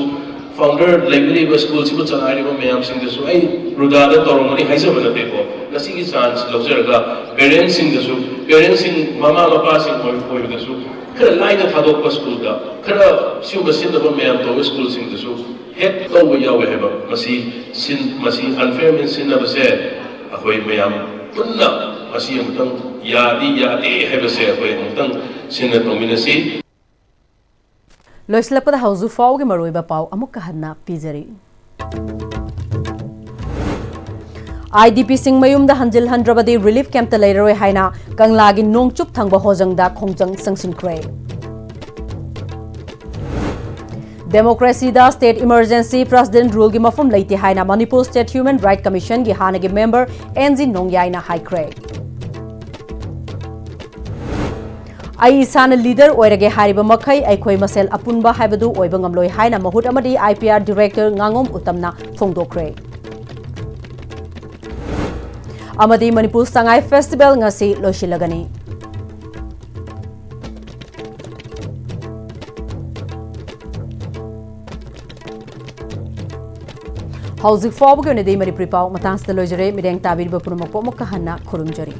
ꯐꯥꯎꯟꯗꯔ ꯂꯩꯕꯤꯔꯤꯕ ꯁ꯭ꯀꯨꯜꯁꯤꯕꯨ ꯆꯂꯥꯏꯔꯤꯕ ꯃꯌꯥꯝꯁꯤꯡꯗꯁꯨ ꯑꯩ ꯔꯨꯗꯥꯗ ꯇꯧꯔꯝꯒꯅꯤ ꯍꯥꯏꯖꯕ ꯅꯠꯇꯦꯀꯣ꯫ ꯉꯁꯤꯒꯤ ꯆꯥꯟꯁ ꯂꯧꯖꯔꯒ ꯄꯦꯔꯦꯟꯁꯁꯤꯡꯗꯁꯨ, ꯄꯦꯔꯦꯟꯁꯁꯤꯡ, ꯃꯃꯥ ꯃꯄꯥꯁꯤꯡ ꯑꯣꯏ-, ꯑꯣꯏꯕꯗꯁꯨ ꯈꯔ ꯂꯥꯏꯅ ꯊꯥꯗꯣꯛꯄ ꯁ꯭ꯀꯨꯜꯗ, ꯈꯔ ꯁꯤꯒꯨꯝꯕ ꯁꯤꯟꯅꯕ ꯃꯌꯥꯝ ꯇꯧꯕ ꯁ꯭ꯀꯨꯜꯁꯤꯡꯗꯁꯨ ꯍꯦꯛ ꯇꯧꯕ ꯌꯥꯎꯋꯦ ꯍꯥꯏꯕ꯫ ꯃꯁꯤ ꯁꯤꯟ-, ꯃꯁꯤ unfairness ꯁꯤꯟꯅꯕꯁꯦ ꯑꯩꯈꯣꯏ ꯃꯌꯥꯝ ꯄꯨꯟꯅ ꯃꯁꯤ ꯑꯃꯨꯛꯇꯪ ꯌꯥꯗꯤ ꯌꯥꯗꯦ ꯍꯥꯏꯕꯁꯦ ꯑꯩꯈꯣꯏ ꯑꯃꯨꯛꯇꯪ ꯁꯤꯟꯅ ꯇꯧꯃꯤꯟꯅꯁꯤ꯫ ꯂꯣꯏꯁꯤꯜꯂꯛꯄꯗ ꯍꯧꯖꯤꯛ ꯐꯥꯎꯒꯤ ꯃꯔꯨꯑꯣꯏꯕ ꯄꯥꯎ ꯑꯃꯨꯛꯀ ꯍꯟꯅ ꯄꯤꯖꯔꯤ꯫ ꯑꯥꯏ ꯗꯤ ꯄꯤꯁꯤꯡ ꯃꯌꯨꯝꯗ ꯍꯟꯖꯤꯜꯍꯟꯗ꯭ꯔꯕꯗꯤ ꯔꯤꯂꯤꯐ ꯀꯦꯝꯞꯇ ꯂꯩꯔꯔꯣꯏ ꯍꯥꯏꯅ ꯀꯪꯂꯥꯒꯤ ꯅꯣꯡꯆꯨꯞ ꯊꯪꯕ ꯍꯣꯖꯪꯗ ꯈꯣꯡꯖꯪ ꯆꯪꯁꯤꯟꯈ꯭ꯔꯦ꯫ Democracy ꯗ state emergency president rule ꯒꯤ ꯃꯐꯝ ꯂꯩꯇꯦ ꯍꯥꯏꯅ Manipur State Human Right Commission ꯒꯤ ꯍꯥꯟꯅꯒꯤ member ꯑꯦꯟ ꯖꯤ ꯅꯣꯡꯌꯥꯏꯅ ꯍꯥꯏꯈ꯭ꯔꯦ꯫ ꯑꯩ ꯏꯁꯥꯅ leader ꯑꯣꯏꯔꯒꯦ ꯍꯥꯏꯔꯤꯕ ꯃꯈꯩ ꯑꯩꯈꯣꯏ ꯃꯁꯦꯜ ꯑꯄꯨꯟꯕ ꯍꯥꯏꯕꯗꯨ ꯑꯣꯏꯕ ꯉꯝꯂꯣꯏ ꯍꯥꯏꯅ ꯃꯍꯨꯠ ꯑꯃꯗꯤ ꯑꯥꯏ ꯄꯤ ꯑꯥꯔ director ꯉꯥꯉꯣꯝ ꯎꯇꯝꯅ ꯐꯣꯡꯗꯣꯛꯈ꯭ꯔꯦ꯫ ꯑꯃꯗꯤ ꯃꯅꯤꯄꯨꯔ ꯁꯉꯥꯏ festival ꯉꯁꯤ ꯂꯣꯏꯁꯤꯜꯂꯒꯅꯤ꯫ ꯍꯧꯖꯤꯛ ꯐꯥꯎꯕꯒꯤ ꯑꯣꯏꯅꯗꯤ ꯃꯅꯤꯄꯨꯔꯤ ꯄꯥꯎ ꯃꯇꯥꯡꯁꯤꯗ ꯂꯣꯏꯖꯔꯦ꯫ ꯃꯤꯠꯌꯦꯡ ꯇꯥꯕꯤꯔꯤꯕ ꯄꯨꯝꯅꯃꯛꯄꯨ ꯑꯃꯨꯛꯀ ꯍꯟꯅ ꯈꯨꯔꯨꯝꯖꯔꯤ꯫